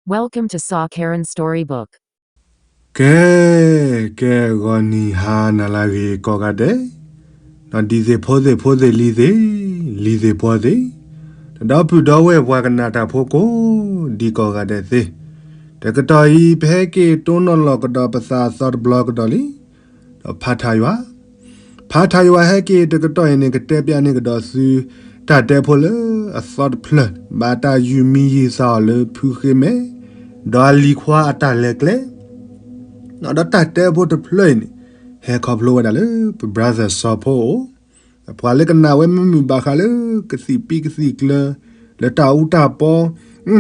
Welcome to Sa Karen Storybook. ကဲ, ကဲ ဂီၤနံၤဟါနၤလၢအဂ့ၤကိးဂၤဒဲး, ဒီးဒ်သ့ၣ်ဖိသ့ၣ်ဖိသ့ၣ်လံၤသ့ၣ်, လံၤသ့ၣ်ပှီၤသ့ၣ်, ဒီးဒီပုၢ်ဒီဝဲၢ်ပှၤကနၣ်တၢ်ဖိကိးဒံကိးဂၤဒဲးသ့ၣ်, တကတီၢ်အံၤ ပဟဲက့ၤတိၢ်နီၣ်လီၤကဒီးပသးအသီတဘျီကဒီးလံ, ဒီးဖးထါယွၤ ဖးထါယွၤဟဲက့ၤတကတီၢ်အံၤန့ၣ် ကတဲပျးန့ၢ်ကဒီးသု တၢ်တဲဖိလၢအသီတဖျၢၣ် ဘၣ်တၢ်ယုၢ်မံယုၢ်သးအီၤလၢဖုဃ့မဲ, ဒီးအလံၤခွါအတၢ်လဲၤကျဲ, ဒီးတၢ်တဲဖိတဖျၢၣ်အံၤန့ၣ် ဟဲခီဖျိဝဲဒၣ်လၢ ပ brother စီၤဖိအိၣ်, ပှၤလၢကနၣ်ဝဲမ့ၢ်မုာ်ဘၣ်ဃးလၢကသံၣ်ပံကသံၣ်ကျၢၤ လၢတၢ်အူတၢ်ပီ,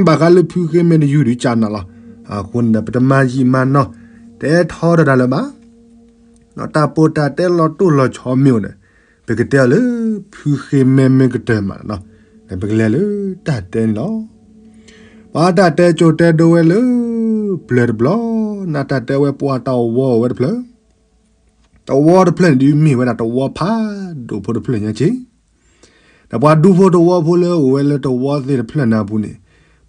ဘၣ်ဃးလၢဖုဃ့မဲတယုၢ်ဒုးကနၣ်လီၤ. အဃိန့ၣ်ဒီး ပတမၤယံာ်မၤနီၢ် တအဲၣ်ထီၣ်တၢ်လၢၤဘၣ်. တၢ်ပိာ်တၢ်တဲလီၤတိၢ်လီၤဆီမ့ၢ်အိၣ်ဒီး ပကတဲအီၤလၢ ဖုဃ့မဲမ့ၢ်ကတၢၢ်မး, ဒီးပကလဲၤလၢတၢ်တဲန့ၣ်လီၤ. ပှၤတၢ်တဲကၠိတဲဒိဝဲလၢ ပျၢၤတဘျီ, နတၢ်တဲဝဲပှၤတၢ်အီၣ်ဝီအိၣ်ဝဲတဖျၢၣ်, တဝီတဖျၢၣ်န့ၣ်ဒုးမ့ၢ်ဝဲဒၣ်တဝီဖးဒိၣ်ဖိတဖျၢၣ်ညါက့ ဒီးပှၤဒူဖိတဝီဖိလၢအိၣ်ဝဲလၢတဝီသ့ၣ်တဖျၢၣ်န့ၣ်အပူၤန့ၣ်,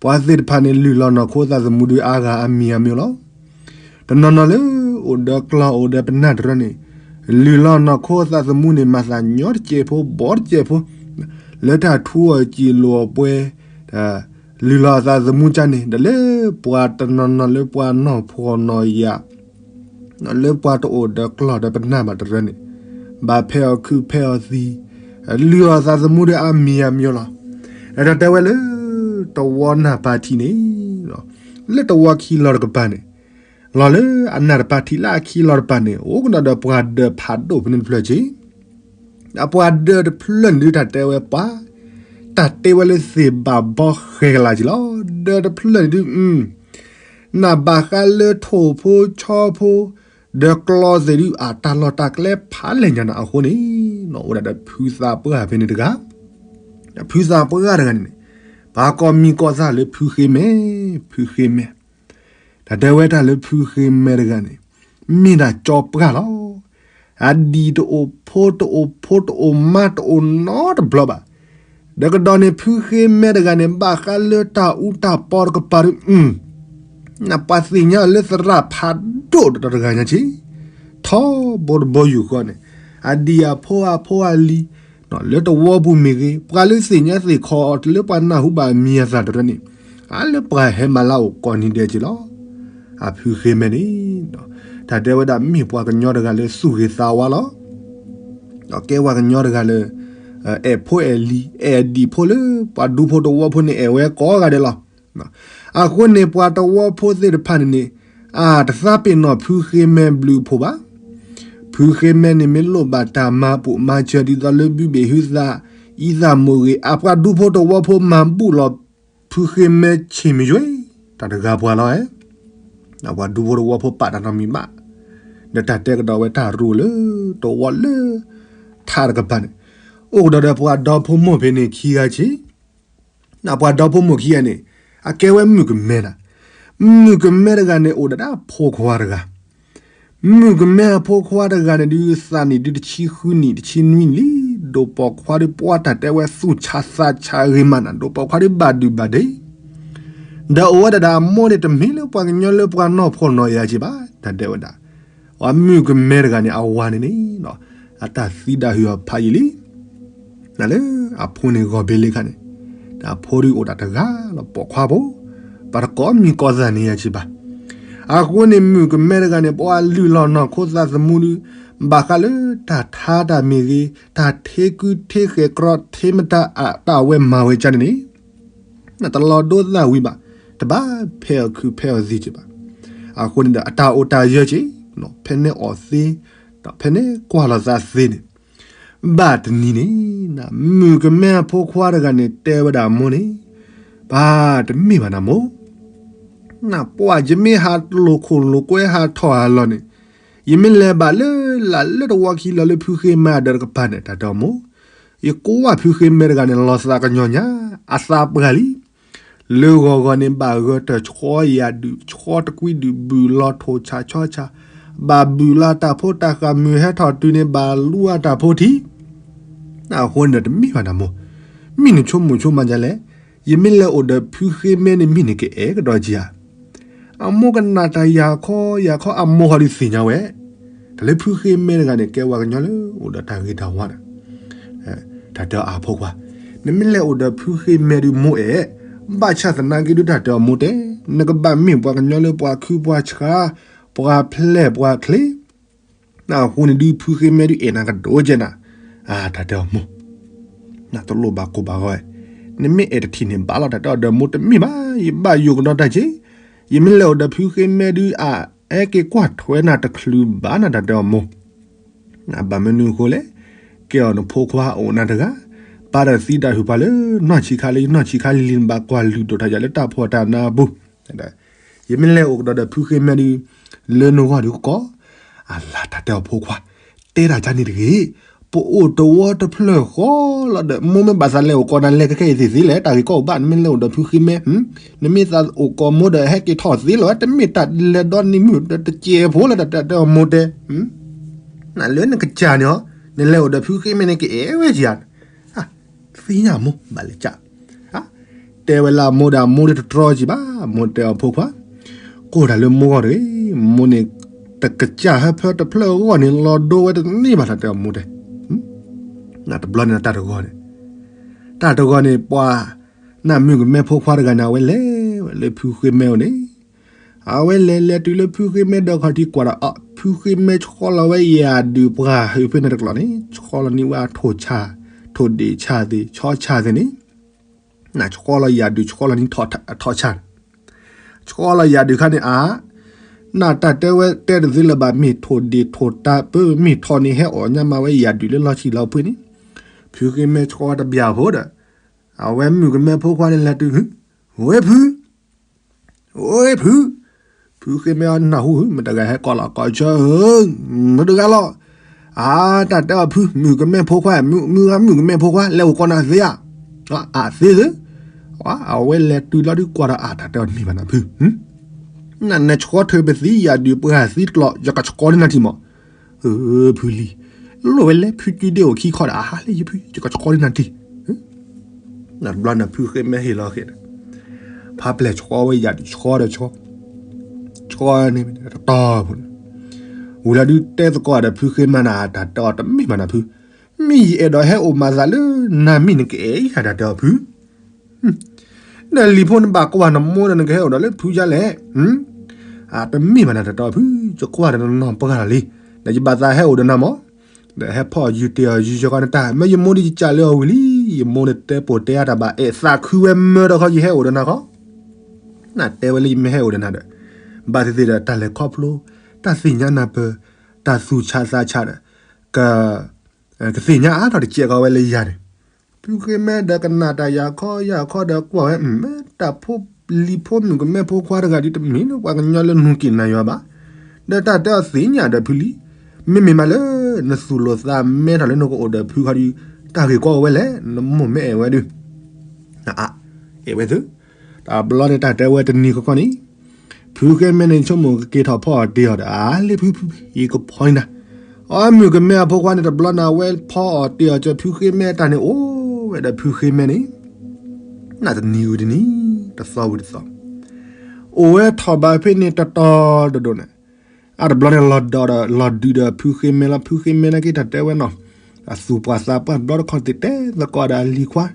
ပှၤသ့ၣ်တဖၣ်န့ၣ်လုၢ်လီၤနီၢ်ခိသးသမူဒုးအါဂၤအါမံၤအါမံၤလီၤ. တနီၤနီၤလၢအိၣ်ဒီးကျီၢ်အိၣ်ဒီးပနၢ်တရၢန့ၣ်, လုၢ်လီၤနီၢ်ခိသးသမူန့ၣ် မၤသးညီတစဲးဖိ ဘီတစဲးဖိ, လၢတၢ်ထူအီၤစံာ်လိာ်အီၤပှဲၤ, လုၢ်လီၤအသးသမူကၢ်န့ၣ် ဒီးလၢပှၤတနီၤနီၤလၢပှၤနီၢ်ဖှီၣ်နီၢ်ယာ် လၢပှၤတအိၣ်ဒီးကျီၢ်ဒီးပနၢ်ဘၣ်တရၢန့ၣ်, ဘၣ်ဖဲးအီၤခုးဖဲးအီၤသံ, လုၢ်အီၤသးသမူဒီးအါမံၤအါမံၤလီၤ. ဒီးတၢ်တဲဝဲလၢ တဝီနၢ်ပၢၢ်ထံးန့ၣ်, လၢတဝီခံလီၤတကပၤန့ၣ်, လီၤလၢအနၢ်တပၢၢ်ထံးလၢအခံလီၤတကပၤန့ၣ် အိၣ်ကဒီးဒီးပှၤဒၢးဖးဒိၣ်ဖဲန့ၣ်တဖျၢၣ်က့ အပှၤဒၢးတဖျၢၣ်န့ၣ်ဒုးတၢ်တဲဝဲပှၤ, တၢ်တဲဝဲလၢသ့ၣ်ဘၣ်ဘီဃဲၤကလာ်က့လီၤ. ဒၢးတဖျၢၣ်န့ၣ်ဒုး, နဘၣ်ဃးလၢထိၣ်ဖိဆီဖိ, ဒီးကျီၢ်သ့ၣ်ဒုး အတၢ်လီၢ်တၢ်ကျဲဖးလဲၢ်ညါနၤအဃိန့ၣ်, အိၣ်ဒၣ်ဒီးဖုသးပှၢ်ဖဲန့ၣ်တဂၤ, ဖုသးပှၢ်တဂၤန့ၣ်န့ၣ်, ပှၤကိးမံၤကိးသးလၢဖုဃ့မဲ, ဖုဃ့မဲ တၢ်တဲဝဲတၢ်လၢဖုဃ့မဲတဂၤန့ၣ်, မ့ၢ်ဒၣ်ကၠီပှၢ်လီၤ. အဒံၣ်တအိၣ်ဖိတအိၣ်ဖိတအိၣ်မါတအိၣ်နီတဘျီဘၣ်. ဒီးကဒီးန့ၣ်ဖုဃ့မဲတဂၤန့ၣ် ဘၣ်ဃးလၢတၢ်အူတၢ်ပီတကပၤဒုး, နပှၤသ့ၣ်ညါလၢသရၣ်ဖးဒိၣ်တဂၤညါက့ ထီဘိတဘိယူၢ်ဃီန့ၣ်, အဒံၣ်အဖိအဖိအလံၤ, လၢတဝီပူၤမ့ၢ်ဂ့ၤ, ပှၤလၢသ့ၣ်ညါသ့ၣ်ခီအီၤလၢပှၤနၢ်ဟူဘၣ်အမံၤအသၣ်တရၢန့ၣ်, အါလၢပှၤဟဲမၤလၢအိၣ်ကိးနံၤဒဲးက့လီၤ. အဖုဃ့မဲန့ၣ်, တၢ်တဲဝဲဒၣ်မ့ၢ်ပှၤကညီတဂၤလၢသူၣ်ဂ့ၤသးဝါလီၤ. ဒီးကဲပှၤကညီတဂၤလၢ အဲၣ်ဖိအဲၣ်လံၤ အဲၣ်အဒံၣ်ဖိလၢ ပှၤဒူဖိတဝီဖိန့ၣ် အဲၣ်ဝဲကိးဂၤဒဲးလီၤ. အဃိန့ၣ် ပှၤတဝီဖိသ့ၣ်တဖၣ်န့ၣ်န့ၣ်, အတသးပ့ၤနီၣ်ဖုဃ့မဲဘျုးဖှိၣ်ဘၣ်. ဖုဃ့မဲန့ၣ်မ့ၢ်လိၣ်ဘၣ်တၢ်မၤပူၣ်မၤစၢၤဒ်သိးလၢဘုဘ့ၣ်ဟုသး, အံသးမိၢ်ဂ့ၤ အပှၤဒူဖိတဝီဖိမၤဘူၣ်လီၤ ဖုဃ့မဲဆ့ၣ်မံယွဲ, တၢ်တဂၤပှၤလီၤ. ပှၤဒူဖိတဝီဖိပာ်တၢ်နီတမံၤဘၣ်. ဒီးတၢ်တဲကဒီးဝဲတၢ်ရူၢ်လၢ တဝီလၢ ထးတကပၤန့ၣ်, အိၣ်ကဒီးဒီးပှၤဒီဖိမိၢ်ဖဲန့ၣ်ခံဂၤဆ့ ပှၤဒီဖိမိၢ်ခံဂၤန့ၣ် အကဲဝဲမုၣ်ကမဲနၤ, မုၣ်ကမဲတဂၤန့ၣ် အိၣ်ဒီးဒၣ်ဖိခွါတဂၤ, မုၣ်ကမဲအဖိခွါတဂၤန့ၣ်ဒုး သးနံၣ်ဒုးတဆံဃုနံၣ် တဆံနွံနံၣ်လံ, ဒိၣ်ပိာ်ခွါဒုးပှၤတၢ်တဲဝဲသူၣ်ဆးသးဆးဂ့ၤမးနၤ, ဒိၣ်ပိာ်ခွါဒုးဘၣ်ဒုၣ်ဘၣ်ဒဲး, ဒီးအိၣ်ဝဲဒၣ်ဒီးအမိၢ်န့ၣ် တမ့ၢ်လၢပှၤကညီလၢပှၤနီၢ်ဖှီၣ်နီၢ်ယာ်က့ဘၣ်, တၢ်တဲဝဲဒၣ် အမုၣ်ကမဲတဂၤန့ၣ် အဝၤန့ၣ်န့ၣ် အတၢ်သံဒၣ်ဟုၣ်အီၤဖးယံာ်လံ, လၢအဖိန့ၣ်ဂီၤဘ့လ့ခါန့ၣ်, ဒီးအဖိဒုးအိၣ်ဒၣ်တဂၤလီၤ ပိာ်ခွါဖိ, ပှၤတကိးမံၤကိးသးန့ၣ်ယၤက့ဘၣ်. အဃိန့ၣ်မုၣ်ကမဲတဂၤန့ၣ် ပှၤလုၢ်လီၤနီၢ်ခိသးသမူဒုး, ဘၣ်ဃးလၢတၢ်ထါတၢ်မ့ၢ်ဂ့ၤ, တၢ်ထ့ကုထဲဃဲၤကြီထဲမတၤအတၢ်ဝဲမၤဝဲကန့ၣ်န့ၣ် တလီၤဒိသၣ်ဝံၤဘၣ်, တဘၣ်ဖဲးအီၤခုးဖဲးအီၤသံက့ဘၣ်. အဃိန့ၣ်ဒီး အတၢ်အိၣ်တၢ်ယၢၤက့, ဖဲန့ၣ်အီၣ်သ့, ဒီးဖဲန့ၣ်ကွၢ်လီၤသးသ့န့ၣ်, ဘၣ်တနံၤန့ၣ်, မုၣ်ကမဲအဖိခွါတဂၤန့ၣ် တဲဝဲဒၣ်အမိၢ်န့ၣ်, ပၢ်တမ့ၢ်ဘၣ်နၤမိၢ်, နပှၢ်ယမ့ၢ်ဟးလိာ်ခိၣ်လိာ်ကွဲဟးထီၣ်ဟးလီၤန့ၣ်, ယမ့ၢ်လဲၤဘၣ်လၢလၢ်လၢတဝီခံလီၤလၢဖုဃ့မဲအဒၢးတကပၤန့ၣ် တၢ်တဲအမိၢ်, ယကွၢ်ဖုဃ့မဲတဂၤန့ၣ် လီၤသးကညီၤညါ, အသးပှၢ်လံ လၢဂီၤဂီၤန့ၣ် ဘၣ်ဂၢၢ်တၢ်ဆီယၤဒုး ဆီတကွံဒုး ဘုၣ်လီၤထိၣ်ဆးဆီဆး, ဘၣ်ဘုၣ်လီၤတၢ်ဖိတၢ်ဃာ်မုၢ်ဟဲထီၣ်တုၤန့ၣ် ဘၣ်လူအတၢ်ဖိထံ, အဃိန့ၣ်ဒီးတမ့ၢ်ဘၣ်နၤမိၢ်, မ့ၢ်နဆိကမိၣ်ဆိကမးဒ်လဲၣ်, ယမ့ၢ်လဲၤအိၣ်ဒီးဖုဃ့မဲန့ၣ် မ့ၢ်နကအဲၣ်ကဒီးက့ဧါ အမိၢ်ကနၣ်တၢ်ယၢ်ခီယၢ်ခီ အမိၢ်ဟီဒုးသ့ၣ်ညါဝဲ, တၢ်လၢဖုဃ့မဲတဂၤန့ၣ် ကဲပှၤကညီလၢအိၣ်ဒီးတၢ်ဂ့ၤတၢ်ဝါန့ၣ်, တၢ်တဲအီၤအဖိခွါ, နမ့ၢ်လဲၤအိၣ်ဒီးဖုဃ့မဲဒုးမိၢ်အဲၣ်, ဘၣ်ဆၣ်သနာ်က့ဒုးတၢ်တဲအီၤမိၢ်တဲ, နကဘၣ်မ့ၢ်ပှၤကညီလၢပှၤခုပှၤဆှါ, ပှၤဖျဲၣ်ပှၤချ့ အဃိန့ၣ်ဒုးဖုဃ့မဲဒုးအဲၣ်နၤကဒိၣ်ကဲနၤ, တၢ်တဲအီၤမိၢ်, နတလိၣ်ဘၣ်ကိၢ်ဘၣ်ဂီၤ, နမ့ၢ်အဲၣ်တထံၣ်န့ၣ်ဘၣ်လီၤ တၢ်တဲအီၤဒီးမိၢ်တမ့ၢ်ဘၣ်, ယဘၣ်ယိၣ်ကဒီးတၢ်က့, ယမ့ၢ်လဲၤအိၣ်ဒီးဖုဃ့မဲဒုး အဟဲက့ၤကွၢ်ထွဲနၤတချုးဘၣ်နၤ တၢ်တဲအီၤမိၢ် နဘၣ်မနုၤအဃိလဲၣ်, ကဲအီၤနဖိခွါအိၣ်နၤတဂၤ, ပာ်ဒီးသံတၢ်ဟုၣ်ပှၤလၢနီၢ်ဆံးခါလၢယနီၢ်ဆံးခါလံၤလံၤ နဘၣ်ကွၢ်လုၢ်ဒိၣ်ထီၣ်ယၤလၢတၢ်ဖှီၣ်တၢ်နးအပူၤ, ယမ့ၢ်လဲၤအိၣ်ကဒီးဒီးဖုဃ့မဲဒုး လၢနဂီၢ်ဒုးကီး, အလၤတၢ်တဲအီၤဖိခွါ, တဲတၢ်ကန့ၣ်တဂ့ၤ, ပအိၣ်တဝီတဖျၢၣ်ဃီလီၤဒီး မိၢ်မ့ၢ်ဘၣ်သးလဲၤအိၣ်ကီးနၤလဲၤကခဲအံၤသ့သ့လဲၣ် တၢ်ဂ့ၢ်ကီအိၣ်ဘၣ် နမ့ၢ်လဲၤအိၣ်ဒီးဖုဃ့မဲ, နမ့ၢ်သးအိၣ်ကီးမိၢ်ဒီးဟဲက့ၤထီၣ်သ့လီၤ တမ့ၢ်တၢ်လဲၤဒီနံၤမုၢ်ဒီးတစဲးဖိလၢတၢ်တဲအီၤမိၢ်တဲ, လၢနကစၢ်န့ၣ်ဟီ, နလဲၤအိၣ်ဒီးဖုဃ့မဲန့ၣ် ကအဲၣ်ဝဲကယၤ သ့ၣ်ညါမိၢ်ဘၣ်လဲၤကၢ်, တဲဝဲလၢအမိၢ်ဒီးအမိၢ်ဒုးတတြီကံဘၣ်, မိၢ်တဲအီၤဖိခွါ, ကိၢ်တၢ်လၢမိၢ်ဂီၢ်တဂ့ၤ, မိၢ်န့ၣ် တကစၢ်ဟၢဖၢတဖျၢၣ်အဂီၢ်န့ၣ် လီၤဒိဝဲတန့ၢ်ဘၣ် တၢ်တဲအီၤမိၢ်တဲ, တဘျီန့ၣ်တၢ်တဂီၢ်န့ၣ်, တၢ်တဂီၢ်န့ၣ် ပှၤ နမုၣ်ကမဲဖိခွါတဂၤန့ၣ် အဝဲလဲၤဝဲလၢဖုဃ့မဲအိၣ်န့ၣ်, အဝဲလဲၤလဲၤတုၤလၢဖုဃ့မဲဒီးခီၣ်ထံးကွၢ်ဒီး အဖုဃ့မဲဆှီလီၤဝဲယၣ်ဒုးပှၢ်ဟုးဖဲန့ၣ်တကျိၤန့ၣ် ဆှီလီၤန့ၢ်ဝဲအထိၣ်ဆၣ်, ထိၣ်ဒ့ၣ်ဆၣ်သ့ၣ် ဆီဆၣ်သ့ၣ်န့ၣ်, နဆှီလီၤယၣ်ဒုး ဆှီလီၤန့ၢ်ထိၣ်ဆၣ်, ဆှီလီၤယၣ်ဒုးခါန့ၣ်အါ, နတၢ်တဲဝဲတဲတသ့လၢၤဘၣ် မ့ၢ်ထိၣ်ဒ့ၣ်ထိၣ်တၢ်ပၢ မ့ၢ်ထိၣ်န့ၣ်ဟဲအီၣ်ညါမးဝဲယၣ်ဒုးလၢလီၢ်ဆံးလီၤဖှ့န့ၣ်, ဖုဃ့မဲဆှီတဘျီဖိဒီး အဝဲမုၣ်ကမဲဖိခွါန့ၣ်လဲၤတုၤ, ဝဲဖု ဝဲဖု, ဖုဃ့မဲအနၢ်ဟူ မတဂၤဟဲကီးလီၤ ကီးဆၢဧၢ, မတဂၤလီၤ, အါ တၢ်တဲအီၤဖု မုၣ်ကမဲဖိခွါ, မုၣ်ဂၤမုၣ်ကမဲဖိခွါ လဲၤအိၣ်ကီးနၤသ့ဧါ, အသ့ဧၢ, အဝဲလဲၤတုၤလီၤဒုးကွၢ်ဒီး အတၢ်တဲအီၤတမ့ၢ်ဘၣ်နၤဖု, နနဆှီထုးပသံယၣ်ဒုးပှၢ်သံတကျိၤ ယကဆှီန့ၢ်နၤထံၣ်မး, ဖုလံၤ, လိၣ်ဝဲလဲၤဖုကံဒ့အိၣ်ခံခီဒီး အဟါလၢယဖု ယကဆှီန့ၢ်နၤထံၣ် တဘျီန့ၣ်ဖုဃ့မဲဟ့ၣ်လီၤဃ့ၣ်ဒီး, ဖးပျဲၢ်ဆှီဝဲယၣ်ဒုးဆှီဒီးဆှီ, ဆှီန့ၣ်တတီၤဖိန့ၣ်, ဝံၤလီၤဒုးတဲသကိးဒီးဖုဃ့မဲနၤ တၢ်တဲအီၤတမ့ၢ်ဘၣ်နၤဖု, မ့ၢ်ယအဲၣ်ဒိးဟဲအိၣ်မၤသးလၢနၤမ့ၢ်နကအဲၣ်ယၤ တၢ်တဲအီၤဖု ဒီးလံၤဖိနဘၣ်ကွၢ်နမိၢ်ဒီးနကဟဲအိၣ်ဒီးလၢဖုယါလဲၣ်, တမ့ၢ်ဘၣ်နၤတၢ်တဲအီၤဖု, ယကွၢ်ဒီးနနီၢ်ပှၢ်လီၤလံ, ဒီးယဘၣ်သးဟဲအိၣ်ဒီးနၤမး, ဒီးဟဲဖီၣ်ယုာ်တ့ၢ်အီၤယုာ်ယီၤဃီနတၢ် မ့ၢ်ယမိၢ်ဒီးယကးလၢအီၤဝံၤလံ, ယမိၢ်န့ၣ်တဲပိာ်တဲအါတၢ်ဘၣ် အဲၣ်သးခုဝဲမၢဒီးခီယဟဲအိၣ်ဒီးနၤခီ, နတဲဝဲလၢယမ့ၢ်ဟဲအိၣ်ဒီးနၤဒီး, ဘၣ်သ့ၣ်သ့ၣ်ဒီးတၢ်လဲၤခီဖျိ, တၢ်သ့ၣ်ညါနၢ်ပၢၢ်, တၢ်သူၣ်ဆးသးဆးဒီး, က ကသ့ၣ်ညါအါထီၣ်တစဲးကီးဝဲလၢယၤန့ၣ်, ဖုဃ့မဲဒီးကနၣ်တၢ်ယၣ်ခီယၣ်ခီဒီးကွၢ်ဝဲ, တၢ်ဖိလံၤဖိမုၣ်ကမဲဖိခွါတဂၤဒုးတမ့ၢ်လၢပှၤကညီလၢနူၤက့ၤနၤယွၤဘၣ်, ဒီးတၢ်တဲအီၤသ့ၣ်ညါဒီးဖုလံၤ, မ့မ့ၢ်မးလၢ နသူၣ်လိာ်သးမဲထီၣ်လၢနကအိၣ်ဒီးဖုခီဒုး, တၢ်ဂ့ၢ်ကီအိၣ်ဝဲလဲၣ်, နမိၢ်မ့ၢ်အဲၣ်ဝဲဒုး အဲၣ်ဝဲသု, တဘျီန့ၣ်တၢ်တဲဝဲတနံၤကီကီန့ၣ်, ဖုဃ့မဲန့ၣ်ဆိကမိၣ်ကက့ၤထီၣ်ဖီအီၣ်တ့ၢ်အီၤဒီး အါလၢဖုဖု ယကဖီန့ၢ်နၤ, အီမုၣ်ကမဲအဖိခွါန့ၣ်တဘျီန့ၣ် အဝဲဖီအီၣ်တ့ၢ်အီၤကၢဖုဃ့မဲတၢ်န့ၣ် အိၣ်ဝဲဒီးဖုဃ့မဲန့ၣ်, နတနံၤဝံၤတနံၤ, တသီဝံၤတသီ, အိၣ်ဝဲထီၣ်ဘးဖဲန့ၣ်တတီၤတဒိၣ်န့ၣ်, အတဘျီန့ၣ်လီၤဒီးလီၤဒုးဒီးဖုဃ့မဲလီၤ, ဖုဃ့မဲလၢက့ၤတၢ်တဲဝဲနီၤ, အသူၣ်ပှၢ်သးပှၢ်တဘျီတခီၣ်သ့ၣ်တဲသကိးဒီးအလံၤခွါ,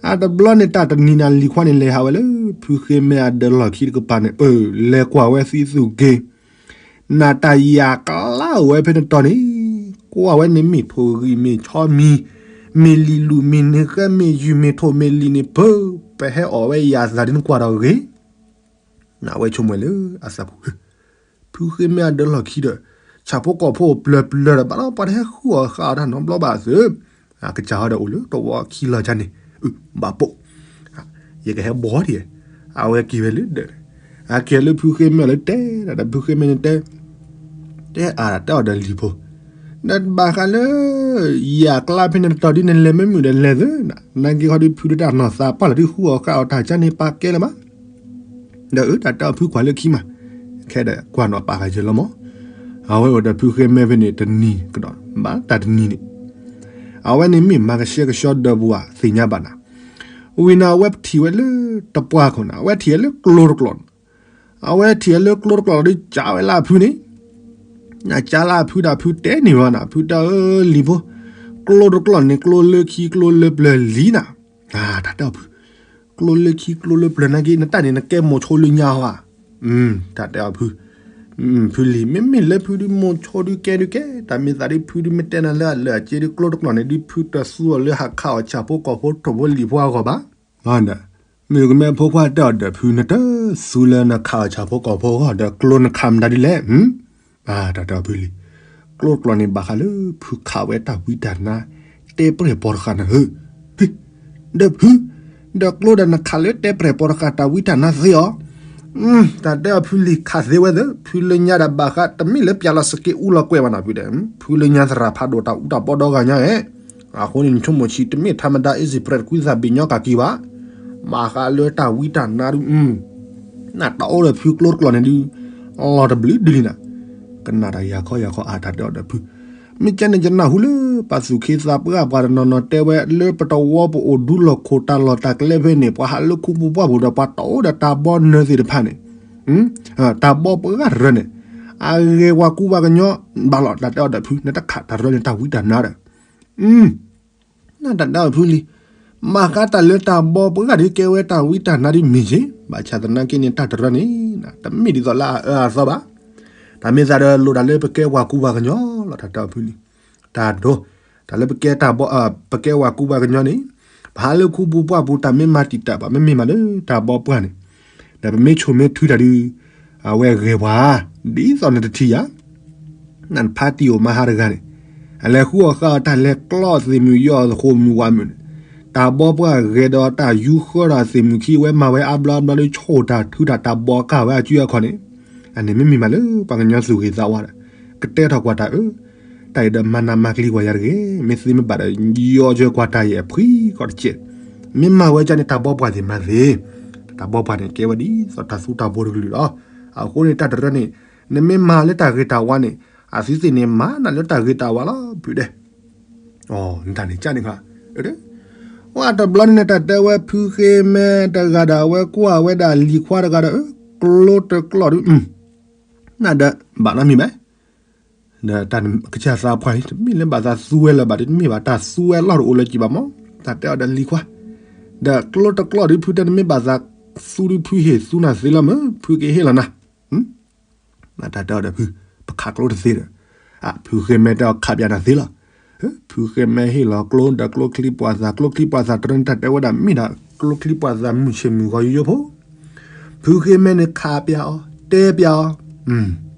အတဘျီန့ၣ်တၢ်တနံၤန့ၣ် အလံၤခွါန့ၣ်လဲၤဟးဝဲလၢ ဖုဃ့မဲအဒၢးလီၢ်ခံတကပၤန့ၣ် အၢ လဲၤကွၢ်ဝဲသံသူၣ်က့ၤ, နတၢ်ယၣ်ကျါအိၣ်ဝဲဖဲနတီၤန့ၣ်, ကွၢ်ဝဲန့ၣ်မ့ၢ်ထိၣ်ဂံၢ်မ့ၢ်ဆီမံၤ, မ့ၢ်လံၤလူၢ်မ့ၢ်န့ၣ်ဃဲ မ့ၢ်ယုၢ်မ့ၢ်ထိၣ်မ့ၢ်လံၤန့ၣ် ဖု ပဟဲအီၣ်ဝဲယၣ်သးဒ်နကွၢ်ဒီးဂ့ၤ, နဝဲဆိကမိၣ်လၢအသးပူၤ ဖုဃ့မဲအဒၢးလီၢ်ခံဒီး, ဆၣ်ဖိကီၢ်ဖိအိၣ်ပျၢၤပျၢၤဒီး ဘၣ်လီၤပှၤတဟဲဃုအီၣ်ဃာ်အီၣ်တၢ်နီတဘျီဘၣ်သု, အကစၢ်ဟီဒီးအိၣ်လၢတဝီခံလီၤကါန့ၣ်, ဘၣ်ပိာ်, ယကဟဲဘှီဒံး, အဝဲက့ၤဝဲလၢဒၢး, အက့ၤလၢဖုဃ့မဲလၢတဲ, ဒီးဖုဃ့မဲန့ၣ်တဲ တဲအါတဲအီၤဒီးလံၤဖိ, ဒီးဘၣ်ဃးလၢ ယၣ်ကျါဖဲန့ၣ်တတီၤဒ်နလဲၤမ့ၢ်မုာ်ဒီးလဲၤသု, နာ်က့ၤခီဒုးဖုဒုးတၢ်နီၢ်သးပှၢ်လီၤဒုးဃုအီၣ်ဃာ်အီၣ်တၢ်ကါန့ၣ်ပာ်ကဲလၢၤဘၣ်, ဒီးအတၢ်တဲအီၤဖုကွၢ်လၢခံမး, ခဲဒီးကွၢ်နီၣ်ပာ်ဃာ်ယဲလီၤမး, အဝဲအိၣ်ဒီးဖုဃ့မဲဖဲန့ၣ်တနံၤကဒီး, ဘၣ်တၢ်တနံၤန့ၣ်, အဝဲန့ၣ်မ့ၢ်မၤကဆှဲကဆှီဒီပုၢ်ဝဲၢ်သ့ၣ်ညါဘၣ်နၤ, ဝံၤန့ၣ်အဝဲထံၣ်ဝဲလၢတပှၢ်ခိၣ်န့ၣ် အဝဲထံၣ်ဝဲလၢကျိတကျိာ်န့ၣ်, အဝဲထံၣ်လၢကျိတကျိာ်လီၤဒုး ကးဝဲလၢအဖုန့ၣ်, နကးလၢအဖုဒီး အဖုတဲန့ၢ်ဝဲနၤ, ဖုတဲအၢ လံၤဖိ, ကျိတကျိာ်န့ၣ် ကျိလၢခံကျိလၢပျၢၤလံနၤ, တၢ်တဲအီၤဖု, ကျိလၢခံကျိလၢပျၢၤနာ်က့ နတၢ်န့ၣ် နကဲမိၤဆိလၢညါဧါ, တၢ်တဲအီၤဖု, ဖုလံၤ မ့မ့ၢ်လၢဖုဒုးမိၤဆိဒုးကဲဒုးကဲ, တၢ်မ့ၢ်သးဒုး ဖုဒုးမ့ၢ်တဲနၤလၢအလၢာ်အက့ဒုး ကျိတကျိာ်န့ၣ်ဒုး ဖုတသူအီၤလၢဟးခးအီၣ်ဆၣ်ဖိကီၢ်ဖိထိၣ်ဖိလံၤဖိအဂီၢ်ဘၣ်, ဒီး မုၣ်ကမဲဖိခွါတဲအီၤဒီး ဖု နတသူလၢနခးအီၣ်ဆၣ်ဖိကီၢ်ဖိအဂီၢ်ဒီး ကျိနခးမတၤဒ်လဲၣ်, တၢ်တဲအီၤဖုလံၤ, ကျိတကျိာ်န့ၣ် ဘၣ်ဃးလၢဖုခးဝဲတၢ်ဝံတၢ်နါ တဲပရဲၣ်ပီတဃာ်နၤဧၢ, ဒီးဖု, ဒီးကျိဒီးနခးလၢတဲပရဲၣ်ပီတဃာ် တၢ်ဝံတၢ်နါသ့အီၤ, တၢ်တဲအီၤဖုလံၤ ခးသ့ဝဲသ့, ဖုလၢညါဒီး ဘၣ်ဃးတမ့ၢ်လၢပၠးလီၤစက့အူလီၤကွဲဘၣ်နၤ ဖုဒီး, ဖုလၢညါသရၣ်ဖးဒိၣ် တၢ်အူတၢ်ပီဒီဂၤညါဧဲ, အဃိန့ၣ် နဆိကမိၣ်ဆံး တမ့ၢ်ထးမဒါ easy press ကွံသးဘ့ၣ်ညီကၢ်ကံဘၣ်, ဘၣ်ဃးလၢတၢ်ဝံတၢ်နါဒုး, နတၢ်အိၣ်ဒီးဖုကျိတကျိာ်န့ၣ်ဒုး, လီၤတဘျုးဒုးလံနၤ, ကနၣ်တၢ်ယၤခီယၤခီအါ တၢ်တဲအီၤဒီးဖု, မ့ၢ်ကဲန့ၣ် ယနၢ်ဟူလၢပှၤသူၣ်က့သးပှၢ်ပှၤတနီၤနီၤတဲဝဲ လၢပတဝီပအိၣ်ဒူလီၢ်ခိၣ်တၢ်လီၢ်တၢ်ကျဲဖဲန့ၣ် ပှၤဟးလၢခူပူၤပှၢ်ပူၤဒီး ပှၤတအိၣ်ဒီးတၢ်ဘီနၢၤသ့ၣ်တဖၣ်န့ၣ်, တၢ်ဘီပှၤဂၤတရၢန့ၣ်, အဂဲၤပှၤကူပှၤကညီဘၣ်လီၤ, တၢ်တဲအီၤဒီးဖု နတခးတၢ်တရၢန့ၣ် တၢ်ဝံတၢ်နါဒီး နတၢ်တဲအီၤဖုလံၤ, ဘၣ်ဃးတၢ်လၢတၢ်ဘီပှၤဂၤဒုး ကဲဝဲတၢ်ဝံတၢ်နါဒုးမ့ၢ်က့, ဘၣ်ဆၣ်သနာ်က့န့ၣ် တၢ်တရၢန့ၣ်, တမ့ၢ်ဒ်သိးလၢအအၢအသီဘၣ်, တၢ်မ့ၢ်သးဒီးလိၣ်တၢ်လၢပကဲပှၤကူပှၤကညီလီၤ, တၢ်တဲအီၤဖုလံၤ, တၢ်ဒိ, တၢ်လၢပကဲတၢ်ဘီ, ပကဲပှၤကူပှၤကညီန့ၣ်, ပဟးလၢခူပူၤပှၢ်ပူၤ တၢ်မ့ၢ်မၤတံာ်တာ်ပှၤ မ့မ့ၢ်မးလၢတၢ်ဘီပှၤန့ၣ်, ဒီးပမ့ၢ်ဆိၣ်မ့ၢ်ထုတၢ်ဒုး, အဝဲဂဲၤပှၤ, ဒ်သိးနတထံၣ်ယၤ နဖါတံၢ်အိၣ်မၤဟါတဂၤန့ၣ်, အလဲၤဃုအီၣ်ဃုအီတၢ်လဲၤကျီသ့ၣ်မုၢ်ယီၢ်သဃိမုၢ်ဝါမုၢ်န့ၣ်, တၢ်ဘီပှၢ်ဂဲၤဒီးတၢ်ယူဃၢဒီးသ့ၣ်မုၢ်ခံ ဝဲမၤဝဲအါဘျီအါဘျီလၢဆိၣ်တၢ်ထုတၢ် တၢ်ဘီကၢ်ဝဲအစုအခီၣ်န့ၣ်, အန့ၣ်မ့မ့ၢ်မးလၢပှၤကညီသူၣ်ဂ့ၤသးဝါဒီး, ကတဲထီၣ်ကွၢ်တၢ်အၢ, တၢ်အံၤဒီးမၤနးမၤကျံၤကွၢ်ယၤတဂ့ၤ, မ့ၢ်သ့မ့ၢ်ဘၣ်ဒီး ယီၢ်ကၢၤကွၢ်တၢ်ယဲၢ်ဖှံကီၢ်တကဲး, မ့ၢ်မၤဝဲကန့ၣ် တၢ်ဘီပှၢ်သ့ၣ်မၤသ့, တၢ်ဘီပှၢ်န့ၣ် ကဲဝဲဒ်သိးတၢ်သူတၢ်ဘိတကလုာ်လီၤ, အဃိန့ၣ် တၢ်တရၢန့ၣ်, နမ့ၢ်မၤလၢတၢ်ဂ့ၤတၢ်ဝါန့ၣ်, အသုသ့ၣ်န့ၣ် မၤနၤလၢတၢ်ဂ့ၤတၢ်ဝါလီၤ ဖုဒဲး, နတၢ်န့ၣ်ကန့ၣ်ခါ, ဝဲတဘျီန့ၣ် တၢ်တဲဝဲဖုဃ့မဲတဂၤဒီး အဝဲကွၢ်ဝဲဒၣ်လံၤခွါတဂၤဒီး ကျိတကျိာ်ဒုး, နဒီး ဘၣ်နီတမံၤဘၣ်, ဒီးတၢ်ကစၢ်သးပှၢ်န့ၣ် တမ့ၢ်လၢဘၣ်သးသူဝဲလၢၤဘၣ် တမ့ၢ်ဘၣ် တၢ်သူဝဲလီၢ်တအိၣ်လၢၤက့ၤဘၣ်မး, တၢ်တဲအီၤဒီးလံၤခွါ, ဒီးကျိတကျိာ်ဒုး ဖုတဲ နမ့ၢ်ဘၣ်သးသူဒုး ဖုဟ့ၣ်သူနၤသ့လီၤမး ဖုကဟ့ၣ်လီၤနၤ, တၢ်တဲအီၤဒီးဖု, ပခးကျိတသ့ဒီး, ဖုဃ့မဲတဲအီၤ ခးပၠးနၤသ့လီၤ, ဖုဃ့မဲဟ့ၣ်လီၤကျိဒီးကျိချံပှၤသၣ် ကျိချံပှၤသၣ်တရၢန့ၣ် တၢ်တဲဝဲဒၣ်မ့ၢ်ဒၣ် ကျိချံပှၤသၣ်မုၢ်ဆ့ၣ်မုၢ်ဂီၤယိယိဖိ ဖုဃ့မဲန့ၣ် ခးပၠးအီၤ တဲပၠးအီၤ,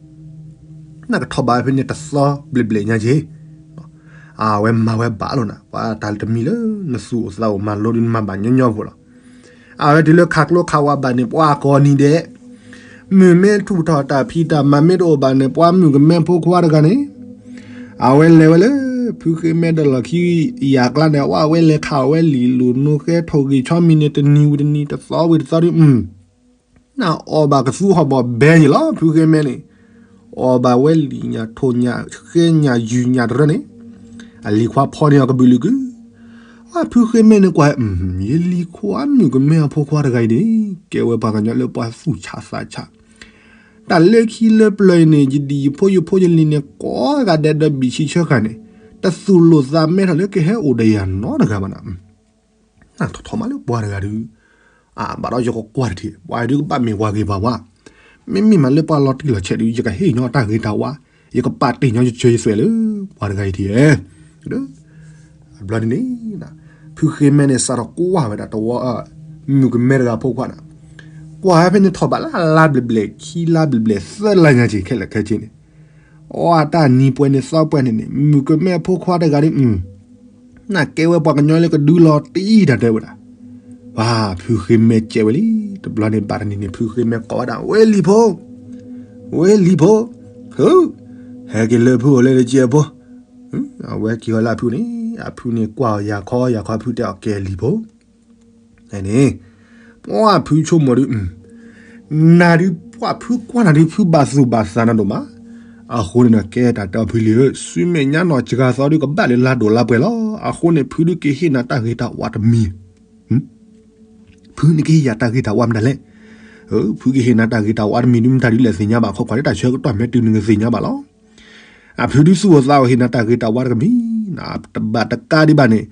နကထီၣ်ဘးဝဲဖဲန့ၣ် တသီဘျဲၣ်ဘျဲၣ်ညါက့ၤ, အဝဲမၤဝဲဘၣ်လိာ်နၤ ပှၤတၢ်တမံၤလၢ နသူၣ်အိၣ်သးအိၣ်မၤလိဒုး နမၤဘၣ်ညီညီဖိလီၤ, အဝဲတုၤလၢခးကျိခးဝးဘၣ်န့ၣ် ပှၤကိးနံၤဒဲး, မုၢ်မ့ၢ်ထူၣ်ထီၣ် တၢ်ဖံးတၢ်မၤမ့ၢ်တအိၣ်ဘၣ်န့ၣ် ပှၤမုၣ်ကမဲဖိခွါတဂၤန့ၣ် အဝဲလဲၤဝဲလၢ ဖုဃ့မဲဒီးလီၢ်ခံယၤကျါန့ၣ် အဝဲလဲၤခးအီၣ်ဝဲလံာ်လိာ်နိဃဲ ထိၣ်ဂ့ၤဆီမံၤန့ၣ် တနံၤဝံၤတနံၤ တသီဝံၤတသီဒုး, နအီၣ်ဘၣ်ကသူဟီၣ်ဘီၣ်ဘဲယ့ၣ်လီၤ ဖုဃ့မဲန့ၣ်, အီၣ်ဘၣ်ဝဲလံာ်ညၣ်ထိၣ်ညၣ်ဃဲညၣ်ယုၢ်ညၣ်တရၢန့ၣ်, အလံၤခွါဖီန့ၢ်အီၤကဘုးလုာ်ကု, ဖုဃ့မဲန့ၣ်ကွၢ်, ယလံၤခွါမုၣ်ကမဲအဖိခွါတဂၤအံၤန့ၣ် ကဲဝဲပှၤကညီလၢပှၤသူၣ်ဆးသးဆး တၢ်လၢခံလၢပျၢၤအံၤန့ၣ် ယဒံၣ်ယဖိယဖိယလံၤန့ၣ် ကိးဂၤဒဲးဒီးဘံၣ်ဆံဆၢဃာ်န့ၣ်, တသူၣ်လိာ်သးမဲထီၣ်လၢကဟဲအိၣ်ဒီးယၤနီတဂၤဘၣ်နၤ, နထီၣ်ထီၣ်မးလၢပှၤတဂၤဒုး, အဘၣ်ဒီးယကကွၢ်တထံၣ် ပှၤဒုးကဘၣ်မ့ၢ်ပှၤဂ့ၤပှၤဝါ, မ့မ့ၢ်မးလၢပှၤလီၤတံၢ်လီၤဆဲးဒုး ယကဟ့ၣ်ညီတၢ်ဂ့ၤတၢ်ဝါ, ယကပာ်တ့ၢ်ညီယစၢၤယသွဲၣ်လၢ ပှၤတဂၤအံၤထံၣ်ဧဲ, တဘျီန့ၣ်န့ၣ် ဖုဃ့မဲန့ၣ် စးထီၣ်ကွၢ်ဝဲဒၣ်တဝီ, မုၣ်ကမဲတဂၤဖိခွါန့ၣ်, ကွၢ်ဝဲဖဲန့ၣ်ထီၣ်ဘးလၢလါဘျဲၣ်ဘျဲၣ် ခံလါဘျဲၣ်ဘျဲၣ် သၢလါညါက့ၤခဲလၢာ်ခဲဆ့န့ၣ်, အီတၢ်နံၤပှဲၤန့ၣ်သီပှဲၤန့ၣ်န့ၣ် မုၣ်ကမဲဖိခွါတဂၤဒုး, နကဲဝဲပှၤကညီလၢကဒုလီၤတံၢ်တၢ်တဲဝဲဒၣ်, ပှၤဖုဃ့မဲကဲဝဲလံ, တဘျီန့ၣ်ဘၣ်တနံၤန့ၣ် ဖုဃ့မဲကိးဝဲဒၣ် ဝဲလံၤဖိ ဝဲလံၤဖိ, ဟဲက့ၤလၢဖုအိၣ်လၢတကဲးဖိ, အဝဲက့ၤဝဲလၢအဖုန့ၣ်, အဖုန့ၣ်ကွၢ်အီၤယၤခီယၤခီ ဖုတဲအီၤ ကဲလံၤဖိ, န့ၣ်, ပှၤဖုဆိကမိၣ်ဒုး, နၤဒုးပှၤဖုကွၢ်နၤဒုး ဖုဘၣ်သူၣ်ဘၣ်သးနၤဒိၣ်မး, အဃိန့ၣ်ဒီး ကဲတၢ်တဲအီၤဖုလံၤဧၢ, ဆူမဲာ်ညါနီၢ်စှၤသီဒုးကဘၣ်လၢလါဒိၣ်လါပှဲၤလီၤ, အဃိန့ၣ် ဖုဒုးကဟ့ၣ်နၤတၢ်ဂ့ၤတၢ်ဝါတမံၤ, ဖုန့ၣ်ကဟ့ၣ်ယၤတၢ်ဂ့ၤတၢ်ဝါမတၤလဲၣ်, ဖုကဟ့ၣ်နၤတၢ်ဂ့ၤတၢ်ဝါတမံၤဒု မတၤဒုလဲၣ်သ့ၣ်ညါဘၣ် ခီခီဒ်တၢ်ဆၢကတီၢ်မ့ၢ်တုၤနကသ့ၣ်ညါဘၣ်လီၤ. အဖုဒုသူၣ်အိၣ်သးအိၣ်ဟ့ၣ်နၤတၢ်ဂ့ၤတၢ်ဝါတကမံၤ, တဘၣ်တကးဒံးဘၣ်န့ၣ်,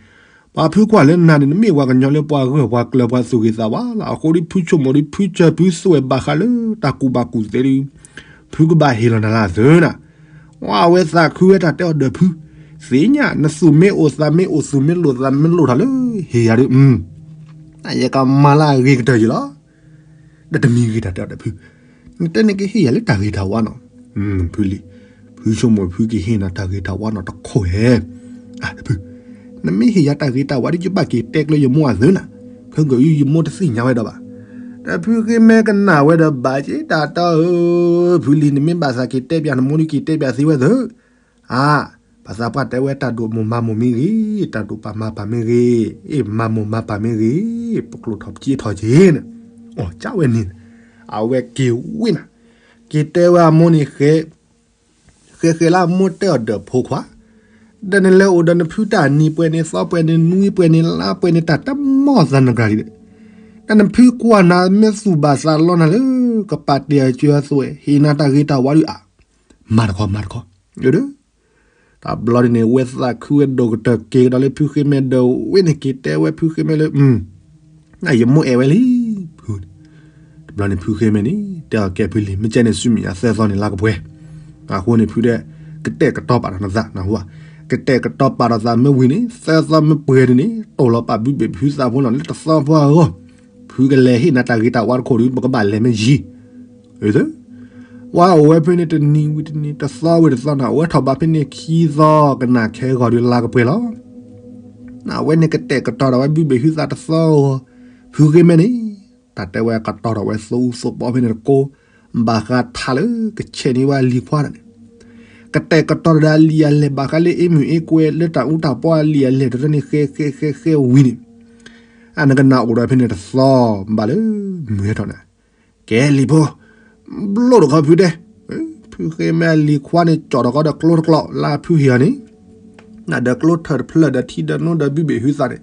ပှၤဖုကွၢ်လၢနၤန့ၣ် နမ့ၢ်ပှၤကညီလၢပှၤဂၢၢ်ပှၤကျၢၤပှၤသူၣ်ဂ့ၤသးဝါလီၤ. အဃိဒ်ဖုဆိကမိၣ်ဒ်ဖုစၢၤဖုသွဲၣ်ဘၣ်ဃးလၢတၢ်ကူၣ်ဘၣ်ကူၣ်သ့ဒု ဖုကဘၣ်ဟ့ၣ်လီၤနၤလၢအသၢနၤ, ဝဲအဝဲသးခုဝဲတၢ်တဲအီၤဒီးဖု, သ့ၣ်ညါ နသူၣ်မ့ၢ်အိၣ်သးမ့ၢ်အိၣ် သူၣ်မ့ၢ်လိာ်သးမ့ၢ်လိာ်ထီၣ်လၢ ဟ့ၣ်ယၤဒု, ယကမၤလၢအဂ့ၤကတၢၢ်ယံၤလီၤ. ဒီးတမံၤဂ့ၤတၢ်တဲအီၤဒီးဖု, နတဲနကဟ့ၣ်ယၤလၢတၢ်ဂ့ၤတၢ်ဝါနီၤ, ဖုလံ, ဖုဆိကမိၣ်ဖုကဟ့ၣ်နၤတၢ်ဂ့ၤတၢ်ဝါနီၤတခိၣ်ဧဲ, ဖု, နမ့ၢ်ဟ့ၣ်ယၤတၢ်ဂ့ၤတၢ်ဝါဒ်ယဘၣ်က့ၤတဲကျၢၤယမိၢ်အသၢနၤ, ခဲကယမိၢ်တသ့ၣ်ညါဝဲဒီးဘၣ်, ဒီးဖုဃ့မဲကနၣ်ဝဲဒီးဘၣ်က့ၤတၢ်တဲအီၤဧၢ, ဖုလံ နမ့ၢ်ဘၣ်သးက့ၤတဲပၠး နမိၢ်ဒုက့ၤတဲပၠးသ့ဝဲသၢ, အါ, ပှၤသးပှၢ်တဲဝဲတၢ်ဒိၣ်မိၢ်မၤမိၢ်မ့ၢ်ဂ့ၤ, တၢ်ဒိၣ်ပၢ်မၤပၢ်မ့ၢ်ဂ့ၤ, အ့ၣ်မၤမိၢ်မၤပၢ်မ့ၢ်ဂ့ၤ, ပကျိာ်ထီၣ်က့ထီၣ်က့ၤန့ၣ်, အီၣ်ကၢ်ဝဲန့ၣ်, အဝဲက့ၤဝံနၤ, က့ၤတဲဝဲအမိၢ်န့ၣ် ဃဲ, ဃဲဃဲလၢအမိၢ်တဲအီၤဒီးဖိခွါ, ဒီးနလဲၤအိၣ်ဒီးနဖုတၢ်နံၤပှဲၤန့ၣ်သီပှဲၤန့ၣ်နွံပှဲၤန့ၣ်လါပှဲၤန့ၣ် တၢ်တမီၢ်သးနဂၤလံဒီး, ဒီးနဖုကွၢ်နၤမ့ၢ်သူၣ်ဘၣ်သးလီနၤလၢ ကပာ်တ့ၢ်အစၢၤအသွဲၣ် ဟ့ၣ်နၤတၢ်ဂ့ၤတၢ်ဝါဒုးအါ, မၤတခီ မၤတခီ, ဒီး တဘျီန့ၣ် ဝဲသးခုဝဲဒိၣ်ကတၢၢ်က့ၤကဒီးလၢဖုဃ့မဲဒီးဝဲန့ၣ်က့ၤတဲဝဲဖုဃ့မဲလၢ ယမိၢ်အဲၣ်ဝဲလံ, ဖု, တဘျီန့ၣ်ဖုဃ့မဲန့ၣ် တဲအီၤကဲဖုလံ မ့ၢ်ကဲန့ၣ်ဆူမဲာ်ညါသၢသီန့ၣ်လါကပှဲၤ, အဃိန့ၣ်ဖုဒီး ကတဲာ်ကတီၤပာ်ဒီးနသးနဟူဧါ, ကတဲာ်ကတီၤပာ်ဒီးသးမ့ၢ်ဝံၤန့ၣ် သၢသီမ့ၢ်ပှဲၤန့ၣ်န့ၣ် တိၢ်လီၤပာ်ဘုဘ့ၣ်ဖုသးဖိနီၤလၢတသီဖိအဂီၢ်, ဖုကလဲၤဟ့ၣ်နၤတၢ်ဂ့ၤတၢ်ဝါတခိၣ်ဒီး ပကဘၣ်လဲၤမ့ၢ်ယံၤ ဝဲအိၣ်ဝဲဖဲန့ၣ်တနံၤဝံၤတနံၤ တသီဝံၤတသီန့ၣ် အဝဲထီၣ်ဘးဖဲန့ၣ်ခံသီ ကနၣ်ခဲဂီၤဒီးလါကပှဲၤလီၤ. အဝဲန့ၣ်ကတဲာ်ကတီၤဒီးဝဲဘုဘ့ၣ်ဟုသးတသီအဂီၢ်, ဖုဃ့မဲန့ၣ် တၢ်တဲဝဲကတီၤဒီးဝဲသိအူသိပီဖဲန့ၣ်တကိး, ဘၣ်ဃးထးလၢကဆဲးန့ၢ်ဝဲအလံၤခွါန့ၣ်, ကတဲာ်ကတီၤဒီးအလံာ်အလဲၢ် ဘၣ်ဃးလၢအ့မုၢ်အ့ကွဲလၢတၢ်အူတၢ်ပီအလံာ်အလဲၢ်တဖၣ်န့ၣ် ဃဲဃဲဃဲဃဲဝံၤန့ၣ် အနကနၣ်အိၣ်ဒီးဖဲန့ၣ်တသီ ဘၣ်လၢမုၢ်ဟဲထီၣ်န့ၣ်, ကဲလံၤဖိ, ဘျိၣ်တခီဖုတဲ, ဖုဃ့မဲအလံၤခွါန့ၣ် ကၠီၣ်တခီဒီးကျိတကျိး လၢဖုဟ့ၣ်အီၤန့ၣ်, နဒီးကျိထၢၣ်တဖျၢၣ်ဒီးထံဒီးနိဒီးဘုဘ့ၣ်ဟုသးန့ၣ်,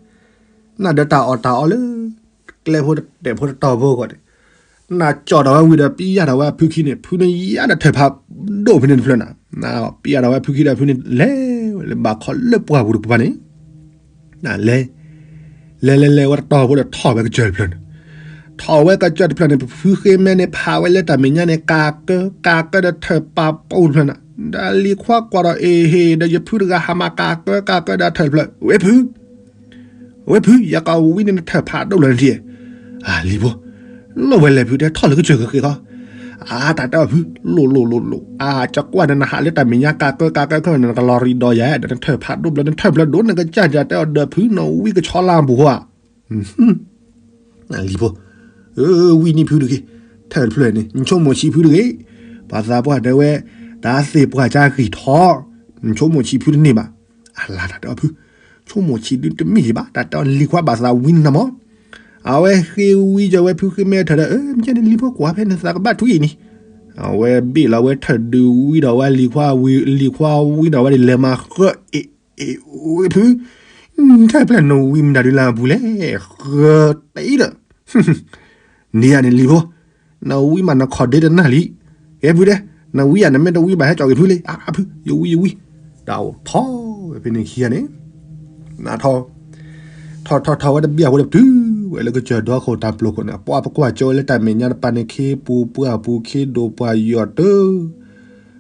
နဒီးတၢ်အီၣ်တၢ်အီလၢ ကျဲဖိတတဲာ်ဖိတတီၤဖိအဂီၢ်န့ၣ်, နကၠီၣ်ထီၣ်ဝဲဝံၤဒီး ပျၢ်ထီၣ်ဝဲအဖုခံန့ၣ် ဖုန့ၣ်ယါဒီးထၢၣ်ဖးဒိၣ်ဖဲန့ၣ်တဖျၢၣ်နၤ, ပျၢ်ထီၣ်ဝဲအဖုခံဒီးဖုန့ၣ် လဲၤဝဲလၢဘၣ်ခီလၢပှၢ်ပူၤတပူၤဘၣ်န့ၣ် လဲၤ, လဲၤလဲၤလဲၤဝဲတတီၤဖိဒီးထီၣ်ဝဲကစၢၢ်တဖျၢၣ်န့ၣ်, ထီၣ်ဝဲကစၢၢ်တဖျၢၣ်န့ၣ် ဖုဃ့မဲန့ၣ် ဖးဝဲလၢတၢ်မဲာ်ညါန့ၣ် ကးကၢ ကးကၢဒီးထၢၣ်ပာ်ပိၢ်တဖျၢၣ်နၤ, ဒီးလံၤခွါကွၢ်ဒီးအ့ၣ်ဟ့ၣ်ဒီး ယဖုတဂၤဟးမၤကးကၢကးကၢဒီးထၢၣ်တဖျၢၣ်, ဝဲဖု ဝဲဖု ယကဝံန့ၣ်နထၢၣ်ဖးဒိၣ်လၢနထံၣ်, အလံၤဖိ, လိၣ်ဝဲလဲၤဖုတဲ ထီၣ်လၢကစၢၢ်ကဃ့ၢ်သီ, အါ တၢ်တဲအီၤဖု, လိၣ်လိၣ်လိၣ်လိၣ်, အါ ကကွၢ်န့ၣ် နဟးလၢတၢ်မဲာ်ညါကးကၢကးကၢခဲန့ၣ် နကလီၤရံဒီးယၤဒီး နထၢၣ်ဖးဒိၣ်ဘျီ နထၢၣ်ဖျၢၣ်ဒိၣ် နကစၢ်တၢ်တဲအီၤဒီးဖု နဝံကဆီလၢအပူၤဧါ လံၤဖိ, ဝံနံၤဖုတဂ့ၤ, ထၢၣ်တဖျၢၣ်န့ၣ် နဆိကမိၣ်ဆံးဖုတဂ့ၤ, ပှၤသးပှၢ်တဲဝဲ, တၢ်သ့ၣ်ပှၢ်ကါဂ့ၤထီၣ်, နဆိကမိၣ်ဆံးဖုတန့ၢ်ဘၣ်, အလါတၢ်တဲအီၤဖု, ဆိကမိၣ်ဆံးဒုတမ့ၢ်ယဘၣ် တၢ်တဲအီၤလံၤခွါဘၣ်သးဝံနၤမး, အဝဲဃ့ဝံကီၤဝဲဖုဃ့မဲထၢၣ်ဒီး မ့ၢ်ကဲန့ၣ်လံၤဖိကွၢ်ဖဲနသးကဘၣ်ထွံၣ်အံၤန့ၣ်, အဝဲဘ့ၣ်လီၤဝဲထၢၣ်ဒုးဝံဒီးဝဲလံၤခွါဝံ, လံၤခွါဝံဒီးဝဲဒ်လဲၤမၤဃၢအ့ၣ် အ့ၣ် ဝဲဖု, နထၢၣ်ဖျၢၣ်နဝံမတၤဒုလၢအပူၤလဲၣ်, ဃၢတအံၤဒီး, နံၤယၤန့ၣ်လံၤဖိ, နဝံမးနခီၣ်ဒ့တနၢ်လံ, ကဲဖုတဲ, နဝံယၤနမ့ၢ်တဝံဘၣ်ဟဲကၠီက့ၤဖုလံ, အါဖု, ယဝံယဝံ, တၢ်အိၣ်ထီၣ်ဝဲဖဲန့ၣ်ခံဂၤန့ၣ်, နထီၣ် ထီၣ်ထီၣ်ထီၣ်ဝဲတဘျီဖိဒီးပတုၤဝဲလၢကစၢၢ်ဒီခိၣ်တၢ်ပျိာ်ခိၣ်န့ၣ် ပှၤပကွၢ်ကၠိဝဲလၢတၢ်မဲာ်ညါတပၤန့ၣ် ခ့ပူၤပှၢ်ပူၤ ခ့ဒိၣ်ပှၢ်ယိာ်တၢၢ်,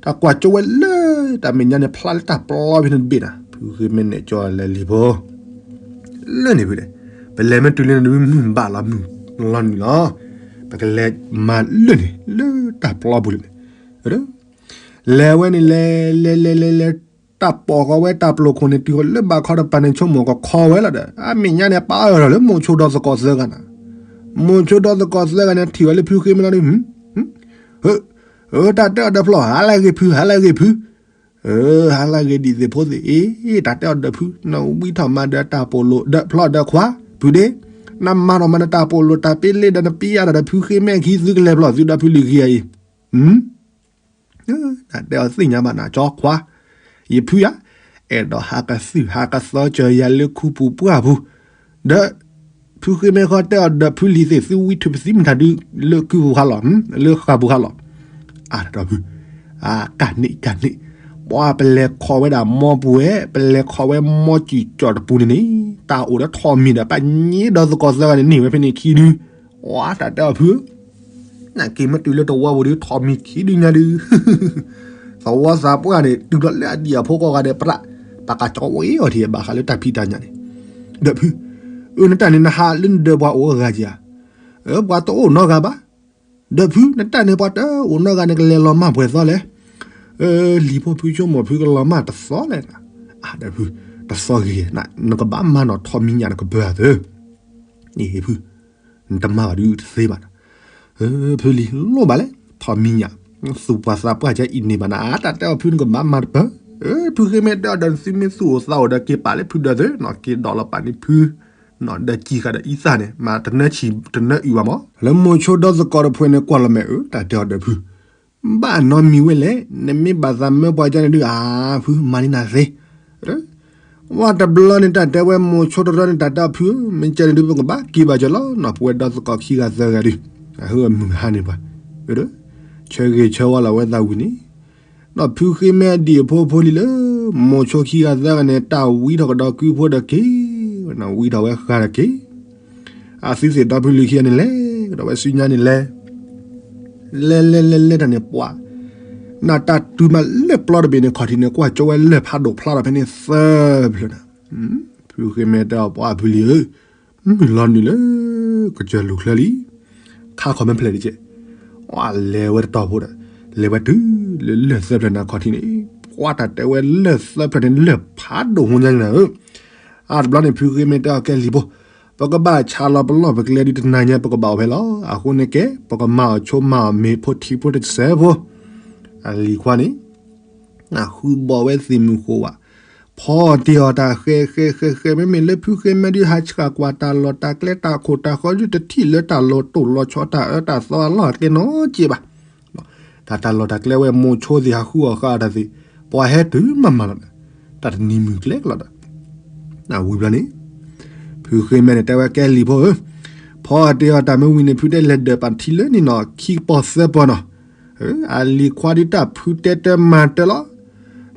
တၢ်ကွၢ်ကၠိဝဲလၢတၢ်မဲာ်ညါန့ၣ် ဖျါလၢတၢ်ပျီဖဲန့ၣ်တဘ့ၣ်နၤ, ဖုဃ့မဲနဲၣ်ကၠီလၢလံၤဖိ, လၢန့ၣ်ဖုဒီး, ပလဲၤမ့ၢ်တုၤလၢန့ၣ် မုၢ်ဘၣ်လီၤမုၢ်လီၤနုာ်လီၤ, ပကလဲၤမၤလၢန့ၣ် လၢတၢ်ပျီပူၤလၢန့ၣ်, လဲၤဝဲန့ၣ်လဲၤ လဲၤလဲၤလဲၤလဲၤ တၢ်ပိာ်ဃီဝဲတၢ်ပျိာ်ခိၣ်န့ၣ် တုၤဃီၤလၢဘၣ်ခီတပၤန့ၣ် ဆိကမိၣ်ကခီဝဲလီၤဒီး အမဲာ်ညါန့ၣ် ပာ်အၢၣ်လီၤလၢမိၤဆိဒီသကိးသၢဂၤနၤ, မိၤဆိဒီသကိးသၢဂၤန့ၣ် ထံၣ်ဝဲလၢဖုဃ့မဲလီၤဒီး ဧၢ တၢ်တဲအီၤဒီးဖျီၣ် ဟါလၢဂ့ၤဖု ဟါလၢဂ့ၤဖု, ဧၢ ဟါလၢဂ့ၤဒံးသ့ၣ်ဖိသ့ၣ် အ့ တၢ်တဲအီၤဒီးဖု နဝံထီၣ်မၤဒီးတၢ်ပိာ်လိာ်ဒီးဖျီၣ်ဒီးခွါ ဖုဒ့, နမၤထီၣ်မၤနတၢ်ပိာ်လိာ်တၢ်ပ့လ့ဒီးနပံယါဒီးဖုဃ့မဲခံ သုကလဲၤဖျီၣ်သုဒီးဖုလံၤခံဂၤအံၤ, တၢ်တဲအီၤသ့ၣ်ညါဘၣ်နၤ ကၠီခွါ, ယဖုယၤ, အဲၣ်ဒိးဟးကသုၣ်ဟးကသီစၢၤယၤလၢခူပူၤပှၢ်ပူၤ, ဒီး ဖု ဖုဃ့မဲဃီတဲအီၤဒီးဖုလံၤသ့ၣ် သုဝံထုးပသံမတၤဒု လၢကုၢ်ပူၤခါလီၤ, လၢဃာ်ပူၤခါလီၤ. အါ ဒီးဖု, အါ ကၢ်န့ၣ် ကၢ်န့ၣ်, ပှၤပလဲၤခိးဝဲဒၣ်မီပူၤဝဲ, ပလဲၤခိးဝဲမီစံၣ်ကၠီၣ်တပူၤန့ၣ်န့ၣ်, တၢ်အိၣ်ဒီးထိးမံၤဒီး ပှၤည့ဒီးသကိးသၢဂၤန့ၣ် န့ၢ်ဝဲဖဲန့ၣ်ခံဒု, ဝါတၢ်တဲအီၤဖုဧၢ နက့ၤမ့ၢ်တုၤလၢတဝီပူၤဒု ထိးမံၤခံဒုညါဒု သဝီသးပှၢ်န့ၣ် တုၤလီၤလၢအဒံၣ်အဖိကိးဂၤဒဲး ပြၢ်, ပကကၠီဝဲအီၤထံၣ်ဘၣ်ဃးလၢတၢ်ဖံးတၢ်ညၣ်န့ၣ်, ဒီးဖု, အၢ နတၢ်န့ၣ်နဟးလၢနဒၢးပှၤအိၣ်အဂၤကဧါ, ပှၤတအိၣ်နီတဂၤဘၣ်, ဒီးဖု နတၢ်န့ၣ်ပှၤတအိၣ်နီတဂၤန့ၣ် ကလဲၤလီၤမၢ်ပှဲၤသီလဲၣ်, လံၤဖိဖုဆိကမိၣ်ဖုကလီၤမၢ်တသီလဲၣ်, ဒီးဖု, တသီဂ့ၤဂ့ၤ, နကဘၣ်မၤနီၤထိးမံၤညၣ်နကပၢၢ်အသၢ အ့ၣ် ဖု, နတမၤဘၣ်ဒုတသ့ဘၣ်နီၤ, ဖုလံၤလိၣ်ဘၣ်လဲၣ် ထိးမံၤညၣ်, သူၣ်ပှၢ်သးပှၢ်ကဲအံၤန့ၣ်ဘၣ်နီၤ, အါတၢ်တဲအီၤဖုနကဘၣ်မၤတပၢၢ်, ဖုဃ့မဲတဲအီၤဒီး နသုမ့ၢ်သူၣ်အိၣ်သးအိၣ်ဒီးက့ၤပာ်လၢဖုဒီးသၢနီၤ က့ၤဒိးလီၤပာ်န့ၢ်ဖု, ဒီးကံၢ်ဃာ်ဒီးအံသၣ်န့ၣ် မၤတနၢဆံၣ်တနၢအုၣ်ဘၣ်မး, လၢမိၤဆိဒီသကိးတဖုန့ၣ်ကွၢ်လီၤမဲာ်အၢ တၢ်တဲအီၤဒီးဖု ဘၣ်နီတမံၤဝဲလဲၣ်, နမ့ၢ်ဘၣ်သးမၢပှၤကန့ၣ်ဒု အါ ဖုမၤန့ၢ်နၤသ့, ဝဲတဘျီန့ၣ် တၢ်တဲဝဲမိၤဆိတရၢန့ၣ် တၢ်တဲအီၤဖုဧၢ မ့ၢ်ကဲန့ၣ်ဒု ပကဘၣ်က့ၤဘၣ်ကၢလီၤနီၤ ပဝဲဒီသကိးခံဂၤသၢဂၤဒု, အဟၢအမုၢ်ဟါန့ၣ်ပှၤ, ဆၢဂ့ၤဆၢဝါလီၤဝဲသးဝံၤန့ၣ်, ဒီးဖုဃ့မဲအဒံၣ်အဖိဖိလံၤလၢ မိၤဆိခံဂၤသၢဂၤန့ၣ် တၢ်ဝံထီၣ်ကဒီးကုဖိဒီးက့ၤ, ဝံထီၣ်ဝဲဃာ်ဒီးက့ၤ အသုသ့ၣ်ဒီဖုလံၤခံဂၤန့ၣ်လဲၤ, ကဒီးဝဲဆူညါန့ၣ်လဲၤ, လဲၤလဲၤလဲၤလဲၤတၢ်န့ၣ်ပှၤ, နတၢ်တုၤမးလၢပျီတဘ့ၣ်န့ၣ် ခီၣ်ထံးန့ၣ် ကွၢ်ကၠီဝဲလၢၢ်ဖးဒိၣ်ဖျါထီၣ်ဖဲန့ၣ်သၢဖျၢၣ်န့ၣ်, ဖုဃ့မဲတဲအီၤပှၤဖုလံၤဧၢ, မုၢ်လီၤနုာ်လၢ ကစၢၢ်လူၤချၢလံ, ခါခီၣ်မ့ၢ်ဖျဲးတကဲး, လဲၤဝဲတတီၤဖိဒီး, လဲၤဝဲတုၤလၢလၢၢ်သၢဖျၢၣ်န့ၣ်ခီၣ်ထံးန့ၣ်, ပှၤတၢ်တဲဝဲလၢၢ်သၢဖျၢၣ်န့ၣ် လၢၢ်ဖးဒိၣ်ဟူညါန့ၣ်ဧၢ အါတဘျီန့ၣ် ဖုဃ့မဲတဲအီၤကဲလံၤဖိ, ပကဘၣ်ဆးလီၤပလီၢ်ပကျဲဒုတနၤညါ ပကဘၣ်အိၣ်ဖဲလီၤ. အဃိန့ၣ်ကဲ ပကမၤအီၤဆိမၤအီၤမ့ၤဖိထံဖိတစဲးဖိ, အလံၤခွါန့ၣ် ဃုဘီၣ်ဝဲသ့ၣ်မုၢ်ဃိးဝဲ, ဖီအီၣ်တ့ၢ်အီၣ်တၢ်ဃဲးဃဲးဃဲးဃဲး မ့မ့ၢ်လၢဖုဃ့မဲဒု ဟးဆှၣ်ကွၢ်တၢ်လီၢ်တၢ်ကျဲတၢ်ခိၣ်တၢ်ဃီဒု တထံၣ်လၢတၢ်လီၤတိၢ်လီၤဆီတၢ်အၢတၢ်သီအလီၢ်အကျဲနီတစဲးဘၣ်. တၢ်တၢ်လီၢ်တၢ်ကျဲဝဲမိၤဆိသ့ၣ်ဟးဃုအီၣ်ဃာ်အီၣ်တၢ်သ့ၣ်, ပှၤဟဲတုၤမးမးလီၤဒီး, တၢ်တနံၤမုၢ်ကျဲကလီၤဒီး, ဝံၤဘျီန့ၣ်, ဖုဃ့မဲန့ၣ် တဲဝဲကဲလံၤဖိဧၢ, ဖီအီၣ်တ့ၢ်အီၣ်တၢ်မ့ၢ်ဝံၤန့ၣ် ဖုတဲလဲၤဒၢးပာ်ထံလၢန့ၣ်နီၤ ခံပီၢ်သၢပီၢ်နီၤ, အလံၤခွါဒုတၢ်ဖုတဲတၢ်မၤတၢ်လီၤ.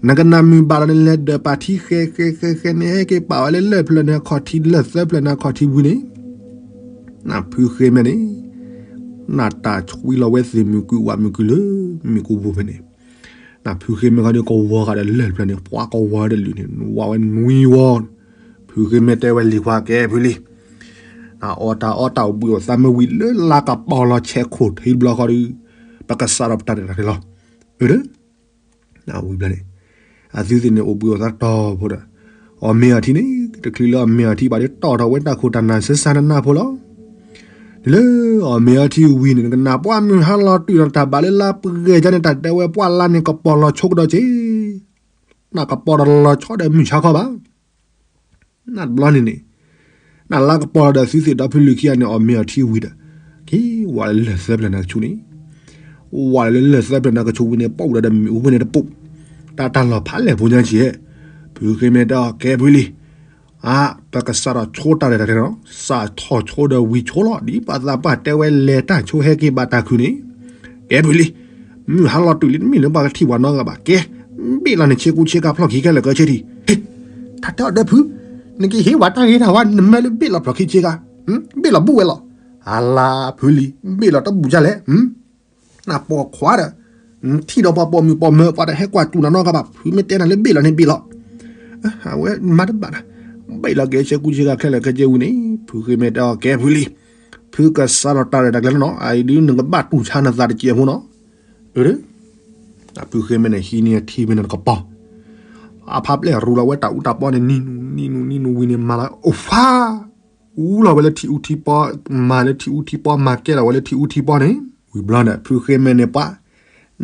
နကနၣ်မုၢ်ဘၣ်လီၤန့ၣ် လဲၤဒၢးပာ်ထံဃဲးဃဲးဃဲးဃဲးန့ၣ် ဟဲက့ၤပာ်ဝဲလၢလၢၢ်ဖျၢၣ်န့ၣ်ခီၣ်ထံး လၢၢ်သၢဖျၢၣ်န့ၣ်ခီၣ်ထံးဝံၤန့ၣ်, နဖုဃ့မဲန့ၣ်, နတၢ်ဆွံလီၤဝဲသ့ၣ်မုၢ်ကွံာ်ဝးမုၢ်ကွံာ်လၢမ့ၣ်ကူပူၤဖဲန့ၣ်, နဖုဃ့မဲခီဒုကဝီၤဃာ်ဒီးလၢၢ်ဖျၢၣ်န့ၣ် ပှၤကဝီၤဒီးလၢၢ်န့ၣ် ဝးဝဲနွံဝီ, ဖုဃ့မဲတဲဝဲလံၤခွါကဲဖုလံၤ နအီၣ်တၢ်အီတၢ်အိၣ်ဘှံးအိၣ်သါမ့ၢ်ဝံၤလၢလါကပီၤလီၤဆဲးခိၣ်ထံးတဘျီဃီဒီး, ပကစးထီၣ်ပတၢ်ရဲၣ်တၢ်ကျဲၤလီၤ. အၢ ဝံၤဘျီန့ၣ်, အသုသ့ၣ်န့ၣ် အိၣ်ဘှံးအိၣ်သါတီၢ်ဖိဒီး, အီၣ်မ့ၤအီထံန့ၣ် တချုးလၢအီၣ်မ့ၤအီထံဘၣ်ဒီး တီၢ်ထီၣ်ဝဲတၢ်ခိၣ်တၢ်နၢ်ဆၢဆါနနၢ်ဖိလီၤ. ဒ်လၢအီၣ်မ့ၤအီထံဝံၤန့ၣ် နကနၣ်ပှၢ်မုၢ်ဟါလီၤတုၤဒီးတၢ်ဘၣ်လၢလါပှဲၤကန့ၣ် တၢ်တဲဝဲပှၢ်လါန့ၣ် ကပီၤလီၤဆိကဒီးက့ၤ နကပီၤဒီးလီၤဆီဒီးမုၢ်ဆါခီဘၣ်. နတဘျီန့ၣ်န့ၣ်, နလါကပီၤလီၤဒီးသုသ့ၣ်ဒီဖုလံၤခံဂၤန့ၣ် အီၣ်မ့ၤအီထံဝံၤဒီး, က့ၤဝးလၢလၢၢ်သၢဖျၢၣ်နၤကဆူန့ၣ်, ဝးလၢလၢၢ်သၢဖျၢၣ်နၤကဆူဝံၤန့ၣ် ပအိၣ်ဒီးမ့ၣ်အူဖဲန့ၣ်တပူၤ, တၢ်တၢ်လီၢ်ဖးလဲၢ်ဖိညါက့ၤ, ဖုဃ့မဲတဲအီၤကဲဖုလံၤ အါ, ပကစးထီၣ်ဆိတၢ်ရဲၣ်တၢ်ကျဲၤလီၤ. စးထီၣ်ဆိဒီးဝံၤဆိလီၤ. ဒ်ပှၤသးပှၢ်တဲဝဲလဲၤတၢ်ဆိဟဲက့ၤဘၣ်တၢ်ခုၣ်န့ၣ်, ကဲဖုလံၤ, မုၢ်ဟါလီၤတုၤလံ တမ့ၢ်လၢပှၤကထံၣ်ပှၤနီတဂၤဘၣ်. ကဲ, ဘ့ၣ်လီၤနဆ့ကူဆ့ကၤဖျီၣ်ခံခဲလၢာ်ခဲဆ့ထံၣ်. တၢ်တဲအီၤဒီးဖု, နကဟ့ၣ်ဝဲတၢ်ဂ့ၤတၢ်ဝါ နမၢလၢဘ့ၣ်လီၤဖျီၣ်ခံဆ့ကၤ, ဘ့ၣ်လီၤဘူၣ်ဝဲလီၤ. အလါဖုလံၤ, ဘ့ၣ်လီၤတဘူၣ်ဒ်လဲၣ် နပိာ်ခွါဒီး, ထံၣ်ဒီးပှၤပိာ်မုၣ်ပိာ်မၢၤ ပှၤတဟဲကွၢ်စူၢ်နၤနီတဂၤဘၣ်. ဖုမ့ၢ်တဲနၤလၢဘ့ၣ်လီၤန့ၣ် ဘ့ၣ်လီၤ. အဝဲမၤတဘၣ်ဒီး, ဘ့ၣ်လီၤက့ၤဆ့ကူဆ့ကၤခဲလၢာ်ခဲဆ့ဝံၤန့ၣ်, ဖုဃ့မဲတဲအီၤကဲဖုလံၤ, ဖုကစးထီၣ်တၢ်ရဲၣ်တၢ်ကျဲၤလီၤနီၤ. အအံၤဒုးနကဘၣ်တူၢ်ဆါနသးတစဲးဖိနီၤ. အၢ, ဖုဃ့မဲန့ၣ်ဟံးန့ၢ်အထံဖဲန့ၣ်တကပီၤ, အဖးပျဲၢ်ရူလီၤဝဲတၢ်အူတၢ်ပီန့ၣ် နံၤနူၤနံၤနူၤနံၤနူၤဝံၤန့ၣ် မၤလီၤအိၣ်ဖး အူလီၤဝဲလၢထံအူထံပီ, မၤလၢထံအူထံပီ, မၤကဲလီၤဝဲလၢထံအူထံပီန့ၣ်, ဝံၤဘျီန့ၣ် ဖုဃ့မဲန့ၣ်ပှၤ,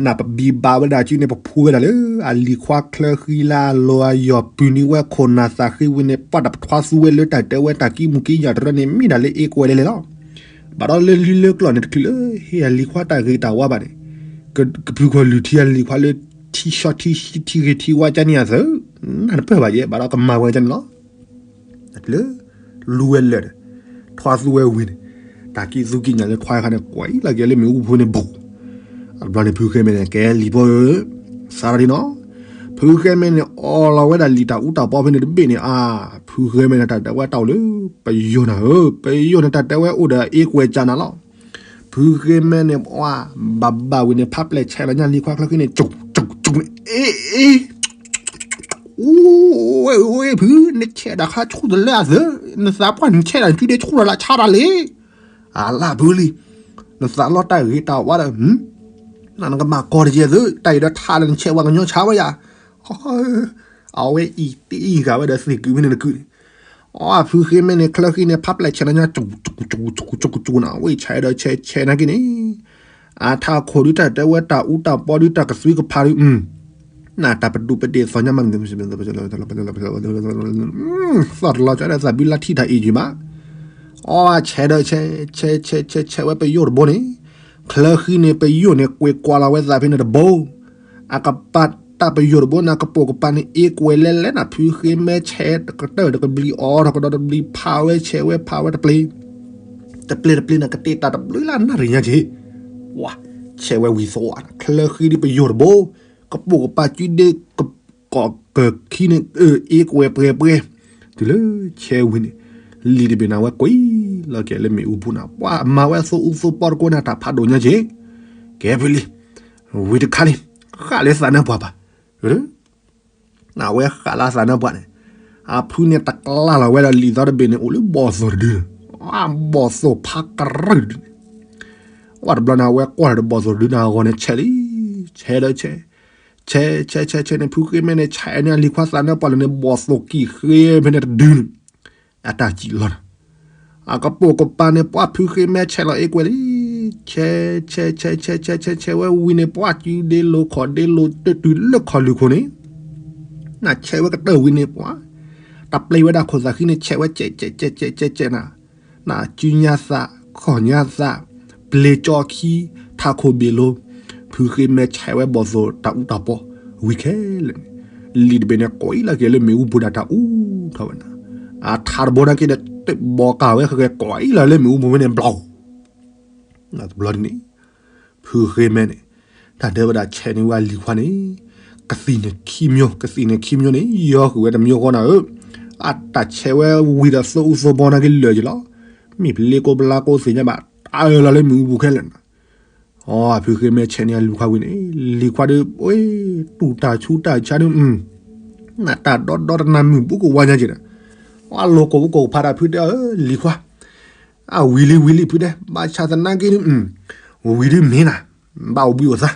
နပဘံၣ်ဘၣ်ဝဲဒၣ်စုန့ၣ် ပဖိဝဲဒၣ်လၢ အလံၤခွါချၢဃံလၢအလီၤအယီၢ်ပုၢ်နံၤဝဲခိၣ်နၢ်သးဃ့ဝံၤန့ၣ် ပှၤတပထွါသူဝဲလၢတၢ်တဲဝဲတၢ်ကံမူၣ်ကံယၢ်တရၢန့ၣ် မ့ၢ်ဒၣ်လၢအ့ၣ်ကွဲးလဲၤလဲၤလီၤ. ဘၣ်ဒီးလၢလံလၢကျီၢ်န့ၣ် တချုးလၢ ဟ့ၣ်အလံၤခွါတၢ်ဂ့ၤတၢ်ဝါဘၣ်န့ၣ်, ကဖုခီၣ်လုၢ်ထံအလံၤခွါလၢ ထံဆှီထံဂ့ၤထံဝါကန့ၣ်အသၢ, နၢ်တပၢၢ်ဘၣ်ယဲ ဘၣ်ဒီးကမၤဝဲကန့ၣ်လီၤ. တချုးလၢ လူဝဲလၢာ်ဒီး, ထွါသူဝဲဝံၤန့ၣ်, တၢ်ကံၣ်သူကံၣ်ညၣ်လၢထွါခါန့ၣ် ကွဲးလီၤက့ၤလၢမ့ၣ်အူပူၤန့ၣ်ဘူး. အဘျီန့ၣ် ဖုဃ့မဲန့ၣ် ကဲလံၤဖိဧၢ, စးထီၣ်ဒ်နီၤ, ဖုဃ့မဲန့ၣ် အီၣ်လီၤဝဲဒၣ်လံာ်တၢ်အူတၢ်ပီဖဲန့ၣ်တဘ့ၣ်န့ၣ် အါ, ဖုဃ့မဲန့ၣ် တၢ်တဲဝဲတၢ်အိၣ်လၢပယိၤနၤဧၢ, ပယိၤန့ၣ် တၢ်တဲဝဲအိၣ်ဒီးအ့ကွဲးကၢ်နၤလီၤ. ဖုဃ့မဲန့ၣ် ပှၤ ဘၣ်ဘၣ်ဝံၤန့ၣ် ဖးပျဲၢ်ဆဲးလီၤညါလံၤခွါချၢဃံန့ၣ် ကၠူၣ်ကၠူၣ်ကၠူၣ်န့ၣ် အ့ၣ်အ့ၣ် အိၣ်ဝဲဖု, နဆဲးတၢ်ခါဆူၣ်တလၢအသၢ, နသးပှၢ်နဆဲးတၢ် နစုဒ့ဆူၣ်တၢ်လၢဆါတၢ်လံ. အလၢဖုလံ, နသးလီတၢ်ဂ့ၤတၢ်ဝါဒီး, နကမၤကီတကဲသၢ, တၢ်အံၤဒီးထါလၢနဆဲးဝဲကညီဆါဝဲယၤ. အဝဲအံၤတအံၤဂၤဝဲဒီးသ့ၣ်ကုာ်မ့ၢ်န့ၣ်နကုာ်န့ၣ်, အဖုဃ့မဲန့ၣ် ချၢဃံန့ၣ် ဖးပျဲၢ်ဆဲးလီၤညါ ကၠူၣ်ကၠူၣ်ကၠူၣ်ကၠူၣ်နၤ, ဝဲဆဲးဒီးဆဲးဆဲးနာ်က့န့ၣ် အထးခိၣ်ဒုးတၢ်တဲဝဲတၢ်အူတၢ်ပီဒုးတၢ်ကသွံကဖးဒုး, နတၢ်ပဒူၣ်ပဒ့ၣ်သီညါမး, သီၣ်တလီၤကဒီးသးဘုလါထံၣ်တၢ်အ့ၣ်က့ၤဘၣ်. အဆဲးဒီးဆဲး, ဆဲးဆဲးဆဲးဆဲးဝဲပယိၣ်တဘိန့ၣ်, ချၢဃံန့ၣ် ပယိၣ်န့ၣ် ကွဲးကွၢ်လီၤဝဲသးဖဲန့ၣ်တဘိ အကပၤတၢ်ပယိၣ်တဘိန့ၣ် အကပိာ်ကပၤန့ၣ် အ့ကွဲးလဲၤလဲၤနၤ ဖုဃ့မဲဆဲးတကတၢၢ်တကဘျံးအီၤထီၣ်ကဒီးတဘျံးဖးဝဲဆဲးဝဲဖးဝဲတပျ့ၤ, တပျ့ၤတပျ့ၤန့ၣ် ကတ့ၢ်တၢ်တဘျုးလၢနၣ်ရံၣ်ညါက့ၤ, ဝါ, ဆဲးဝဲဝံၤသဝီ, ချၢဃံဒ်ပယိၣ်တဘိ, ကပိာ်ကပၤစုဒ့ ကကိးကခံန့ၣ် အ့ကွဲးပှဲၤပှဲၤ, တုၤလၢဆဲးဝံၤန့ၣ်, လံာ်တဘ့ၣ်န့ၣ်ဝဲကွံာ်လီၤက့ၤလၢမ့ၣ်အူပူၤနၤ, ပှၤမၤဝဲအသိအူသိပီတကိးန့ၣ် တၢ်ဖးဒိၣ်ညါက့ၤ, ကဲဖုလံ, ဝံၤတခါန့ၣ်, ဃၣ်လၢသးနါပှၢ်ဘၣ်, အဝဲဃၣ်လၢသးနါပှၢ်န့ၣ်, အဖုန့ၣ်တကျါလီၤဝဲဒီးလံာ်သီတဘ့ၣ်န့ၣ် အိၣ်လၢဘီၣ်သိၣ်တဒုန့ၣ်, ဘီၣ်သိၣ်ဖးကရၢၢ်တဒုန့ၣ်, ဝဲတဘျီန့ၣ် အဝဲကွၢ်ဒီးဘီၣ်သိၣ်တဒုန့ၣ်အဂီၢ်န့ၣ် ဆဲးလံ, ဆဲးဒီးဆဲး, ဆဲးဆဲးဆဲးဆဲးန့ၣ် ဖုဃ့မဲန့ၣ် ဆဲးန့ၣ်အလံၤခွါသးနါပှၢ်လၢန့ၣ် ဘီၣ်သိၣ်ကံၣ်ဃ့ဖဲန့ၣ်တဒုန့ၣ်, အတၢ်စံၣ်လီၤနၤ အကပိာ်ကပၤန့ၣ် ပှၤဖုဃ့မဲဆဲးလီၤအ့ကွဲးလံ, ဆဲး, ဆဲး, ဆဲး, ဆဲး, ဆဲး, ဆဲး, ဆဲးဝဲဝံၤန့ၣ် ပှၤစုဒ့လိၤခီၣ်ဒ့လိၤတတုၤလၢခီၣ်လုၢ်ခိၣ်န့ၣ်, နဆဲးဝဲကတၢၢ်ဝံၤန့ၣ် ပှၤ, တၢ်ပျ့ၤဝဲဒၣ်ခိၣ်သးဃံန့ၣ် ဆဲးဝဲကဲးကဲးကဲးကဲးကဲးနၤ, နစုညါသး, ခီၣ်ညါသး, ပျ့ၤကၠီခံ, ထးခိၣ်ဘ့ၣ်လိၤ, ဖုဃ့မဲဆဲးဝဲဘီၣ်သိၣ်တၢ်အူတၢ်ပီ, ဝံၤခဲလၢာ်န့ၣ်, လံာ်တဘ့ၣ်န့ၣ် ကွံာ်လီၤက့ၤလၢမ့ၣ်အူပူၤဒၣ်တၢ်အူထီၣ်ဝဲနၤ, အထါတဘိန့ၣ်က့ဒီး ဘီကၤဝဲဃဲၤဃဲၤ ကွံာ်လီၤလၢမ့ၣ်အူပူၤဖဲန့ၣ် ဘျီ, တဘျီဒ်န့ၣ်, ဖုဃ့မဲန့ၣ်, တၢ်ဒဲဝဲဒၣ်ဆဲးန့ၢ်ဝဲအလံၤခွါန့ၣ်, ကသံၣ်န့ၣ်ခံမျိုး, ကသံၣ်န့ၣ်ခံမျိုးန့ၣ် ယီၤဃုာ်ဝဲတမျိုးဃီနၤဧၢ, အတၢ်ဆဲးဝဲဝံၤဒီးသိအူသိပီနာ်က့လၢာ်က့ၤလီၤ, မ့ၢ်ပလ့ကိပလါကိသ့ၣ်ညါဘၣ်, တၢ်အၢၣ်လီၤလၢမ့ၣ်အူပူၤခဲလၢာ်နၤ အီ ဖုဃ့မဲဆဲးန့ၢ်အလံၤခွါဝံၤန့ၣ်, လံၤခွါဒီး တူၢ်တၢ်ဆူးတၢ်ဆါဒုး, နတၢ်ဒီဒီတနၤမုၢ်ဘူးကဝါညါက့ၤဒီး, အလီၤကိာ်ပူၤကိာ်ဖးတၢ်ဖုတဲအၢ လံၤခွါ, အဝံၤလံဝံၤလံဖုတဲ, ဘၣ်ဆၣ်သနာ်က့ဒုး, ဝံၤဒုးမ့ၢ်နၤ, ဘၣ်အိၣ်ဘှံးအိၣ်သါ,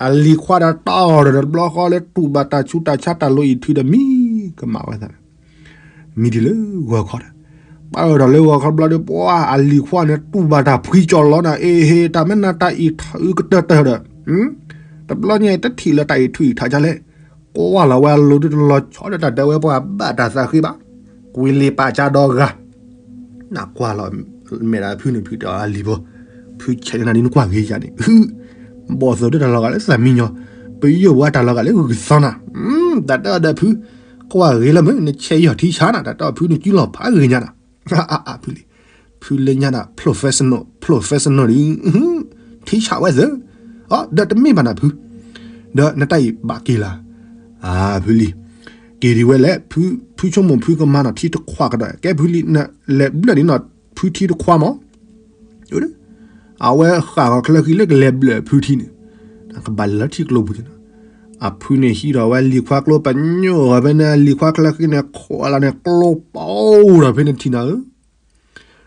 အလံၤခွါဒီးတၢ်အီၣ်ဒီးတဘျီဃီလၢတူၢ်ဘၣ်တၢ်ဆူးတၢ်ဆါတၢ်လိၤအံၤထုးဒီးမံကမၣ်ဝဲသး မံဒ်လၢဂီၤခီဒီး, ပာ်အၢၣ်ဒီးလၢဂီၤခီဘျီဒီး ပှၤအလံၤခွါန့ၣ် တူၢ်ဘၣ်တၢ်ဖှံကၠီလီၤနၤ အ့ဟ့ တၢ်မ့ၢ်နၤတၢ်အံးထီၣ်အုကတၢၢ်တၢၢ်ဒီး, တဘျီညါအံၤတထံၣ်လၢတၢ်အံးထူၣ်အံးထးကလဲၣ်, ကွၢ်လီၤဝဲအလိၤဒုတလီၤဆီဒီးတၢ်ဒဲဝဲပှၤဘၣ်တၢ်သးဃ့ဘၣ်, ကွံလ့ပာ်ကၢဒီဂၤ နကွၢ်လီၤ, မဲာ်ဒၣ်ဖုန့ၣ်ဖုတဲအီၤအလံၤဖိ, ဖုဆဲးန့ၢ်နၤဒ်နကွၢ်ဂ့ၤယၤန့ၣ်, ဘီၣ်သိၣ်ဒုတၢ်လီၤဂာ်လၢသးမံညီ, ပယိၣ်ဝဲတၢ်လီၤဂာ်လၢဂုၢ်သီနၤ, တၢ်တဲအီၤဒီးဖု, ကွၢ်ဂ့ၤလၢမုၢ် နဆဲးယီၤထံဆါနၤ တၢ်တဲအီၤဖုန့ၣ် စုလီၤဖးဂ့ၤညါနၤ, ဖုလံ, ဖုလၢညါနၤ professional, professional ဒ် ထံဆးဝဲသၢ, အီ ဒီးတမ့ၢ်ဘၣ်နၤဖု, ဒီးနတၢ်အံၤဘၣ်က့ၤလၢ, အဖုလံ, က့ၤဒံးဝဲလဲၣ်, ဖုဆိကမိၣ်ဖုကမၤနီၤထံတခွးကဒီး ကဲဖုလံ, လဲၤဘျၢၣ်ဒ်နီၤဖုထံတခွးမး, အဝဲဃၣ်ဂီၤချၢဃံလၢကလဲၤဘျၢၣ်ဖုထံန့ၣ်, ကဘၣ်လဲၤလၢထံကျိပူၤန့ၣ်, အဖုန့ၣ်ဟံးထီၣ်ဝဲလံၤခွါကျိပညိၣ်ဂီၤဖဲန့ၣ် လံၤခွါချၢဃံန့ၣ် ခိးလီၤန့ၣ် ကျိပအိၣ်ဒီးဖဲန့ၣ်ထံၣ်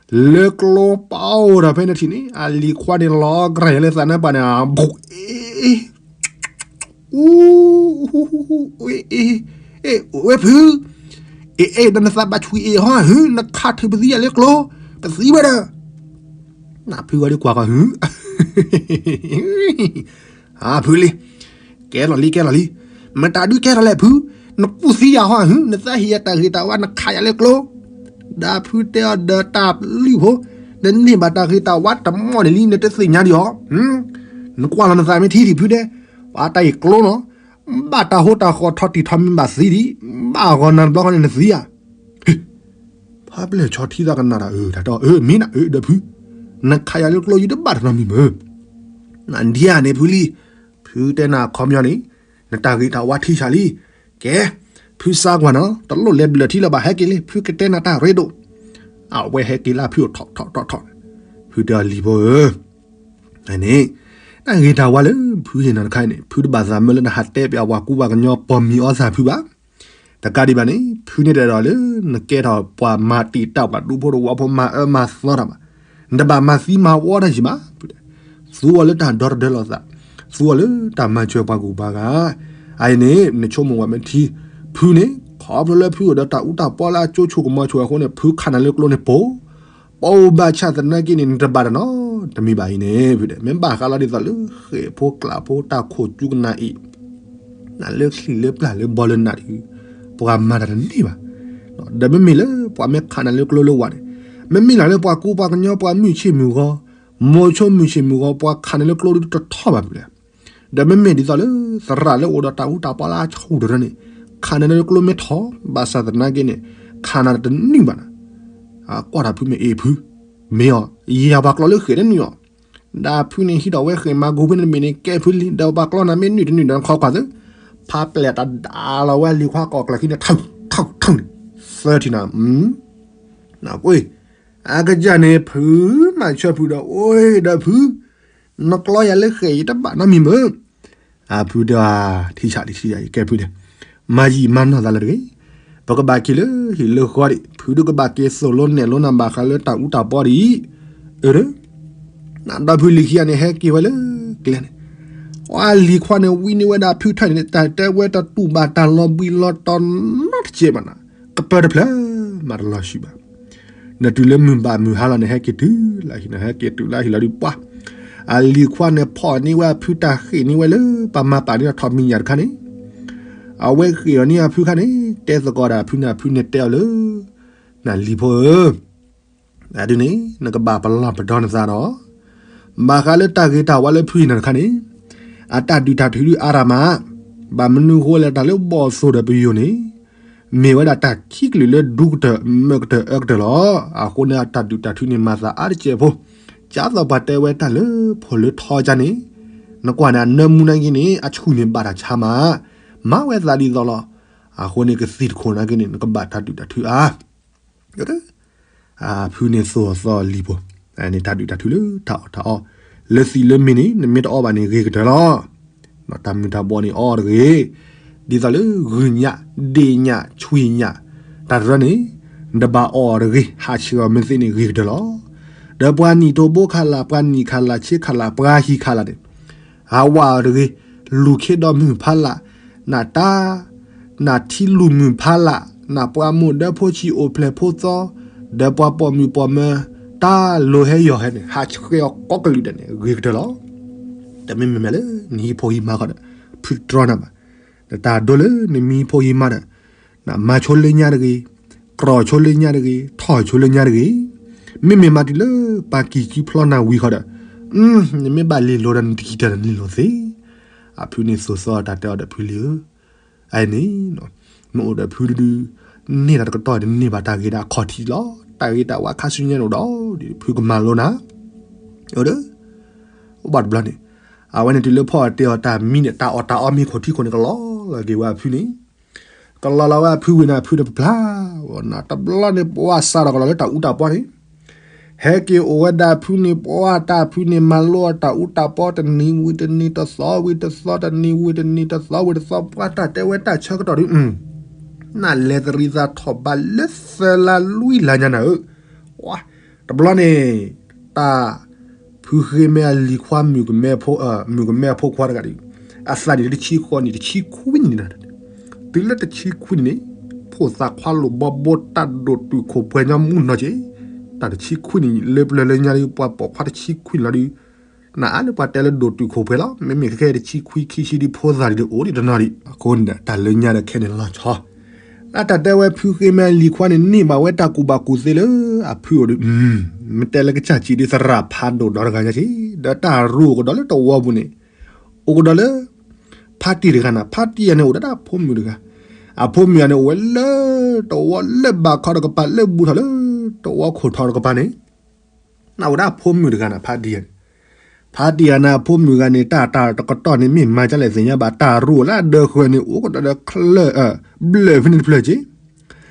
နၤဧၢ လၢကျိပအိၣ်ဒီးဖဲန့ၣ်ထံၣ်န့ၣ် အလံၤခွါန့ၣ်လီၤကြၢ်လၢသးနါပှၢ်န့ၣ် ဘူးအ့ၣ် အူ အ့ၣ် ဝဲဖု, အ့ၣ် အ့ၣ် ဒီးနသးဘၣ်ဆူၣ်အ့ၣ်ဟီဟု နခးထုးပသံယၤလၢကျိ, ပသံဝဲဒီး, နဖုဂီၤဒုးကွၢ်ဃီၤဟု, အဖုလံ, ကဲလီၤလံ ကဲလီၤလံ, မတၤဒုးကဲထီၣ်လဲၣ်ဖု, နကူၣ်သံယၤဟီဟု နသးဟ့ၣ်ယၤတၢ်ဂ့ၤတၢ်ဝါ နခးယၤလၢကျိ, ဒီးဖုတဲအီၤဒီးတၢ်ပလံၤဖိ, နန့ၢ်ဘၣ်တၢ်ဂ့ၤတၢ်ဝါတမီၢ်န့ၣ်လံ နတသ့ၣ်ညါဒံးအီၤ, နကွၢ်လီၤနသးမ့ၢ်ထံဒံးဖုတဲ, ပှၤတၢ်အံၤကျိနီၤ, ဘၣ်တၢ်ဟိတၢ်ဃီထီၣ်တံၢ်ထီၣ်မံဘၣ်သံဒံး, ဘၣ်ဂီၤနၤတဘျီဃီန့ၣ်နသံဧါ, ဟ့ၣ်, ဖ ပျဲၢ်ဆီထံသးကနၣ်တၢ်အၢ တၢ်တီအၢ မ့ၢ်နၤအၢ ဒီးဖု, နခးယၤလၢကျိယံတဘၣ်တနီတမံၤမ့ၢ်, နဒ်အန့ၣ်ဖုလံ, ဖုတဲနၤအခီပညီန့ၣ်, နတၢ်ဂ့ၤတၢ်ဝါထံဆးလံ, ကဲ, ဖုစါကွၢ်နီၤ တလိၣ်လဲၤဘျၢၣ်ထံလၢၤဘၣ် ဟဲက့ၤလံ ဖုကတဲနၤတၢ်ရ့ဒိၣ်, အဝဲဟဲက့ၤလၢဖုအိၣ်ထီၣ်ထီၣ်ထီၣ်ထီၣ်, ဖုတဲအီၤလံၤဖိဧၢ န့ၣ်, တၢ်ဂ့ၤတၢ်ဝါလၢဖုဟ့ၣ်နၤတခါအံၤန့ၣ် ဖုတဘၣ်သးမၢလၢနဟးတဲပၠးပှၤကူပှၤကညီပိာ်မုၣ်အီသးဖုဘၣ်, တကးဒံးဘၣ်န့ၣ် ဖုန့ၣ်တဲဒီးလၢ နကဲထီၣ်ပှၤမၤတံာ်တာ်ပှၤဒူဖိတဝီဖိမၤအၢမၤသီတၢ်ဘၣ်, နတဘၣ်မၤသံမၤဝီတၢ်ယံၤဘၣ်, သူအီၤလၢတၢ်ဒီတဒၢလီၤသး, သူအီၤလၢတၢ်မၤစၢၤပှၤဂုၤပှၤဂၤ, အအံၤန့ၣ် နဆိကမိၣ်ဝဲမ့ၢ်ထံ, ဖုန့ၣ် ခီဖျိလၢဖုအိၣ်ဒီးတၢ်အူတၢ်ပီလၢအကၠိဆိၣ်ကမီၤဆိၣ်အဃိန့ၣ် ဖုခးနၤလၢကျိန့ၣ်ပိာ် ပအိၣ်ဘၣ်ဆၣ်သနာ်က့န့ၣ် နတဘၣ်တနီတမံၤဘၣ်အံၤန့ၣ် ဖုတဲ မ့ၢ်ဘၣ်ဃးလီၤဒ်သိးလၢဃဲၣ်ဖိကျးဖိတၢ်ခိၣ်ကၠူကနၣ်အံၤ, နလၢချံလၢပျၢ်လၢဘီလၢနးဒီး, ပှၤမၤတၢ်တန့ၢ်ဘၣ်, ဒီးမ့မ့ၢ်လၢပှၤမ့ၢ်ခးနၤလၢကျိလၢဝၤန့ၣ်, မ့မ့ၢ်လၢပှၤကူပှၤကညီပှၤမုၢ်ဆ့ၣ်မုၢ်ဂီၤ, မိၤဆိမုၢ်ဆ့ၣ်မုၢ်ဂီၤ ပှၤခးနၤလၢကျိဒ်တထီဘၣ်ဖုတဲ ဒီးမ့မ့ၢ်ဒ်သိးလၢ သရၣ်လၢအိၣ်ဒီးတၢ်အူတၢ်ပီလၢအဆူၣ်တရၢန့ၣ်, ခးနၤလၢကျိမ့ၢ်ထီ, ဘၣ်ဆၣ်သနာ်က့န့ၣ်, ခးနၤတနံၣ်ဘၣ်နၤ, ကွၢ်တၢ်ဖုမ့ၢ်အ့ၣ်ဖု, မ့ၢ်အီၤ, ယၤပှၤကျီလၢဃဲၣ်တနံၣ်အီၤ, ဒီးဖုန့ၣ်ဟံးထီၣ်ဝဲဃဲၣ်မၤကူဖဲန့ၣ်တဘ့ၣ်န့ၣ် ကဲဖုလံ, ဒီးပှၤကျီနၤမ့ၢ်နံၣ်တနံၣ်ဒီးနခီကွၢ်သ့, ဖးပျဲၢ်တၢ်ဒၣ်လီၤဝဲလံၤခွါကိးကျၢၢ်ခံန့ၣ် ထုထုထုန့ၣ်, သၢထံၣ်နၤ, နကွၢ် အကစၢ်န့ၣ် ဖုမၤဆၢဖုဒီး အိၣ်ဒီးဖု, နကျီယၤလၢဃဲၣ်ယတဘၣ်နီတမံၤမ့ၢ်, အဖုဒီး ထံဆးထံဆးယကဲဖုဒီး, မၤယံာ်မၤနီၢ်သးလၢတဂ့ၤ, ပကဘၣ်က့ၤလၢဟံၣ်လၢဃီဒံး ဖုဒုးကဘၣ်က့ၤသိၣ်လိနဲၣ်လိနၤဘၣ်ဃးလၢတၢ်အူတၢ်ပီဒံး, အၢ ဒီးဖုလံၤခံဂၤန့ၣ် ဟဲက့ၤဝဲလၢကျဲန့ၣ်, အလံၤခွါန့ၣ် ဝံန့ၢ်ဝဲဒၣ်ဖုထၢၣ်န့ၣ် တၢ်တဲဝဲတတူၢ်ဘၣ်တၢ်လီၤဘှံးလီၤတီၤနီတစဲးဘၣ်နၤ, ကပၢတဖျၢၣ် မၤတလီၤဆှံဘၣ်, နတုၤလၢမုၢ်ဘၣ်မုၢ်ဟါလီၤန့ၣ် ဟဲက့ၤတုၤလၢဟံၣ်န့ၣ် ဟဲက့ၤတုၤလၢဟံၣ်လီၤဒုးပှၢ်, အလံၤခွါန့ၣ် ဖီၣ်န့ၢ်ဝဲဖုတၢ်ဃ့ၢ်န့ၢ်ဝဲလၢ ပှၤမၤပာ်န့ၢ်ထီၣ်မံၤညၣ်တခါန့ၣ်, အဝဲဃ့ၢ်အီၤန့ၢ်အဖုခါန့ၣ် တဲသကိးဒီးဖုန့ၣ် ဖုန့ၣ်တဲအီၤလၢ နလံၤဖိဧၢ, အဒုန့ၣ် နကဘၣ်ပလီၢ်ပဒီနသးဒီး ဘၣ်ဃးလၢတၢ်ဂ့ၤတၢ်ဝါလၢဖုအံၤနၤတခါန့ၣ်, အတၢ်ဒုၣ်တၢ်ထုးဒုးအါရၣ်မး, ဘၣ်မနုၤဃိလဲၣ် တၢ်လၢဘီၣ်သိၣ်ဒီးပယိၤန့ၣ်, မ့ၢ်ဝဲဒၣ်တၢ်ခံကလုာ်လၢဒူကတၢၢ်မၢကတၢၢ်အၢကတၢၢ်လီၤ. အဃိန့ၣ် အတၢ်ဒုၣ်တၢ်ထုးန့ၣ်မၤသးအါတစဲးဖိ, ကၢ်သိးပှၤတဲဝဲတၢ်လၢဖိးလၢထီကၢ်န့ၣ်, နကွၢ်န့ၣ် အနၢမူနာ်က့န့ၣ် အဆူၣ်န့ၣ်ဘၣ်တၢ်ဆါမး, မၤဝဲသးဒ်သိးလီၤ. အဃိန့ၣ် ကသံၣ်တခိၣ်နာ်က့န့ၣ် နကဘၣ်တၢ်ဒုၣ်တၢ်ထုးအါ ဖုန့ၣ်သိၣ်အသီလံၤဖိ, န့ၣ်တၢ်ဒုၣ်တၢ်ထုးလၢတၢ်အီၣ်တၢ်အီ, လၢသံးလၢမ့ၢ်န့ၣ် နမ့ၢ်တအီၣ်ဘၣ်န့ၣ်ဂ့ၤကတၢၢ်လီၤ. တၢ်မုၢ်တၢ်ဘိန့ၣ်အီၣ်တဂ့ၤ, ဒ်သိးလၢဂုၢ်ညၣ်, ဒ့ၣ်ညၣ်, ဆွံညၣ်, တၢ်တရၢန့ၣ်, နဘၣ်အီၣ်အီၤတဂ့ၤ, ဟးဆှဲးအီၤမ့ၢ်သ့န့ၣ်ဂ့ၤကတၢၢ်လီၤ. ဒီးပှၤနံၣ်ထိးဘိခးလာ်, ပှၤနံၣ်ခးလာ်, ဆ့ခးလာ်, ပှၤဟံၣ်ခးလာ်န့ၣ်, ဟးဝးအီၤတဂ့ၤ, လူၢ်ခ့ဒီးမုၢ်ဖးလာ်, နတၢ် နထံလူၢ်မုၢ်ဖးလာ်, နပှၤမိၢ်ဒၢဖိဆံးအိၣ်ဖျဲၣ်ဖိသီ, ဒီးပှၤပိာ်မုၣ်ပိာ်မၢၤ, တၢ်လိၤဟဲယီၤဟဲန့ၣ် ဟးဆှဲးအီၤကိးကလုာ်ဒဲးန့ၣ် ဂ့ၤကတၢၢ်လီၤ. တမ့မ့ၢ်မ့ၢ်လၢ နဟံးဖိဟံးမါဃီဒီး ဖုတြီနၤဘၣ်. နတၢ်ဒိလၢနမံၤဟံးဖိဟံးမါဒီး နမၤဆိလၢညါတဂ့ၤ, ကြၢးဆိလၢညါတဂ့ၤ, ထီၣ်ဆိလၢညါတဂ့ၤ. မ့မ့ၢ်မၤတုၤလၢပှၤကံၢ်ကံဖျီနၤဝံၤဃီဒီး နမ့ၢ်ဘၣ်လ့ၤလိၤဒီးနတကံၢ်တၢ်တန့ၢ်လိာ်သ့. အဖုန့ၣ်သိၣ်သီတၢ်တဲအီၤဒီးဖုလံၤဧၢ, အန့ၣ် နအိၣ်ဒီးဖုဒုဒု န့ၢ်တၢ်တကတီၢ်တန့ၢ်ဘၣ်တၢ်ဂ့ၤဒၣ်အခီၣ်ထံးလီၤ. တၢ်ဂ့ၤတၢ်ဝါခါဆူညါန့ၣ်အိၣ်ဒီး ဖုကမၤလိနၤ ဒီး အိၣ်ဘၣ်တဘျီန့ၣ် အဝဲန့ၣ်တုၤလၢဖီၣ်အီၤတဲအီၤတၢ်မံန့ၣ် တၢ်အီၣ်တၢ်အီမ့ၤခိၣ်ထံခိၣ်န့ၣ် ကလီၤလီၤက့ၤဝဲအဖုန့ၣ် ကလီၤလီၤဝဲအဖုဝံၤန့ၣ် အဖုတပျၢ်ဝဲနၤ တဘျီန့ၣ် ပှၤစးထီၣ်ကလီၤလၢတၢ်အူတၢ်ပီန့ၣ် ဟဲက့ၤအိၣ်ဝဲဒၣ်ဖုန့ၣ် ပှၤတၢ်ဖုန့ၣ် မၤလိအီၤတၢ်အူတၢ်ပီ တနံၤဝံၤတနံၤ တသီဝံၤတသီ တနံၤဝံၤတနံၤ တသီဝံၤတသီ ပှၤတၢ်တဲဝဲတၢ်ဆၢကတီၢ်ဒု နလဲၤတရံးသးထီၣ်ဘးလၢသၢလါလွံၢ်လါညါနၤဧၢ တဘျီန့ၣ် တၢ် ဖုဃ့မဲအလံၤခွါ မုၣ်ကမဲအဖိခွါတဂၤဒီး အသးနံၣ်လၢတဆံဃိးနံၣ် တဆံခွံနံၣ်န့ၣ် တုၤလၢတဆံခွံနံၣ်န့ၣ် ဖိသၣ်ခွါလိၣ်ဘီဘိတၢ်ဒိၣ်တုာ်ခိၣ်ပှဲၤညီမုၢ်နီၢ်က့ တၢ်တဆံခွံနံၣ်လၢပျၢၤလၢညါဒီး ပှၤပိာ်ခွါတဆံခွံနံၣ်လီၤဒီး နအါလၢပှၤတဲလၢဒိၣ်တုာ်ခိၣ်ပှဲၤလီၤ မ့မ့ၢ်ခဲခဲတဆံခွံခံဆံဒီး ဖိသၣ်ဒ်ဒီးအိၣ်ဒံးတနီၤဒံး အဃိန့ၣ်ဒီး တၢ်လၢညါဒီးခဲန့ၣ်လီၤဆီ အတၢ်တဲဝဲဖုဃ့မဲအလံၤခွါန့ၣ် န့ၢ်ဘၣ်ဝဲတၢ်ကူၣ်ဘၣ်ကူၣ်သ့လၢအဖုအိၣ်ဒီး မ့ၢ်တဲလၢကစၢ်စံးဒ်သရၣ်ဖးဒိၣ်ဒီတဂၤညါက့ ဒီးတၢ်ရူအိၣ်ကဒီးလၢတဝီပူၤန့ၣ် အိၣ်ကဒီးလၢ ဖါတံၢ်တဂၤန့ၣ် ဖါတံၢ်ယၤန့ၣ်အိၣ်ဒီးတၢ်ဖိမုၣ်တဂၤ အဖိမုၣ်ယၤန့ၣ်အိၣ်ဝဲလၢ တဝီလၢဘၣ်ခီဒီးကပၤလၢဘူးထီၣ်လၢ တဝီခိၣ်ထီတကပၤန့ၣ် နၢ်ဝဲဒၣ်အဖိမုၣ်တဂၤန့ၣ် ဖါတံၢ်ဂၤန့ၣ်, ဖါတံၢ်ဂၤန့ၣ် အဖိမုၣ်ဂၤန့ၣ် တၢ်တၢ်တကတီၢ်န့ၣ် မ့ၢ်မၤဒ်လဲၣ်သ့ၣ်ညါဘၣ်, တၢ်ရိၣ်လၢအဒၢးဃၢၤန့ၣ် အိၣ်ကဒီးဒီးချၢၣ်, ဘျၢၣ်ဖဲန့ၣ်တဖျၢၣ်က့ၤ,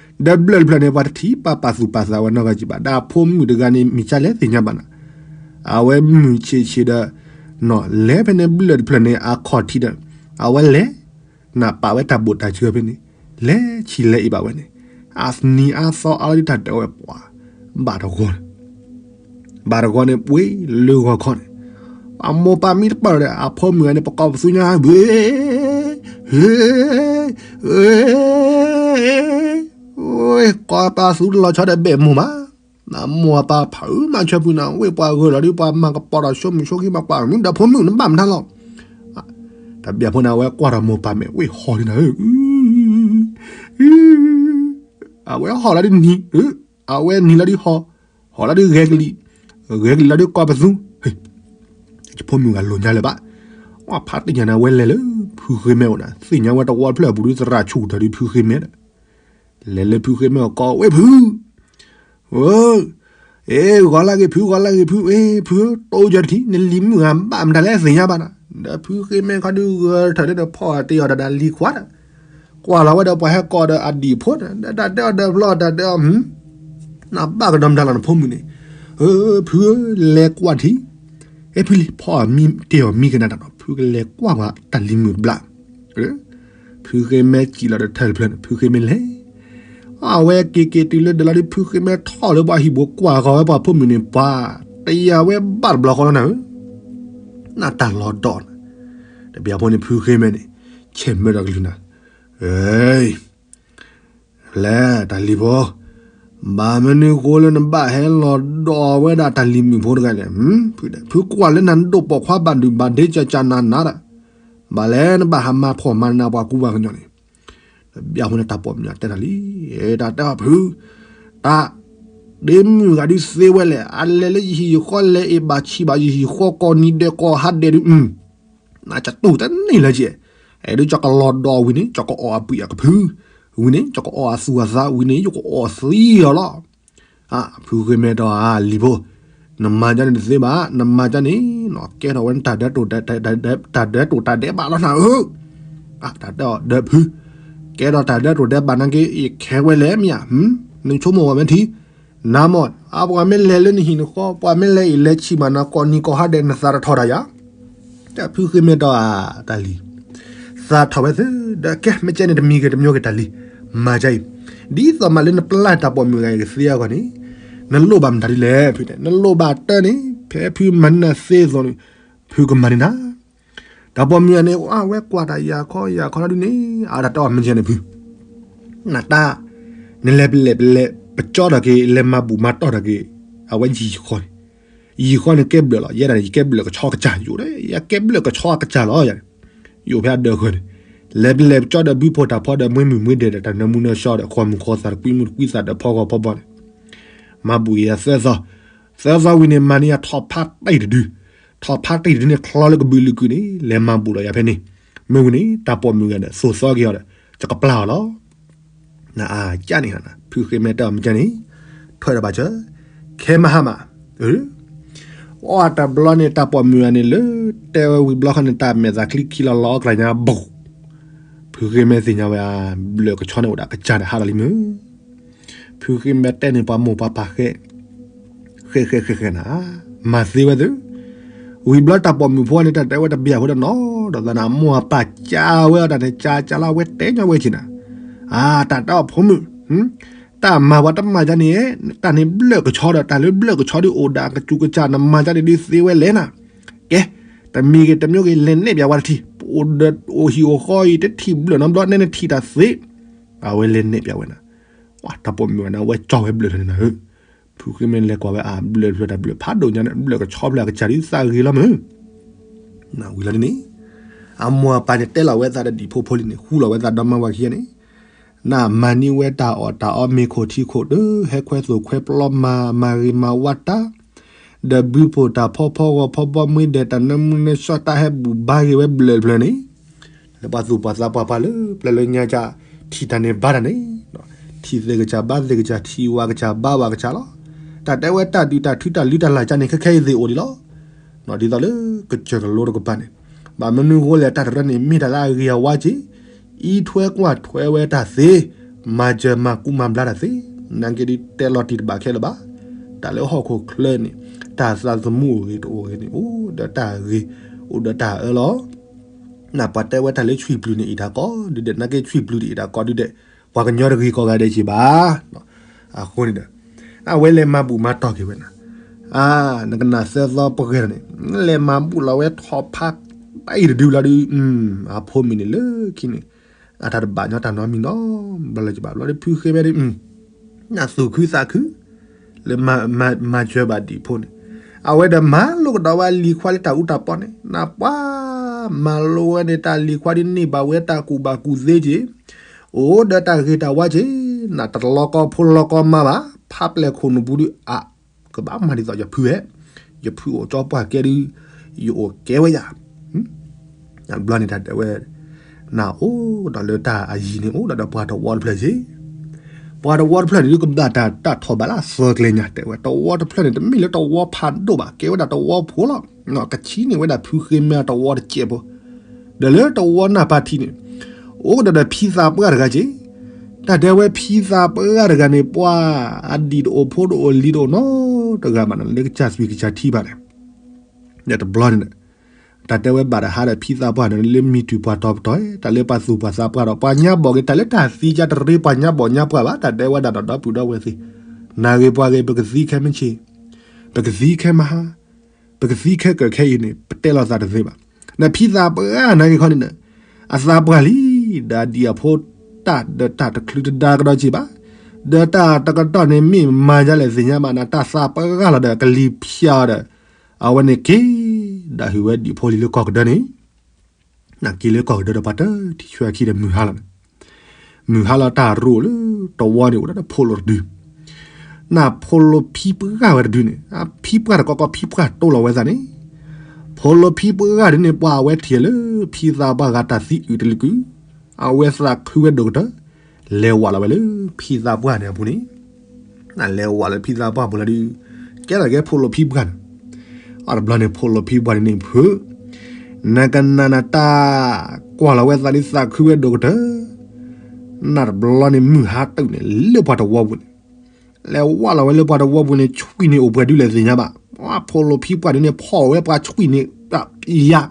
ဒီးဘျၢၣ်တဖျၢၣ်န့ၣ် ပှၤတထံၣ်ပာ်ပာ်သူၣ်ပာ်သးဝဲနီတဂၤက့ၤဘၣ်, ဒီးအဖိမုၣ်တဂၤန့ၣ် မ့ၢ်ဒ်လဲၣ်သ့ၣ်ညါဘၣ်နၤ, အဝဲမုၢ်ဆ့ၣ်ဆ့ၣ်ဒီး လဲၤဖဲန့ၣ်ဘျၢၣ်တဖျၢၣ်န့ၣ် အခီၣ်ထံးဒီး အဝဲလဲၤ နပာ်ဝဲတၢ်ဘိၣ်တၢ်စၢၤဖဲန့ၣ်, လဲၤဆံးလဲၤအ့ၣ်ဘၣ်ဝဲန့ၣ်, အနံၤအါသီအါလီၤဒ်တၢ်ဒၢးဝဲပှၤ, ဘၣ်တဂီၤန့ၣ်, ဘၣ်တဂီၤန့ၣ် ပှ့ၤလၢဂီၤခီန့ၣ်, ပှၤမိၢ်ပၢ်မံတပၢၢ်ဒီး အဖိမုၣ်ဂၤန့ၣ် ပကိးပသူညါ, ဟ့, ဟ့, ကိးပသူတလီၤဆီဒီးဘဲၣ်မိၢ်မး, နမိၢ်အပၢ်ဖးအုးမၤဆၢဖုနၤ, ဝ့ၢ်ပှၤဂၢၢ်လီၤဒ် ပှၤမၤကပီၤဒီးဆိမိၣ်ဆိခံဘၣ်ပှၤမုၣ်ဒီးဖိမုၣ်နဘၣ်မတၤလီၤ, တဘျီဖိန့ၣ် အဝဲကွၢ်ဒီးမိၢ်ပၢ်မဲာ် ဝ့ၢ်ဟီၣ်ဒ်နၤဧၢ, အဝဲဟီၣ်လီၤဒ်နံၤ, အဝဲနံၤလီၤဒ်ဟီၣ်, ဟီၣ်လီၤဒ်ဂဲၤကလံၤ, ဂဲၤကလံၤလီၤဒ်ကိးပသူ, ယဖိမုၣ်ဂၤလိာ်ညါလၢၤဘၣ်, အဖါတံၢ်ဂၤန့ၣ် အဝဲလဲၤလၢဖုဃ့မဲအိၣ်ဒီး သ့ၣ်ညါဝဲတဝီတဖျၢၣ်အပူၤဒ်သရၣ်ဆူၣ်တၢ်ဒ်ဖုဃ့မဲဒီး လဲၤလၢဖုဃ့မဲအကိးဝဲဖု, အ့, ဂီၤလၢဂ့ၤဖု, ဂီၤလၢဂ့ၤဖု, အ့ ဖု, တိယီတထံး နလံၤမုၣ်ဂၤဘၣ်မတၤလဲၣ်သ့ၣ်ညါဘၣ်နၤ, ဒီးဖုဃ့မဲခီဒုးဂၢၤထၢၣ်ဒီးဖီၣ်တ့ၢ်အီၤတၢ်ဒၣ်လံၤခွါဒီး, ကွၢ်လီၤဝဲဒီးပှၤဟဲကိးဒီးအဒံၣ်ဖိဒီး တၢ်တဲအီၤဒီးဖျီတၢ်တဲအီၤ, နဘၣ်ကဒီးမတၤလီၤနဖိမုၣ်န့ၣ်, ဖု, လဲၤကွၢ်ထံး, အ့ ဖုလံၤ ဖီၣ်မံတ့ၢ်အီၤမံကနၣ်တၢ်ဒီး ဖုကလဲၤကွၢ်ပှၤတၢ်လံၤမုၣ်ဘျး ဖုဃ့မဲစံၣ်လီၤဒီးထၢၣ်တဖျၢၣ်န့ၣ် ဖုဃ့မဲလဲၤ, အဝဲက့ၤက့ၤတုၤလၢဒၢးလီၤဒ်ဖုဃ့မဲထီၣ်လၢပှၤဟံၣ်ပူၤကွၢ်ဃီၤဝဲပှၤဖိမုၣ်န့ၣ် ပှၤတယာ်ဝဲဘၣ်တဘျီဃီလီၤနၤဧၢ, နတၢ်လီၤဒီးနၤ, တဘျီဖိန့ၣ် ဖုဃ့မဲန့ၣ် ဆဲးမၢဒီးကလုၢ်နၤ, လဲၤတၢ်လံၤဖိ, ဘၣ်မနုၤဃိလၢနဘၣ်ဟဲလီၤဒီးဝဲဒၣ်တၢ်လံၤမုၣ်ဖိတဂၤလဲၣ်, ဖုကွၢ်လၢနၤနဒိၣ်ပိာ်ခွါဘၣ်ဒုၣ်ဘၣ်ဒ့ကၠးကၠးနးနးဒီး, ဘၣ်လဲၣ်နဘၣ်ဟးမၤဖှီၣ်မၤနးပှၤကူပှၤကညီန့ၣ်, တဘျီဖိန့ၣ်တၢ်ပိာ်မုၣ်တဲနၤလံ, တၢ်တဲအီၤဖု, တၢ် ဒ့မုၣ်ဂၤဒုးသ့ဝဲလဲၣ်, အလဲၤလၢယဟံၣ်ယဃီလဲၤအ့ၣ်ဘၣ်ဆံးဘၣ်ယဟံၣ်ယဃီ ကိးနံၤဒဲးကိးဟါဒဲးဒုး, နကတူၢ်တန့ၢ်လၢၤကဲ, အဲၣ်ဒုးကၠီကလီၤဒီးဝံၤန့ၣ် ကၠီကအီၣ်အပုၢ်အကဖု, ဝံၤန့ၣ် ကၠီကအီၣ်အသူၣ်အသးဝံၤန့ၣ် ယကအီၣ်သံအီၤလီၤ. ဖုဃ့မဲဒီးအလံၤဖိ, နမၤကန့ၣ်တသ့ဘၣ်, နမၤကန့ၣ် ကဲထီၣ်ဝဲနတၢ်ဒၢတိာ်, တၢ်ဒၢတိာ်တၢ်ဒဲးဘးလီၤနၤဧၢ, တၢ်တဲအီၤဒီးဖု, ကဲထီၣ်တၢ်ဒၢတိာ်ဒဲးဘးနာ်က့ ယခဲဝဲလဲၣ်မ့ၢ်ဧါ, နဆိကမိၣ်ဝဲမ့ၢ်ထံ နၤမ့ၢ် အပှၤမ့ၢ်လဲၤလၢနဟံၣ်နဃီ ပှၤမ့ၢ်လဲၤအ့ၣ်လဲၤဆံးမးနၤ ကိးနံၤကိးဟါဒဲးနသးတထီၣ်တၢ်ယၤ, ဒီးဖုဃ့မဲဒီးတၢ်လံၤ, သးထီၣ်ဝဲသ့ဒီး ကဲ မ့ၢ်ကဲန့ၣ်တမံၤဂ့ၤတမံၤဂ့ၤတၢ်လံၤ, မၤကအံၤ, ဒ်သိးမးလၢနပျၢ်တၢ်ပိာ်မုၣ်ဂၤအံၤကသ့အဂီၢ်န့ၣ်, နလိၣ်ဘၣ်မတၤဒ်လဲၣ် ဖုတဲ, နလိၣ်ဘၣ်တၢ်န့ၣ် ဖဲဖုမၤန့ၢ်နၤသ့အသိးန့ၣ်, ဖုကမၤန့ၢ်နၤ တၢ်ပိာ်မုၣ်ဂၤန့ၣ် အဝဲကွၢ်တၢ်ယၤခီယၤခီလီၤဒုးန့ၣ် အတၢ်တဲအီၤမ့ၢ်ကဲန့ၣ်ဖု, နတၢ်, နလဲၤပလဲၤပလဲၤပကၠီထီၣ်က့ၤ လဲၤမၤဘူၣ်မၤတီၢ်ထီၣ်က့ၤ, အဝဲယံာ်ဃီန့ၣ်, ယံာ်ဃီန့ၣ်ကဲဘျၢၣ်လီၤ, ယဲဒၣ်န့ၣ်ယကဲဘျၢၣ်ကဆီကစၢ်ယိာ်ဒီး ယကဲဘျၢၣ်ကဆီကစၢ်လီၤယၤန့ၣ်, ယအိၣ်ဖဲအဒၢးဃၢၤန့ၣ်, လဲၤပလဲၤပကၠီဒီးဘုဖိတၢ်ဖီဒီးမွဲမုၢ်မွဲဒဲးဒီးတၢ်နၢမူနၢဆှီဒီး ဃီမုၢ်ဃီသးဒီးကွံမုၢ်တကွံသးဒီးဖီဂီၤဖီဘီန့ၣ်, မၤဘူၣ်ယၤသၢသီ, သၢသီဝံၤန့ၣ် မၤန့ၢ်ယၤထီၣ်ဖးတံၢ်တဒု, ထီၣ်ဖးတံၢ်တဒုန့ၣ် ချီလၢကဘုးလုာ်ကုာ်န့ၣ် လဲၤမၤဘူၣ်ဒီးယၤဖဲန့ၣ်, မ့ၢ်ဝံၤန့ၣ် တၢ်ပိာ်မုၣ်ဂၤဒီး သိၣ်သီက့ၤအီၤဒီး ယကပျၢ်အီၤလီၤ. နအါကၢ်န့ၣ်, ဖုဃ့မဲတဲအီၤမ့ၢ်ကဲန့ၣ်, ထွဲဒီးဘၣ်စၢၤ, ခဲမဟါမး, အီၣ်တဘျီန့ၣ် တၢ်ပိာ်မုၣ်ဂၤန့ၣ်လၢ တဲဝဲဝံၤဘျီဃီန့ၣ် တၢ်မဲာ်သးချံခံလီၤလီၤအီၣ်ကျါညါ ဘူး, ဖုဃ့မဲသ့ၣ်ညါဝဲဧါ, ဘျၢၣ်ကဆီန့ၣ်အိၣ်ဒီးကစၢ်ဒီးဟးလီၤလံမုၢ် ဖုဃ့မဲတဲန့ၣ်ပှၤမိၢ်ပှၤပၢ်ဃဲ, ဃဲဃဲဃဲဃဲနၤ, မၤသ့ဝဲသ့, ဝံၤဘျီတၢ်ပိာ်မုၣ်ဖိန့ၣ် တၢ်တဲဝဲတဘၣ်ဖိဒီးနီၤ, ဒီးသးနၤ အမိၢ်အပၢ်ကးဝဲအီၤတၢ်န့ၣ် ကးကးလၢအဝဲ တဲညီဝဲဆ့ၣ်နၤ, အါ တၢ်တဲအီၤဖိမုၣ်, တၢ်မၤပှၤတမၤကန့ၣ်, တၢ်န့ၣ်ဘျၢၣ်ကဆီဒီး တၢ်လၢဘျၢၣ်ကဆီဒုးအိၣ်ဒီးအကစူၢ်ကစၢ် နမၤကန့ၣ်ဒုးသ့ဝဲလဲၣ်နၤ, ကဲ, တမံၤဂ့ၤတမံၤဂ့ၤ လဲၤနဲၣ်ပၠးဝဲတထံၣ်, ပအိၣ်ဒီးအိၣ်ဟံၣ်အိၣ်ဃီအံၤ တထံၣ်ဘျၢၣ်နီတဘျီ နဲနထံၣ်တၢ်သ့, အဝဲလဲၤနဲၣ်ပၠးဝဲနၤ, တၢ်ပိာ်မုၣ်ဝဲန့ၣ် အဝဲကၠီဝဲဘျၢၣ်ထီၣ်န့ၣ်နၤဧၢ, ဖုဃ့မဲလဲၤကွၢ်ဝဲအါ ဘျၢၣ်ဖျၢၣ်တၢ်ဘျၢၣ်ဖးဒိၣ်ညါန့ၣ် ဘျၢၣ်ကဆီဖျၢၣ်အကစၢ်ဒုးသးဂ့ၤလီၤမုၢ် နဝံၤလီၤဒ်န့ၣ်, အမိၢ်အပၢ်န့ၣ်တဲလီၤဝဲသးဒီးဒံၣ်ဖိဖိလံန့ၣ် ဃူလီၤဝဲသးဒီမါဝၤခံဂၤန့ၣ်, နမၤန့ၢ်ဝဲတၢ်အီၣ်တၢ်အီမ့ၤခိၣ်ထံခိၣ်ဒီး ဟဲခွဲသိၣ်ခွဲပျီမၤ မၤဂ့ၤမၤဝါတၢ်, ဒီးဘုဖိတၢ်ဖီဖီဂီၤဖီဘီမွဲဒဲး တၢ်နၢမူနၢဆှီတၢ်ဟဲဘူၣ်ဘါဂ့ၤဝဲဘျၢၣ်တဖျၢၣ်န့ၣ်, လၢပှၤသူၣ်ပှၤသးပှၤပှၤလၢပျၢၤလၢညါက ထံၣ်တၢ်န့ၣ်ဘါတၢ်န့ၣ်, ထံၣ်သ့ၣ်ကစၢ်ဘါသ့ၣ်ကစၢ် ထံၣ်ဝၤကစၢ်ဘါဝၤကစၢ်လီၤ. တၢ်တဲဝဲတၢ်ဒုးတၢ်ထုတၢ်လုၢ်တၢ်လၢ်ကန့ၣ် ခဲခဲအံၤသ့ၣ်အိၣ်ဒံးလီၤ. ဒ်သိးလၢကစၢၢ်ကလိတကပၤန့ၣ်, ဘၣ်မနုၤအဃိလဲၣ် တၢ်တရၢန့ၣ် မ့ၢ်တၢ်လၢအဂ့ၤအဝါက့ၤ, အံးထွဲကွၢ်ထွဲဝဲတၢ်သ့, မၤစၢၤမၤကူမၤဘျါတၢ်သ့, နာ်က့ဒုးတဲလီၤတံၢ်တဘၣ်ခဲလၢာ်ဘၣ်. တၢ်လၢဟီၣ်ခိၣ်ချၢန့ၣ် တၢ်သးသမူအိၣ်ဂ့ၤတအိၣ်ဂ့ၤန့ၣ် အိၣ်ဒီးတၢ်ဂ့ၤ, အိၣ်ဒီးတၢ်အၢလီၤ. နပှၤတဲဝဲတၢ်လၢဆွံပျုၤန့ၣ်အံးတၢ်ကီဒုဒဲး, နာ်က့ဆွံပျုၤတအံးတၢ်ကီဒုဒဲး, ပှၤကညီတဂ့ၤကီၢ်ဂၤဒဲးက့ၤဘၣ်. အဃိန့ၣ်ဒီး အဝဲလဲၤမၤဘူၣ်မၤတီၢ်က့ၤဝဲနၤ, အါ, နကနၣ်သၢသီပှဲၤထီၣ်န့ၣ် လဲၤမၤဘူၣ်လီၤဝဲထီၣ်ဖး တၢ်အံၤတဒုလီၤဒုး, အဖိမုၣ်န့ၣ်လၢခံန့ၣ် အတၢ်တဘၣ်ညီတၢ်နီတမံၤနီတဘျီလၢၤကဘၣ်ဘျီဒီး ဖုဃ့မဲဒုး နသူၣ်ခုသးခု လၢမၤစၢၤဘၣ်ဒံၣ်ဖိန့ၣ်, အဝဲဒီးမၤလိကဒီးဝဲလံၤခွါလၢတၢ်အူတၢ်ပီန့ၣ်, နပှၤမၤလိဝဲန့ၣ် တၢ်လံၤခွါဒ်န့ၢ်ဘၣ်ဝဲတၢ်ကူၣ်ဘၣ်ကူၣ်သ့က့ၤ, အိၣ်ဒီးတၢ်ဂ့ၤတၢ်ဝါက့ၤ, နတလီၤကီဖိလီၤကီမါဘၣ်, ဖးပျဲၢ်ခိၣ်နူာ်ပူၤဒုး အါ, ကဘၣ်မၤဒ်သိးယဖုဧဲ, ယဖုအိၣ်ကၠီပှၢ်ကဲဒုး, ယအိၣ်ကဲဝဲယၤ ဘျီန့ၣ်တၢ်တဲဝဲ, နအိၣ်ဒီးလၢတၢ်အယံၤန့ၣ် အိၣ်ဒီးပှၤတဝီတဖျၢၣ်က့ၤ, ပှၤတဝီတဖျၢၣ်န့ၣ်ဒုး ကဘၣ်တၢ်တၢ်ထီၣ်ဘၣ်လၢအသၢကျဲညါတဲဝဲ, တဝီတဖျၢၣ်န့ၣ် တမ့ၢ်လၢတဝီဖးဒိၣ်ဘၣ်, ကဲဝဲဒၣ်တဝီဖိလီၤ. ကဆံန့ၢ်ဝဲဒၣ်ဖုဃ့မဲတဝီတစဲးဖိ, ဒီးလၢတဝီနၢ်ပၢၢ်ထံန့ၣ် အိၣ်ဒီးဒီးဖံသးပှၢ်တဂၤက့ၤ, တၢ်တဲဝဲဖံသးပှၢ်တဂၤန့ၣ် ပှၤအဒံၣ်တအိၣ်ဖိတအိၣ်လံၤတအိၣ်နီတဂၤဘၣ်န့ၣ် လၢကစၢ်သွံၣ်ကစၢ်ထံဘၣ်န့ၣ် ဒီးတဘျီန့ၣ်ဒီး တၢ်တဲဝဲဘၣ်တဟါဒီးဖံသးပှၢ်န့ၣ် လၢမံၤတုၤပှၤတီၤပတီၤ, တၢ်လၢပှၤသူၣ်ပှၤသးပှၢ်ဒီး ပှၤညါဘီၣ်က့ၤတၢ်လၢတၢ်သံကၢ်တရ့ ပှၤညါဘီၣ်ညါပှၢ်ဘၣ်, တၢ်တဲဝဲဒၣ်ဒီးဒီပုၢ်ဒီဝဲၢ်သ့ၣ်, နၤဂ့ၤပှၤဂ့ၤ ပကသံခဲမုၢ်ဆ့ၣ်, ပကသံခဲမုၢ်ဟါ, ပကသံခဲကၢၢ်ခဲအံၤန့ၣ် ပတဲလီၤသးတသ့ဘၣ်. နဖံသးပှၢ်နာ်က့ၤခီန့ၣ်ဒီး အသးပှၢ်လံ, ဒီးဒံၣ်အဖိတၢ်ဒီးတၢ်တချုးတဒါကဒီးက့ၤဘၣ်, ဒီးတၢ်တကတီၢ်န့ၣ် မ့ၢ်မၤဒ်လဲၣ်သ့ၣ်ညါဘၣ်န့ၣ် တၢ်သးပှၢ်လီၤဒီးကလံၤဖၠါအီၤဒီး အဝဲန့ၣ်က့ၤ ဒီးဟ့ၣ်ဝဲဒံၣ်ဖိလံၤလၢကီၢ်ကဒၢန့ၣ်, နက့ၤလၢကီၢ်ကဒၢဒီးပှၤတထံၣ်ဆှၢခံဒီးမုၢ်ဟါလီၤန့ၣ်, မုၢ်ဟါလီၤတၢ်ရိၣ်လၢတဝီန့ၣ်အိၣ်ဒီးဖိလိာ်တဒု, နဖိလိာ်ဖံပှၢ်ဝဲတဒုန့ၣ် ဖံပှၢ်တကီကီဖံပှၢ်တိၢ်လီၤဝဲသးန့ၣ်, ဖိလိာ်ဖံပှၢ်ဒ်န့ၣ် ပှၤအဝဲထံၣ်လၢဖံသးပှၢ်ဂၤတၢ်သံအုၣ်တလုာ်ကုာ်, အဝဲသးခုဝဲဒိၣ်ကတၢၢ်, လဲၤဝးလီၤဝဲလၢဖံသးပှၢ်န့ၣ်အပူၤန့ၣ် နလဲၤဝးလၢဖံသးပှၢ်ပူၤလီၤဒုး, ကဲထီၣ်က့ၤဖိလိာ်ဖံပှၢ်န့ၣ်, အတဘျီန့ၣ် ဖိလိာ်ဖံပှၢ်န့ၣ်န့ၣ်ဖု, နကနၣ်နတၢ်ကွၢ်လီၤဝဲသးဒ်သးခုဝဲဒိၣ်ကတၢၢ်, နတဘျီန့ၣ်မုၢ်ဟါတုၤန့ၣ် လၢပှၤတဝီပူၤန့ၣ်, လဲၤဝးလီၤဝဲလၢပှၤတဝီပူၤန့ၣ် ဆွံၣ်န့ၣ်အိၣ်ပှဲၤဒုလဲၣ်သ့ၣ်ညါဘၣ်, ဖိလိာ်ဖံပှၢ်ဒ်န့ၣ် ဖီၣ်ဝဲပှၤဆွံၣ်န့ၣ် ယါ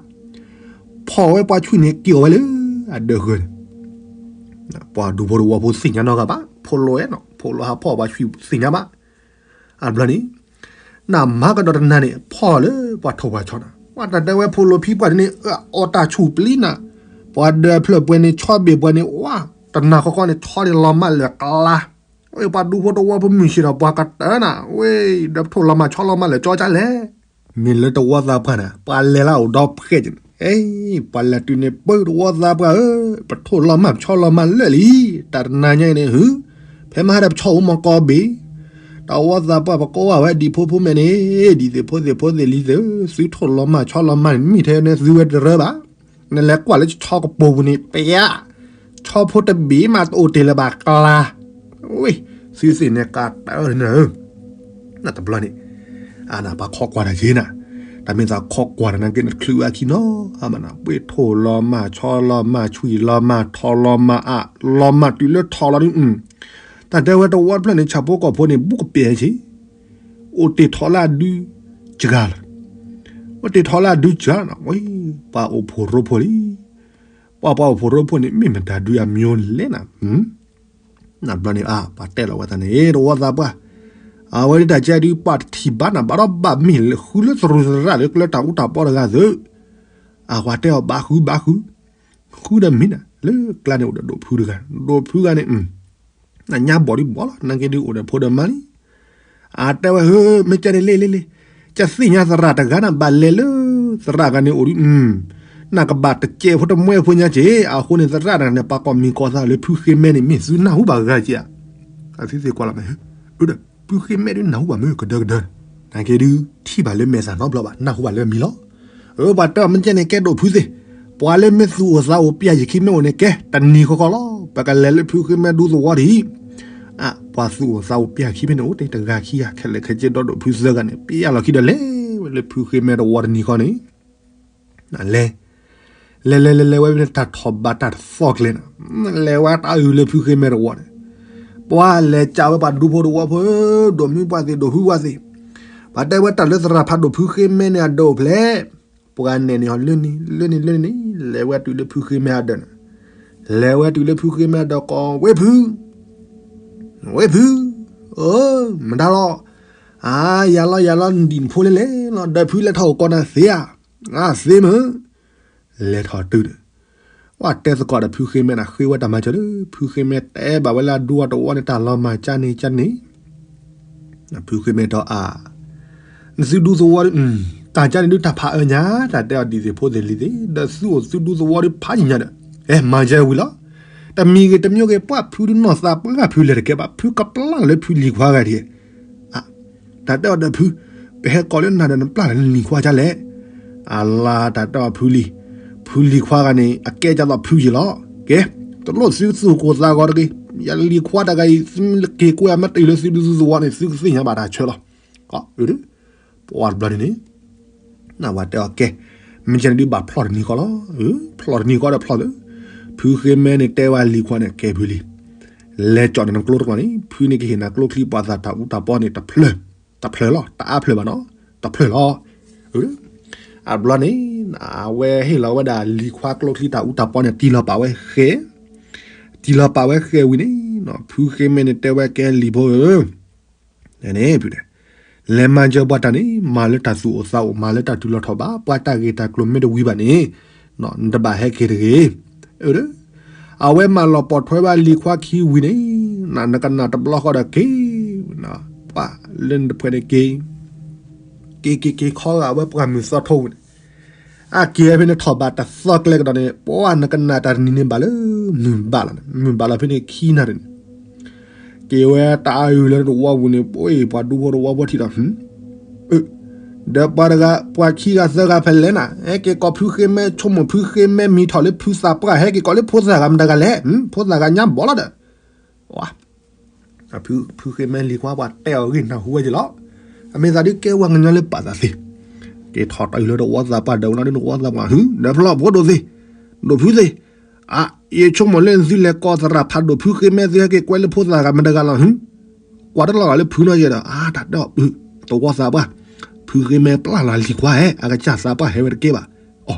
ဖီၣ်ဝဲပှၤဆွံၣ်န့ၣ်က့ၤအီၤဝဲလၢအဒၢးဃၢၤန့ၣ်, ပှၤဒူဖိတဝီဖိသ့ၣ်ညါနီတဂၤဘၣ်, ဖိလိာ်ဝဲနီၤ, ဖိလိာ်ဟးဖီၣ်ပှၤဆွံၣ်သ့ၣ်ညါဘၣ်, အဘျီန့ၣ် နမၤကဒီးတနၤန့ၣ် ဖီၣ်လၢပှၤထိၣ်ပှၤဆီနၤ, ပှၤတၢ်တဲဝဲဖိလိာ်ဖံပှၢ်ဒ်န့ၣ် အီၣ်တၢ်ဆူၣ်ပျံၤနၤ, ပှၤဒၢးဖျၢၣ်ပှဲၤန့ၣ် ဆီဘ့ၣ်ပှဲၤန့ၣ် ဝါ, တနၤဃီဃီန့ၣ် ဆီန့ၣ်လီၤမၢ်လၢာ်ကျါ, ဝဲပှၤဒူဖိတဝီဖိမုၢ်ဆ့ၣ်ဒီးပှၤကတၢၢ်နၤ, ဝဲဒီးထိၣ်လီၤမၢ်ဆီလီၤမၢ်လၢာ်ကၠီကၠါလဲၣ် မ့ၢ်လၢတဝီသးပှၢ်န့ၣ် ပှၤလဲၤလၢအိၣ်ဒီဖှဲးက့ၤန့ၣ်, အ့ ပှၤလဲၤတုၤန့ၣ် ပၢတဝီသးပှၢ်ဧၢ, ပထိၣ်လီၤမၢ်ပဆီလီၤမၢ်လၢာ်လံ, တၢ်တနၤညါအံၤန့ၣ် ဟု, ဖဲမဟါဒီးပဆီအိၣ်မီၢ်ကီဘ့ၣ်, တဝီသးပှၢ်ပကိးဘၣ်ဝဲဒံၣ်ဖိဖိမဲာ်န့ၣ်, ဒံၣ်သ့ၣ်ဖိသ့ၣ်ဖိသ့ၣ်လံၤသ့ၣ်ဧၢ, သုထိၣ်လီၤမၢ်ဆီလီၤမၢ်န့ၣ် မ့ၢ်ထဲန့ၣ်သုဝဲတရၢဘၣ်, နလဲၤကွၢ်လၢဆီကပိာ်ပူၤန့ၣ် ပယါ ဆီဖိတဘ့ၣ်မးတအိၣ်တ့ၢ်လၢၤဘၣ်ကျါ, ဝဲ သုသ့ၣ်န့ၣ်ကတၢၢ်န့ၣ်ဧၢ, နတဘျီန့ၣ် အါနၤပှၤခိးကွၢ်တၢ်က့ၤနၤ, တၢ်မ့ၢ်သးခိးကွၢ်တၢ်နာ်က့ နချုးအခံနီၤ, အမနၤ ပှ့ၤထိၣ်လီၤမၢ်ဆီလီၤမၢ်ဆွံၣ်လီၤမၢ်ထီလီၤမၢ်အါလီၤမၢ်တုၤလၢထီလီၤဒုး, တၢ်တဲဝဲတဝီတဖျၢၣ်န့ၣ် ဆၣ်ဖိကီၢ်ဖိန့ၣ် ဘူးကပဲာ်ဆ့ အိၣ်တ့ၢ်ထီလၢအဒုစှၤလီၤ, အိၣ်တ့ၢ်ထီလၢအဒုစှၤလီၤ, ပှၤအိၣ်ဖှိၣ်ရိဖှိၣ်လံ, ပှၤပှၤအိၣ်ဖှိၣ်ရိဖှိၣ်န့ၣ် မ့ၢ်မတၤဒုအမျိုးလဲၣ်နၤ, နဘျီန့ၣ် အါ ပှၤတဲလီၤဝဲသးန့ၣ် တဝီသးပှၢ်, အဝဲဒ်တၢ်ကဲဒုးပှၤတထံၣ်ဘၣ်နၤ ဘၣ်ဒီးဘၣ်မ့ၢ်လၢဃုလၢသရူးသရၣ်လၢကျၢၤတၢ်အူတၢ်ပီတဂၤသုး, အဝဲတဲအီၤဘၣ်ဃုဘၣ်ဃု, ဃုဒီးမ့ၢ်နၤ လၢကျါန့ၣ်အိၣ်ဒီးဒိၣ်ဖုတဂၤ, ဒိၣ်ဖုဂၤန့ၣ် နညါဘီၣ်ဒုးဘီၣ်လီၤ နာ်က့ဒုးအိၣ်ဒီးဖိဒီးမါလံ, အတဲဝဲ ဟၢ မ့ၢ်ကဲန့ၣ်လ့လ့လ့, ကသ့ၣ်ညါသရၣ်တဂၤနၤ ဘၣ်လဲၤလၢသရၣ်ဂၤန့ၣ်အိၣ်ဒုး, နကဘၣ်တကဲးဖိတမှဲဖိညါက့ၤ, အဃိန့ၣ် သရၣ်တဂၤန့ၣ် ပှၤကိးမံၤကိးသးလၢဖုဃ့မဲန့ၣ် မ့ၢ်သုနၢ်ဟူဘၣ်ဂၤက့ၤဧါ, အသုသ့ၣ်ကွၢ်လီၤမး, ဒီးဖုဃ့မဲဒုးနၢ်ဟူဘၣ်မ့ၢ်ကဒၢကဒၢ, နာ်က့ဒုး ထံၣ်ဘၣ်လၢမဲာ်သၣ်နီတဘျီဘၣ် နၢ်ဟူဘၣ်လၢအမံၤလီၤ, အၢ ပှၤတဲအီၤ မ့ၢ်ကဲန့ၣ်ကဲဒိၣ်ဖုသ့ၣ်, ပှၤလၢမ့ၢ်သူၣ်အိၣ်သးအိၣ်ပျဲယခံမ့ၢ်အိၣ်န့ၣ်ကဲ တနံၤဃီဃီလီၤ ပကလဲၤလၢဖုဃ့မဲဒူသဝီဒ်အံၤ, ပှၤသူၣ်အိၣ်သးအိၣ်ပျၢ်ခံဖဲန့ၣ်အိၣ်တ့ၢ်တဂၤခံဂၤ ခဲလၢာ်ခဲဆ့ဒီဒိၣ်ဖုသၢဂၤန့ၣ် ပျၢ်လီၤခံဒီးလဲၤဝဲလၢဖုဃ့မဲတဝီတနံၤဃီန့ၣ် လဲၤ လဲၤလဲၤလဲၤလဲၤဝဲဖဲန့ၣ် တၢ်ထီၣ်ဘးတၢ်တသီကျဲန့ၣ် လဲၤဝဲတၢ်အုၣ်လၢဖုဃ့မဲတဝီန့ၣ် ပှၤလဲၤကးဝဲပှၤဒူဖိတဝီဖိ ဒိၣ်မုၢ်ပှၢ်သ့ၣ် ဒိၣ်ဖုပှၢ်သ့ၣ် ပှၤတဲဝဲတၢ်လၢသရၣ်ဖးဒိၣ်ဖုဃ့မဲန့ၣ်အဒၢးအိၣ်ဖျဲၣ် ပှၤနဲၣ်န့ၣ်ဟီ လၢန့ၣ် လၢန့ၣ် လၢန့ၣ်န့ၣ် လဲၤဝဲတုၤလၢဖုဃ့မဲအဒၢးန့ၣ် လဲၤဝဲတုၤလၢဖုဃ့မဲအဒၢးကိးဝဲဖု ဝဲဖု မတၤလီၤ အါ ယၤလီၤယၤလီၤ နဒံၣ်နဖိလဲၣ်လဲၣ်လီၤ ဒီးဖုလဲၤထီၣ်အိၣ်ကိးနၤသ့ဧါ အါ သ့မ့ၢ် လဲၤထီၣ်တုၤဒီး ပှၤတဲသကိးဒီးဖုဃ့မဲန့ၣ် ဃ့ဝဲတၢ်မၤစၢၤလၢ ဖုဃ့မဲတဲဘၣ်ဝဲလၢအဒူအတဝီန့ၣ် တၢ်လီၤမၢ်ကၢန့ၣ်ကၢန့ၣ် ဖုဃ့မဲထီၣ်အါ နသုဒူသဝီဒီး တၢ်ကၢန့ၣ်ဒုးတၢ်ဖးအၢညါ တၢ်တဲအီၤဒ်သိးဖိသ့ၣ်လံၤသ့ၣ် ဒီးသုအိၣ်သုဒူသဝီဒီးဖးယံာ်ညါဒီး အဲ မၤစၢၤဝံၤလီၤ တမံၤဂ့ၤတမံၤဂ့ၤ ပှၤဖုဒုးနီၢ်သးပှၢ်ဖုလဲၤတကဲဘၣ် ဖုကပျၢ်လၢဖုလံၤခွါဂၤဒံး တၢ်တဲအီၤဒီးဖု ပဟဲကိးလၢနၤဒီးနပျၢ်လၢနလံၤခွါကၢလဲၣ် အလါတၢ်တဲအီၤဖုလံၤ ဖုလံၤခွါဂၤန့ၣ် အကဲဒ်သိးဖုယံၤလီၤ ကဲ တလိၣ်သုသူၣ်ကိၢ်သးဂီၤတဂ့ၤ ယလံၤခွါတဂၤအံၤ သုမ့ၢ်က့ၤကွၢ်အမ့ၢ်တအံၤလၢသုဒူသုသဝီန့ၣ် သုကသ့ၣ်ညါဘၣ်တၢ်ဆၢလီၤ ပှၤတဘျီန့ၣ်န့ၣ် နဝဲတဲအီၤကဲ မ့ၢ်ကဲန့ၣ်ဒုးဘၣ်ဖျီၣ်တနံၤဃီလီၤ ဖျီၣ်တနံၤဃီဒီးဖျီၣ်လၢ ဖုဃ့မဲန့ၣ်တဲဝဲလံၤခွါန့ၣ် ကဲဖုလံၤ လဲၤကၠီၣ်န့ၢ်နကျိတကီၢ်န့ၣ် ဖုန့ၣ်ကဟ့ၣ်နၤကျိချံပှၤသးတၢ်အူတၢ်ပီန့ၣ် တဖျၢၣ်လီၤ တအါဖျၢၣ်ဘၣ်နီၤ တဖျၢၣ်လီၤ အဘျီန့ၣ် အဝဲဟ့ၣ်လီၤဝဲဒၣ်လံၤခွါကျိချံတၢ်အူတၢ်ပီန့ၣ် တံၢ်လီၤပာ်ဝဲဃဲ တံၢ်လီၤပာ်ဝဲဃဲဝံၤန့ၣ် ဖုဃ့မဲန့ၣ်တဲဝဲကဲလံၤဖိဧၢ န့ၣ် လဲၤမၤစၢၤပှၤတၢ်န့ၣ် မၤလၢတၢ်သူၣ်အိၣ်သးအိၣ် မၤလၢတၢ်တုၤလီၤထီၣ်ဘး ပှၤတၢ်ဂ့ၢ်တၢ်ကျိၤမ့ၢ်တဝံၤဘၣ်န့ၣ် နတဘၣ်ဟဲက့ၤတဂ့ၤ အဝဲမၤလီၤပိာ်ထွဲဝဲလံၤခွါခံဝံၤန့ၣ် နကနၣ်တဘျီဃီဒီးက့ၤ ပှၤလၢနတဖှဲးန့ၣ်က့ၤ က့ၤက့ၤက့ၤခီဂာ်ဝဲပှၢ်မုၢ်သီထိဝံၤန့ၣ် အက့ၤဝဲဖဲန့ၣ်ထီၣ်ဘးတသီကျဲကဒီးန့ၣ် ပှၤနကနၣ်တၢ်တနံၤန့ၣ်ဘၣ်လၢ မုၢ်ဘၣ်လီၤဖဲန့ၣ်ခံနၤန့ၣ် က့ၤဝဲတၢ်အုၣ်လၢတဝီပူၤန့ၣ် ပှၤဒူဖိတဝီဖိထံၣ်ဒီး ဒီးပှၤတဂၤ ပှၤခံဂၤသၢဂၤဖဲလဲၣ်နၤ ဟဲက့ၤကိးဖုဃ့မဲ ဆိကမိၣ်ဖုဃ့မဲမံၤထီၣ်လၢဖုသးပှၢ် ဟဲက့ၤကိးလၢဖိသၣ်ဂၤမတၤဂၤလဲၣ် ဖိသၣ်ဂၤညါဘီလီၤဒီး ဖုဃ့မဲလံၤခွါပှၤတဲအီၤဂ့ၢ်နၢ်ဟူဝဲက့ၤလီၤ. အမ့ၢ်သးဒုးကဲဝဲကညီလၢပာ်သးသ့, က့ၤထီၣ်တၢ်အုၣ်လၢတဝီသးပှၢ်ဒီး ဝဲလီၤဒုးတဝီသးပှၢ် ဟု ဒီးဖျီၣ်ဖိဒိၣ်သ့, ဒိၣ်ဖုသ့, အါ ယဆိကမိၣ်လၢသုလဲၤကိးသရၣ်ဖးဒိၣ်ဖုဃ့မဲ သုဟဲက့ၤကွဲလၢဖိသၣ်ဂၤမတၤဂၤလီၤ ဟု ကွၢ်တလီၤဂာ်လၢဖုနီၢ်ယဲဒီး အါ တၢ်တဲအီၤ တဝီသးပှၢ် ဖုဃ့မဲပျၢ်လီၤလံၤခွါဟဲ အကစၢ်သးပှၢ်ဟဲဝဲတကဲဘၣ်, အီ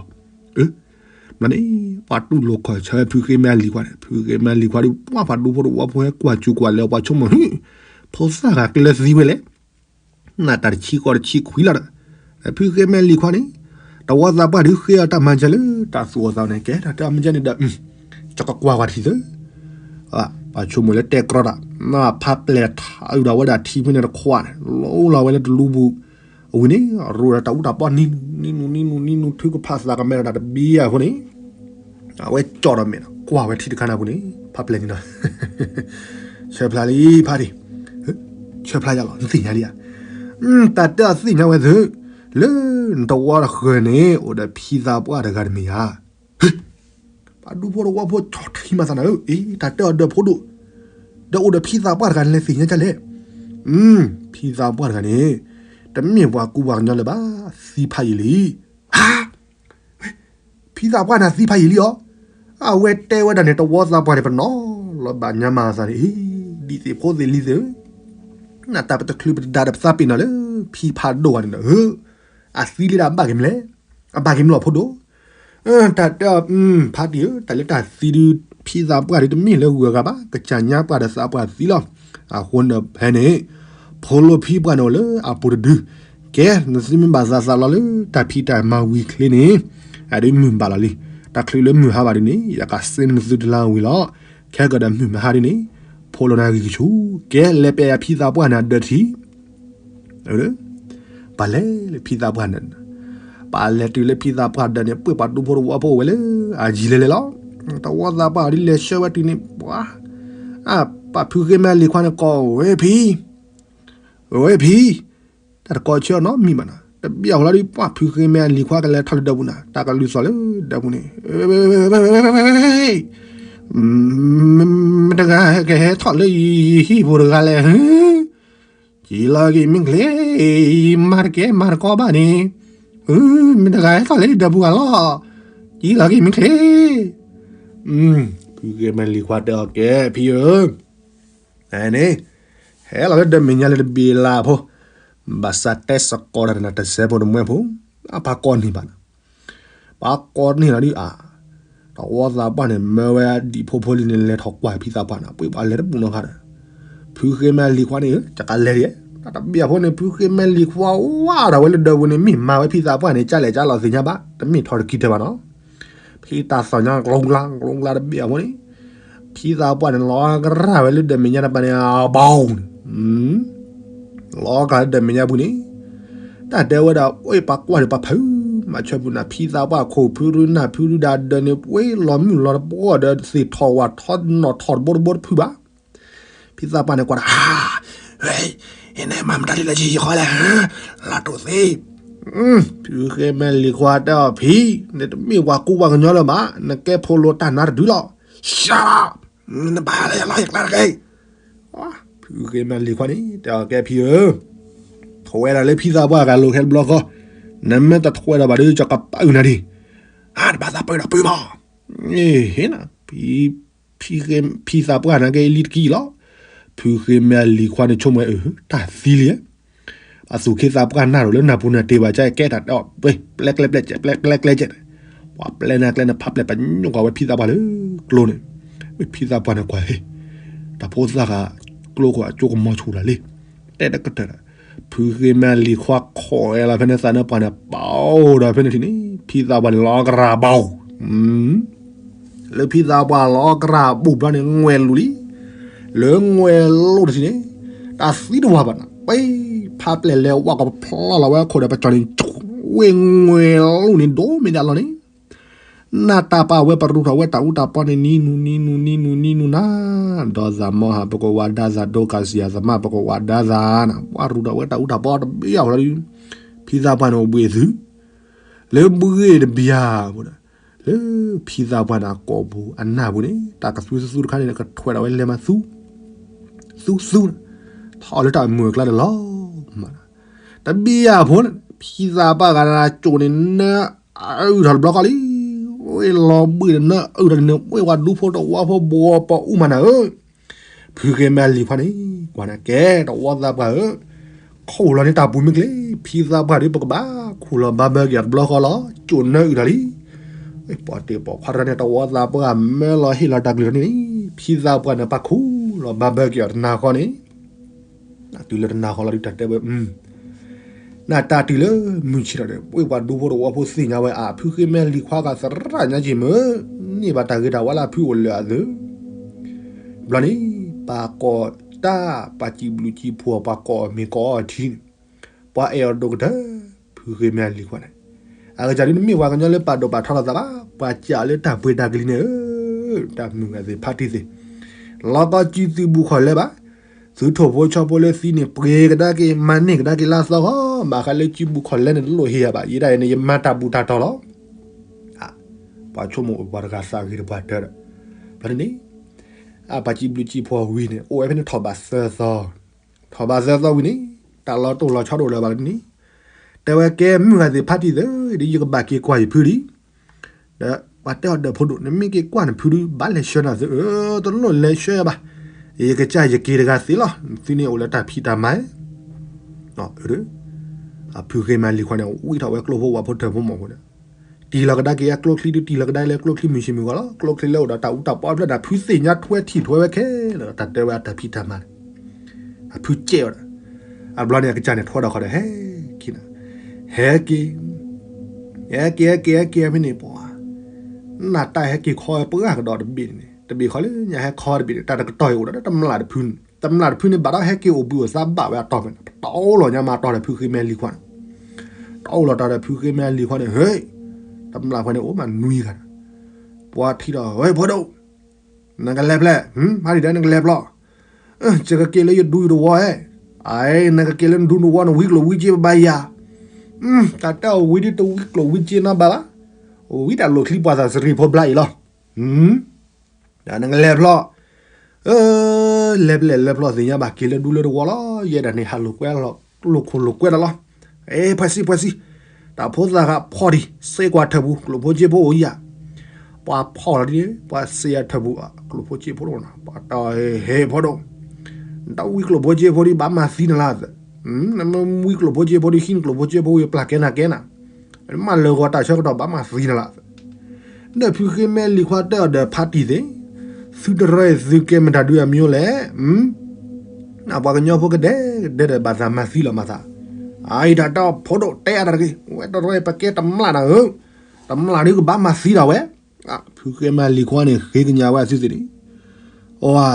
မ့ၢ်န့ၣ် ပှၤတူၢ်လိာ်ခီၣ်ဆၢဖုဃ့မဲအလံၤခွါန့ၣ်, ဖုဃ့မဲအလံၤခွါဒီး ပှၤဖးဒူဖိတဝီဖိဟဲကွၢ်စူၤကွၢ်လဲၤပှၤဆိကမိၣ် ဟု ဖိသၣ်ဂၤကျဲသံဝဲလဲၣ်, နၢ်တၢ်တဆံဃီတဆံခွံလီၤဒီး, ဖုဃ့မဲအလံၤခွါန့ၣ်, တဝီသးပှၢ်ဒုးဃ့အီၤတၢ်မၤစၢၤလၢ တၢ်သူၣ်အိၣ်သးအိၣ်န့ၣ် ကဲ တၢ်တဲအီၤမ့ၢ်ကဲန့ၣ်ဒီး ကကွၢ်ကွၢ်ထံၣ်သၢ ပှၤဆိကမိၣ်လၢတဲကြီတၢ်, ဖးပျဲၢ်ထးအုၣ်ဒီးဝဲဒၣ်ထံဖဲန့ၣ်တခွးန့ၣ် လိလီၤဝဲလၢတလူပူၤ, အဝံၤန့ၣ် ရိၣ်ဒီးတၢ်အူတၢ်ပီနံၤနူၤနံၤနူၤနံၤနူၤ ထုကဖၣ်သးကမဲဒီးတဘံယၤအဃိန့ၣ်, အဝဲကၠီၣ်ဒီးမဲာ်ဒီး ကွၢ်ဝဲထံတခါန့ၣ်အပူၤန့ၣ် ဖးပျဲၢ်န့ၣ်ဒီး ဆၢဖျါလံဖးဒံး, ဆၢဖျါယၤလီၤ နသ့ၣ်ညါလံဧါ, တၢ်တဲအီၤသ့ၣ်ညါဝဲသု, လၢနတဝီတဃၢၤန့ၣ် အိၣ်ဒီးဖံသးပှၢ်တဂၤတမ့ၢ်ဧါ ပှၤဒူဖိတဝီဖိ ကၠီၣ်ထံမၤသးနၤဧၢ, အ့ တၢ်တဲအီၤဒီးဖိဒိၣ်, ဒီးအိၣ်ဒီးဖံသးပှၢ်တဂၤန့ၣ် လဲၤသ့ၣ်ညါကလဲၣ်, ဖံသးပှၢ်တဂၤန့ၣ် တမ့ၢ်ပှၤကူပှၤကညီလၢၤဘၣ်, သံဖးယံာ်လံ, ဟါ, ဖံသးပှၢ်န့ၣ်သံဖးယံာ်လံအီၤ, အဝဲတဲဝဲဒၣ်န့ၣ် တဝီသးပှၢ်န့ၣ် ပနီၣ်လီၤဘၣ်ညါမၤသးန့ၣ်, အ့ ဒ်သိးဖိသ့ၣ်လံၤသ့ၣ်ဧၢ, နတၢ်ပတချုးပတဒါဒီးပသးပ့ၤနီၣ်လၢ ဖံဖးဒိၣ်ဂၤန့ၣ်ဒီး အသံလံဒၣ်ဘၣ်က့ၤမလဲၣ်, အဘၣ်က့ၤမလီၤဖိဒိၣ် တၢ်တဲအီၤ ဖးတံၢ်ဧၢ, တၢ်လၢတၢ်သံဒုး ဖံသးပှၢ်ဒုးတမ့ၢ်လၢဂုၤအဂၤဘၣ်, ကစၢ်ညါပှၢ်ဒီးသးပှၢ်သံလီၤ. အဃိန့ၣ်ဖဲန့ၣ် ဖိလၢဖံပှၢ်န့ၣ်အိၣ်လၢအပူၤတဒု, ကဲ နသုမ့ၢ်ဘၣ်သးသးလီၤလၢတၢ်ဖံးတၢ်မၤဝံၤချ့န့ၣ်, အဒုးမုၢ်ဘၣ်လီၤလံ, တၢ်ချုးလၢမုၢ်ဟါဘၣ်ဒုးန့ၣ် ယကစ့နသုတလါဝံၤလီၤ. ခဲကဒီးမုၢ်မဟါဒုးန့ၣ် ဖိလီၤနၤဂံၢ်ကဆူၣ်, ကဲ လဲၤပျဲယၤဖံသးပှၢ်န့ၣ်အဒၢးထံး ပှၤလဲၤလၢဖံသးပှၢ်န့ၣ်, ပှၤလဲၤတုၤလၢဖံသးပှၢ်ဒၢးန့ၣ် ပှ့ၤပှၤဒူဖိတဝီဖိဝဲလၢအယံၤလဲၤလဲၤလီၤ. တဝီသးပှၢ်ဒ်လဲၤဆှၢဝဲတုၤန့ၣ် ပှၤ, အါ, ပှၤဖုဃ့မဲအလံၤခွါန့ၣ်ကိးဝဲဖံ, ဝဲဖံ, တၢ်တကိးဆၢအနီတမံၤဘၣ်နၤ, တဘျီဃီလီၤဒ်ပှၤဖုဃ့မဲအလံၤခွါကလဲၤထီၣ်လၢဒၢးပူၤနၤ, တၢ်ကလုၢ်သီၣ်လၢဒၢးပူၤန့ၣ်, ဝဲ မ့ၢ်တဂၤကဟဲထီၣ်လၢယဟံၣ်ဖိတဂၤလဲၣ်, ကံလီၤက့ၤမ့ၢ်ချ့, မၤတကဲမၤတကီဘၣ်န့ၣ်, မ့ၢ်တဂၤဟဲထီၣ်လၢယဒၢးပူၤဂၤလီၤ, ကံလီၤက့ၤမ့ၢ်ချ့. ဖုဃ့မဲလံၤခွါတဲအီၤကဲဖံဧၢ, န့ၣ်, ဟဲလီၤလၢဒၢးမဲာ်ညါလၢတဘ့ၣ်လၢ်ဖိ, ဘၣ်ဆၣ်တဲစ့ၢ်ကီးတၢ်န့ၣ် တစဲးဖိတမှဲဖိ, အပၢ်ကိးန့ၢ်ဘၣ်နၤ ပှၤကိးန့ၢ်လီၤဒုးအါ, တဝီသးပှၢ်န့ၣ် မၢဝဲဒံးဖိဖိလံန့ၣ် လဲၤထီၣ်ကွၢ်ဖံသးပှၢ်န့ၣ် ပှ့ၤပှၤလဲၤတပူၤနီတခါဒီး, ဖုဃ့မဲလံၤခွါန့ၣ် တကလဲၤဒံး, တၢ်တဘ့ၣ်အဖိန့ၣ် ဖုဃ့မဲလံၤခွါဝါဒီးဝဲလၢဒၢးပူၤန့ၣ် မ့ၢ်မၤဝဲဖံသးပှၢ်န့ၣ် ကလဲၤကလီၤသ့ၣ်ညါဘၣ်, တမ့ၢ်ထီၣ်တကံၢ်တၢၢ်ဘၣ်နီၤ. ဖံတၢ်သီၣ်ညါကျိကျါကျိကျါတဘ့ၣ်အဖိန့ၣ်, ဖံသးပှၢ်န့ၣ် လီၤကရၢ်ဝဲလၢဒၢးမဲာ်ညါတပၤန့ၣ် အဘီန့ၣ် လီၤကရၢ်လၢဒၢးမဲာ်ညါပူၤန့ၣ်, တၢ်တဲဝဲဒၣ် အိၣ်ပှၤကွၢ်ဒီးပှၤဖုး, မၤဆၢပူၤနၤ ဖံသးပှၢ်ခိၣ်ဖုရူနၢ်ဖုရူဒၣ်ဒၢးန့ၣ် ပှ့ၤလီၤမုၢ်လီၤတပှီၢ်ဒီးသ့ၣ်ထီၣ်ဝၣ်ထီၣ်နီၣ်ထီၣ်တဘိတဘိတဖုဘၣ်. ဖံသးပှၢ်န့ၣ်ကွၢ်ဒီး ဟါ, ဟဲ, ဟဲန့ၣ်မၤမတၤဒ်လဲၣ်ယံၤယံၤဃီလဲၣ်, လီၤတိၢ်သ့, ဖုဃ့မဲလံၤခွါတဲအီၤဖံ, နတမ့ၢ်ပှၤကူပှၤကညီလၢၤဘၣ်, နကဲဖိလိတၢ်နါတဒုလီၤ. ရှါ, နဘၣ်လဲၤလီၤယကျါတဂ့ၤ ဖုဃ့မဲလံၤခွါန့ၣ် တဲအီၤကဲဖံဧၢ, ထွဲဒီးလၢဖံသးပှၢ်ဂၤလိာ်ခဲတဘျီဃီ, နမ့ၢ်တထွဲဒီးဘၣ်ဒီး ကပာ်အုၣ်နၤဒံး, အါတဘၣ်သးပၢဒီးပုၢ်မး, ဟ့ၣ်နၤ, ဖံသးပှၢ်န့ၣ်ကဲလံတကံၢ်လီၤ. ဖုဃ့မဲလံၤခွါန့ၣ်ဆိကမိၣ်ဝဲအၢ တၢ်သံလံ, အသူၣ်ခ့သးပှၢ်နၢ်ရိၤလၢနၢ်ပူၤန့ၣ်တ့ၢ်ဘၣ်ကဲကဲတၢ်တဲအီၤ, ပျဲကျဲပျဲကျဲ, ပျဲကျဲကျဲ, ပှၤပျဲနၤကျဲန့ၣ် ဖးပျဲၢ်ပညိၣ်ကွၢ်ဝဲဖံသးပှၢ်လၢကျိန့ၣ်, ဖံသးပှၢ်န့ၣ်ကွၢ်ဟ့ၣ်, တၢ်ဖိသၣ်ဃာ်ကျိခိၣ်အကၠိကမီၤဆူၣ်လၢ်လံ, တဲတကတၢၢ်ဒီး, ဖုဃ့မဲလံၤခွါခိးဝဲလီၤဖဲန့ၣ်သးန့ၣ်ပှၢ်န့ၣ် ပာ်အိၣ်ဒီးဖဲန့ၣ်ထံၣ်န့ၣ် ဖံသးပှၢ်န့ၣ်လီၤကရၢ်ဘီ လၢဖံသးပှၢ်လီၤကရၢ်ဘီဘျီန့ၣ် ငွဲၤလိာ်လံ, လၢငွဲၤလိာ်တထံၣ်န့ၣ်, တၢ်သံတဝၤဘၣ်နၤ, ပဖးပျဲၢ်လဲၤဝဲကဖျီလီၤဝဲခိၣ်ဒီးပကၠီၤန့ၣ်, ဝ့ၢ်ငွဲၤလိာ်န့ၣ်ဒိၣ်မ့ၢ်ဒၣ်လီၤန့ၣ် နၢ်တၢ်ပာ်ဝဲပရူးထီၣ်ဝဲတၢ်အူတၢ်ပီန့ၣ် နံၤနူၤနံၤနူၤနံၤနူၤနံၤနူၤနၤ, ဒီးသးမီဟး ပကဝးဒါသး ဒိကစံယၤသမၣ် ပကဝးဒါသးနၤ ပှၤရူးထီၣ်ဝဲတၢ်အူတၢ်ပီတဘ့ၣ်အဃိလီၤဒုး, ဖံသးပှၢ်န့ၣ်အိၣ်ဘှံးအသုး, လၢဘှံးတဘ့ၣ်အပူၤဒီး, လၢဖံသးပှၢ်န့ၣ်အကိာ်ပူၤအနၢ်ပူၤန့ၣ် တၢ်ကသူသူသူတခါန့ၣ် ကထွဲဒီးဝဲလဲၤမၤသူ သူသူ, ထီၣ်လၢတၢ်အမုာ်အကျါန့ၣ်လီၤ. တဘ့ၣ်အဖိန့ၣ် ဖံသးပှၢ်ဂၤန့ၣ်ကၠိန့ၣ် နၢအုၣ်ထီၣ်တဘျီဃီလံ, ဝ့ၢ်လီၤဘှံးဒီးနၢအုၣ်ထီၣ်န့ၣ် ဝ့ၢ်ပှၤဒူဖိတဝီဖိဘှီပအူမးနၤဧၢ, ဖုဃ့မဲလံၤခွါန့ၣ် ကွၢ်န့ၣ်ကဲ တဝီသးပှၢ်ဧၢ, ခူၣ်လီၤန့ၢ်တၢ်ပူၤမ့ၢ်ကျ့ ဖံသးပှၢ်ဒီး ပကဘၣ်ခူၣ်လီၤဘၣ်ဘၢက့ၤအီၤတဘျီဃီလီၤ, ကၠိနၢအုၣ်ထီၣ်လံ, ပှၤတ့ၢ်ပိာ်ခွါတဂၤန့ၣ် တဝီသးပှၢ်မၢလီၤဟ့ၣ်လီၤတၢ်ကလုၢ်န့ၣ်လံ, ဖံသးပှၢ်န့ၣ် ပၢ်ခူၣ်လီၤဘၣ်ဘၢက့ၤအီၤတနၤဃီန့ၣ် တုၤလၢတနၤဃီလီၤဒုး တၢ်တဲဝဲ နၢ်တၢ်တုၤလၢမုၢ်ဆ့ၣ်ထီၣ်ဒီး ဝ့ၢ်ပှၤဒူဖိတဝီဖိသ့ၣ်ညါဝဲအဖုဃ့မဲလံၤခွါဂၤသရၣ်ညါက့ၤမ့ၢ် န့ၢ်ဘၣ်တၢ်ဂ့ၤတၢ်ဝါလၢအဖုအိၣ်လၢအသုး, ဘျီန့ၣ် ပှၤကိးတၢ် ပှၤစံးဘျုးစံးဖှိၣ် ပှၤကိးအီၤမ့ၢ်ကိးအီၤထံန့ၣ်, ပှၤအဲၣ်အီၤဒိၣ်ကတၢၢ် ဖုဃ့မဲလံၤခွါန့ၣ်, အကစၢ်ဒုးတမ့ၢ်ပှၤကညီလၢပာ်ဒိၣ်ပာ်ထီလီၤသးဘၣ်, ပှၤစံးလၢတၢ်ပှ့ၤတၢ်ကလံၤန့ၣ်ဧၢ, တၢ်မုၢ်ဂၤသ့ၣ်ဖးတံၢ်သ့ၣ်, လီၤကီကံသုးဘူးခီၣ်လဲဘၣ် သုးထိၣ်ဖိဆီဖိလၢသံန့ၣ် ပှ့ၤကဒါက့ၤ မၤန့ၢ်ကဒါက့ၤလၢအသီဃီ, ဘၣ်ဃးလၢကံဘူးခီၣ်လဲန့ၣ် တလိၣ်ဟ့ၣ်ယၤဘၣ်, ယဲဒၣ်အံၤန့ၣ် ယမၤတၢ်ဘူၣ်တၢ်တီၤလီၤ. ပှၤဆိကမိၣ်ပှၤတဂၤသးဂ့ၤတပှၤတၢၢ်ဒီး, ဘျီန့ၣ်, အပှၤစံးဘျုးစံးဖှိၣ်ဝံၤန့ၣ် အိၣ်ဝဲဖဲန့ၣ်ထီၣ်ဘးသၢသီ, ထီၣ်ဘးသၢသီဝံၤန့ၣ် တၢ်လီၤတိၢ်လီၤဆီတအိၣ်လၢၤဘၣ်လၢန့ၣ်, တဲဝဲကဲမုၢ်ဂၤသ့ၣ်ဖးတံၢ်သ့ၣ် ဒ်ယကဘၣ်က့ၤကွၢ်ယဖုဒံး ဒီးပှၤတဲအီၤဒီးဖိဒိၣ် နမ့ၢ်က့ၤကွၢ်နဖုဒုး ဘၣ်လဲၤဆှၢနၤသ့ၣ်ဧၢ, တလိၣ်လဲၤဆှၢဘၣ်, ယကစၢ်ယက့ၤတဂၤသ့လီၤ, သုန့ၣ်အိၣ်လၢတၢ်ဖံးတၢ်မၤ, အဖုဃ့မဲလံၤခွါန့ၣ် ဝံထီၣ်ဝဲကျိဖိဝၣ်ဖိထၢၣ်ဖိမီၢ်ဖိန့ၣ်, တံၢ်လီၤကဒါက့ၤအကျိချံဒုး တံၢ်လီၤကဒါလၢကျိချံမုၢ်ဆ့ၣ်မုၢ်ဂီၤလီၤ, ကျိချံလၢအိၣ်ဒီးတၢ်အူတၢ်ပီဖျၢၣ်န့ၣ် ဖုသ့ၣ်ညါထွဲထံၣ်ထွဲဝဲခဲလၢာ် တၢ်တဲဝဲအတၢ်ဖံးတၢ်မၤန့ၣ် အဖုကဲအီၤဒီး, အဘျီန့ၣ်အကစၢ်န့ၣ်ထွဲဒီးဃီဒီးဟဲက့ၤ, ဟဲက့ၤ, ဟဲက့ၤ ဟဲက့ၤ ဟဲက့ၤဖဲန့ၣ်ပှၤ, နၢ်တၢ်ဟဲက့ၤခီပှၢ်ကဒီးတဘ့ၣ်န့ၣ်, တဘ့ၣ်ဃီလၢညါဟဲခီတဘ့ၣ်န့ၣ် တၢ်တကတီၢ်အံၤအိၣ်ဒီးတမျၢ်တဖုန့ၣ်, တမျၢ်တဖုန့ၣ်ဘၣ်ဒီးဟဲက့ၤအိၣ်ဘှံးအိၣ်သါဘၣ်ဝဲအတီၢ်ဖဲန့ၣ် တအိၣ်လီၤညါမးတီၢ်ဒီးဖုဃ့မဲလံၤခွါန့ၣ်, တအိၣ်လီၤတီၢ်ဒီးဖုဃ့မဲလံၤခွါန့ၣ် ဟဲ, တမျၢ်ခွါန့ၣ်အိၣ်မးနွံဂၤဒီး, ပှၤထံၣ်ဒီး ဝဲဖိဒိၣ် နကလဲၤဖျဲၣ်, ဖးဒံၣ်ဒီးနကလဲၤဖျီ, ယကက့ၤလၢယဒူယတဝီဧဲ, အအံၤ နကက့ၤလၢနဒူနဝီနဝံကျိၣ်ဝံစ့ပဘၣ်ယၤ, တၢ်တဲအီၤဝံဒ်တဝံကျိၣ်ဝံစ့နီတဘျီဘၣ်, ဝံတၢ်လိၣ်ချံပှၤသးစရံဖိဘျါအံၤလီၤ, နကလဲၤဖျီၣ်, အၢ, လဲၤပလဲၤလဲၤဖျီၣ်သ့ၣ်ညါဘၣ် က့ၤလၢဒူလၢတဝီလီၤ. ယဲဒၣ်န့ၣ် ဟးလိာ်ကွဲလီၤ လိာ်ခိၣ်လိာ်ကွဲတၢ်လီၤ. အဲ ဖှဲးစံ ဖှဲးစံ, တၢ်ဖိသၣ်ဂၤဖီၣ်ဒံး စ့ကွၢ်ထၢၣ်ပူၤ ကျိၣ်ဖိစ့ဖိအိၣ်ယၤ, ပှၤဖီၣ်လီၤဒ်န့ၣ် ပှၤစ့ယၤထၢၣ်ပူၤ ကျိၣ်ဖိစ့ဖိတအိၣ်နီၤ ပှၤတၢ်ဟဲဖီၣ်ဒိၣ်, နတၢ်ဝံကျိၣ်ဖိစ့ဖိဒ်ဘၣ်မၤသံနလၢ်, နမ့ၢ်ဝံကျိၣ်ဖိစ့ဖိဒ် ဟံးနကျိၣ်ဖိစ့ဖိဝံၤ ပျၢ်ကဲနၤကဲနၤ, မ့ၢ်လၢာ်ဂီၤတၢ်ဆၢကတီၢ်ဘၣ်မၤသံနလၢ်. ဒီးဖုဃ့မဲလံၤခွါတဲအီၤဒီးဖါတံၢ်သ့ၣ်, သုတရၢအံၤသုကဲမတၤဒုအမံၤလဲၣ်, ပှၤကညီဖိကဒဲကဒဲဒီးဘၣ်သးမၤသံလီၤမၤသး, အအံၤတၢ်တၢ်ဖိဒိၣ်တဲအါတၢ်တဂ့ၤ, ဝဲတရၢအံၤပကဲတမျၢ်နၤဧၢ, တမျၢ်ဒုကဘၣ်မၤသံဒၣ်ဝဲ, ဖုဃ့မဲလံၤခွါန့ၣ် ဃ့ကညးဝဲအသုသ့ၣ်န့ၣ်, အိၣ်ဧါ,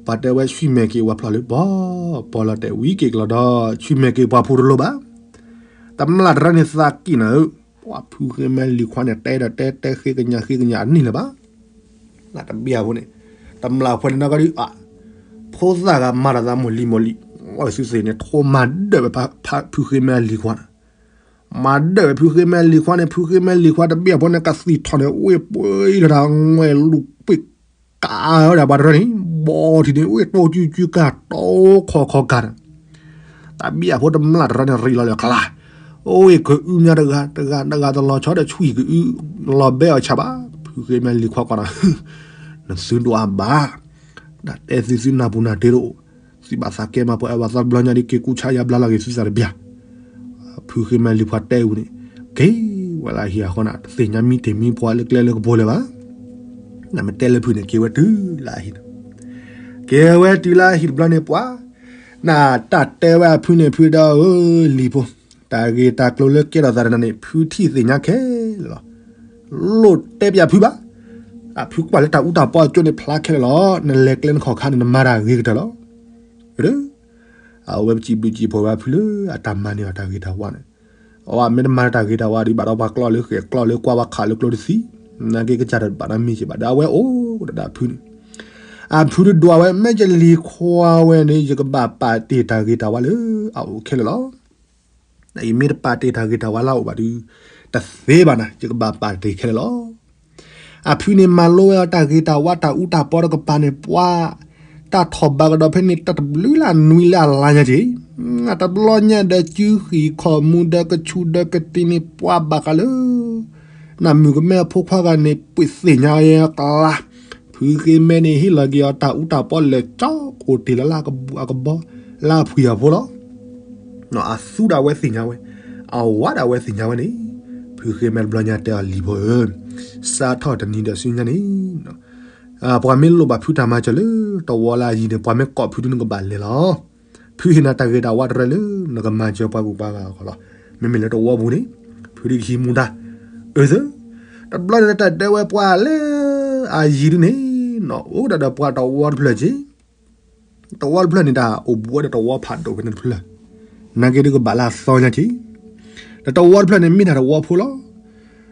ပှၤတဲဝဲဆွံၣ်မဲာ်က့ၤဝဲဖျီၣ်လၢပီၤ, ပီၤလီၤတဲာ်ဝံက့ၤကျီၤဒီး ဆွံၣ်မဲာ်က့ၤပှၤဖိတလိၣ်ဘၣ်, တမျၢ်တရၢန့ၣ်သးက့ၣ်နၤဧၢ, ပှၤဖုဃ့မဲလံၤခွါန့ၣ် တဲဒီးတဲတဲဃ့ကညးဃ့ကညးအနံၣ်လၢၤဘၣ် တဘ့ၣ်အဖိန့ၣ်, တမျၢ်ဖိန့ၣ်နီၢ်ကီၢ်ဒုး, ဖိသၣ်ဂၤမၤတၢ်သးမိၢ်လံၤမိၢ်လံၤ, အဝဲသုသ့ၣ်န့ၣ် ထိးမၤဒၢၣ်ဝဲဖုဃ့မဲလံၤခွါန့ၣ်, မၤဒၢၣ်ဝဲဖုဃ့မဲလံၤခွါန့ၣ်, ဖုဃ့မဲလံၤခွါတဘ့ၣ်အဖိန့ၣ် ကသံၣ်ထီၣ်န့ၣ် ဝ့ၢ်ပှ့ၤလီၤတၢ်ငွဲၣ်လူၤပှ့ၤကးဝဲဒၣ်ပှၤတရၢန့ၣ်, ဘီထံန့ၣ် ဝ့ၢ်တိကၠူကၠူကၢ်တီခီခီကၤန့ၣ် တၢ်ဘံၣ်အဖိတမျၢ်တရၢန့ၣ် ရံးလီၤလၢကျါ, အိၣ်အ့ၣ်ကအုမၠါတဂၤ, တဂၤတဂၤတလီၤဆီဒီးဆွံၣ်ကအု, လီၤဘဲအီၤဆၣ်ဘၣ်, ဖုဃ့မဲလံၤခွါကွၢ်ဒီး, နသုဒိးအဘၣ်, တၢ်တဲသုသုနၢ်ပူၤနၢ်တ့တအိၣ်, သုဘၣ်သးကဲမၤပှၤအဲၣ်ဘၣ်သးတဘျီညါဒ်က့ၤကူၣ်ဆါယါဘျါလီၤက့ၤသုသးတဘျီ, ဖုဃ့မဲလံၤခွါတဲဝဲန့ၣ်, က့ၤဝဲလၢဟံၣ်အဃိန့ၣ် တသ့ၣ်ညါမံတ့ၢ်မံပှၤလၢကျဲလၢကပူၤလၢၤဘၣ် နမ့ၢ်တဲလၢဖုန့ၣ် က့ၤဝဲတုၤလၢအဟံၣ်, က့ၤဝဲတုၤလၢအဟံၣ်တဘျီန့ၣ် ပှၤ, နတၢ်တဲဝဲအဖုန့ၣ် ဖုဒီးဧၢ, လံၤဖိ, တၢ်ဂ့ၢ်တၢ်ကျိၤလၢကဲထီၣ်သးတနၤန့ၣ် ဖုထံၣ်သ့ၣ်ညါခဲလၢာ်လီၤ. လိၣ်တဲပၠးဖုဘၣ်. အဖုကွၢ်လၢတၢ်အူတၢ်ပီအကၠိန့ၣ် ဖျါခဲလၢာ်လီၤ. နလဲၤကျဲနခီၣ်ခါန့ၣ် နမၤတၢ်ဂ့ၤကတၢၢ်လီၤ. အဝဲပစံးဘျုးစံးဖှိၣ်ဝဲအဖုလၢအတၢ်မၤန့ၢ်အီၤတၢ်ဂ့ၤတၢ်ဝါန့ၣ်, အဝဲမ့ၢ်တမၤတၢ်ဂ့ၤတၢ်ဝါဒီး ဘၣ်ဒီးပှၤကျီၢ်လၢဃဲၣ်ကျီၢ်လၢကွၢ်ဝဲခးလၢကျိတသံ, နာ်က့ကစၢ်ဒီးဘၣ်ဒီးမ့ၢ်က့ၤဘၣ်ဒီး အဝဲအိၣ်ဒီးအဖုန့ၣ်, အဖုတဒွးဝဲ မ့ၢ်ယလံၤခွါဝဲန့ၣ် ယကဘၣ်ပာ်တ့ၢ်တၢ်ဂ့ၤတၢ်ဝါလၢအအိၣ်ခဲလၢာ်လီၤ. ယမ့ၢ်တပာ်တ့ၢ်တၢ်ဂ့ၤတၢ်ဝါလၢအအိၣ်ဘၣ်ဒီး တသ့ဘၣ်နၤ, ယကဘၣ်ပာ်တ့ၢ်ခဲလၢာ်လီၤ. အဖုန့ၣ်မၤလိဝဲအီၤတၢ်ဂ့ၤတၢ်ဝါတၢ်အူတၢ်ပီတကပၤန့ၣ် ပှၤ, တၢ်ထီၣ်ဘးကဒီးဖဲန့ၣ် တၢ်တဘျုးလၢအနွံလၢအလါညါက့ၤ, တဘျီညါဒီးစုဃံးခီၣ်မူဒီးကဆူးဒီးကတ့န့ၣ် ပှၤဘၣ်ဃးလၢ နမုၣ်ကမဲအဖိခွါဂၤန့ၣ် ပှ့ၤသ့ၣ်ညါအကျါ, ဖုဃ့မဲန့ၣ် ဟ့ၣ်လီၤက့ၤအီၤတၢ်အူတၢ်ပီလဲၤကၠီအိၣ်တ့ၢ်လၢလၢအကဘီ လၢအဖှံအဖိလီၤ. အသူဒၣ်ဝဲသ့ၣ်ညါဝဲ, အဝၤဒၣ်ဝဲသ့ၣ်ညါဝဲန့ၣ်, ဖုဃ့မဲတဘျီညါတဲအီၤလံၤဖိဧၢ, စးထီၣ်တနံၤဒီးဆူညါန့ၣ်, ပှၤမ့ၢ်လိၣ်ဘၣ်ဖုတၢ်မၤစၢၤလၢတဝီလၢအယံၤန့ၣ် ပှၤမ့ၢ်ကိးဖုဒုးနကဘၣ်လဲၤလီၤ. ဖုဟ့ၣ်နၤတၢ်ဂ့ၤတၢ်ဝါတရၢလၢ နကမၤစၢၤပှၤဂုၤပှၤဂၤအဂီၢ်လီၤ. မ့မ့ၢ်လၢတဝီပူၤန့ၣ်, ဖုဒုးကဟံးမူဒါ, အၢသၢ, တဘျီန့ၣ်တၢ်တဲဝဲပှၤလၢအယံၤဒုးန့ၣ်, အိၣ်ဒၣ်ဒီးပှၤတဝီတဖျၢၣ်က့ၤ တဝီတဖျၢၣ်န့ၣ် တၢ်အိၣ်ဘူးဝဲဒီးတဝီဖးဒိၣ်ဖဲန့ၣ်တဖျၢၣ်, နာ်က့ဒုးကဘၣ်လၢအသီညါက့ၤ, ဒီးတဝီတဖျၢၣ်န့ၣ် မ့ၢ်ဒၣ်တဝီဖိလီၤ.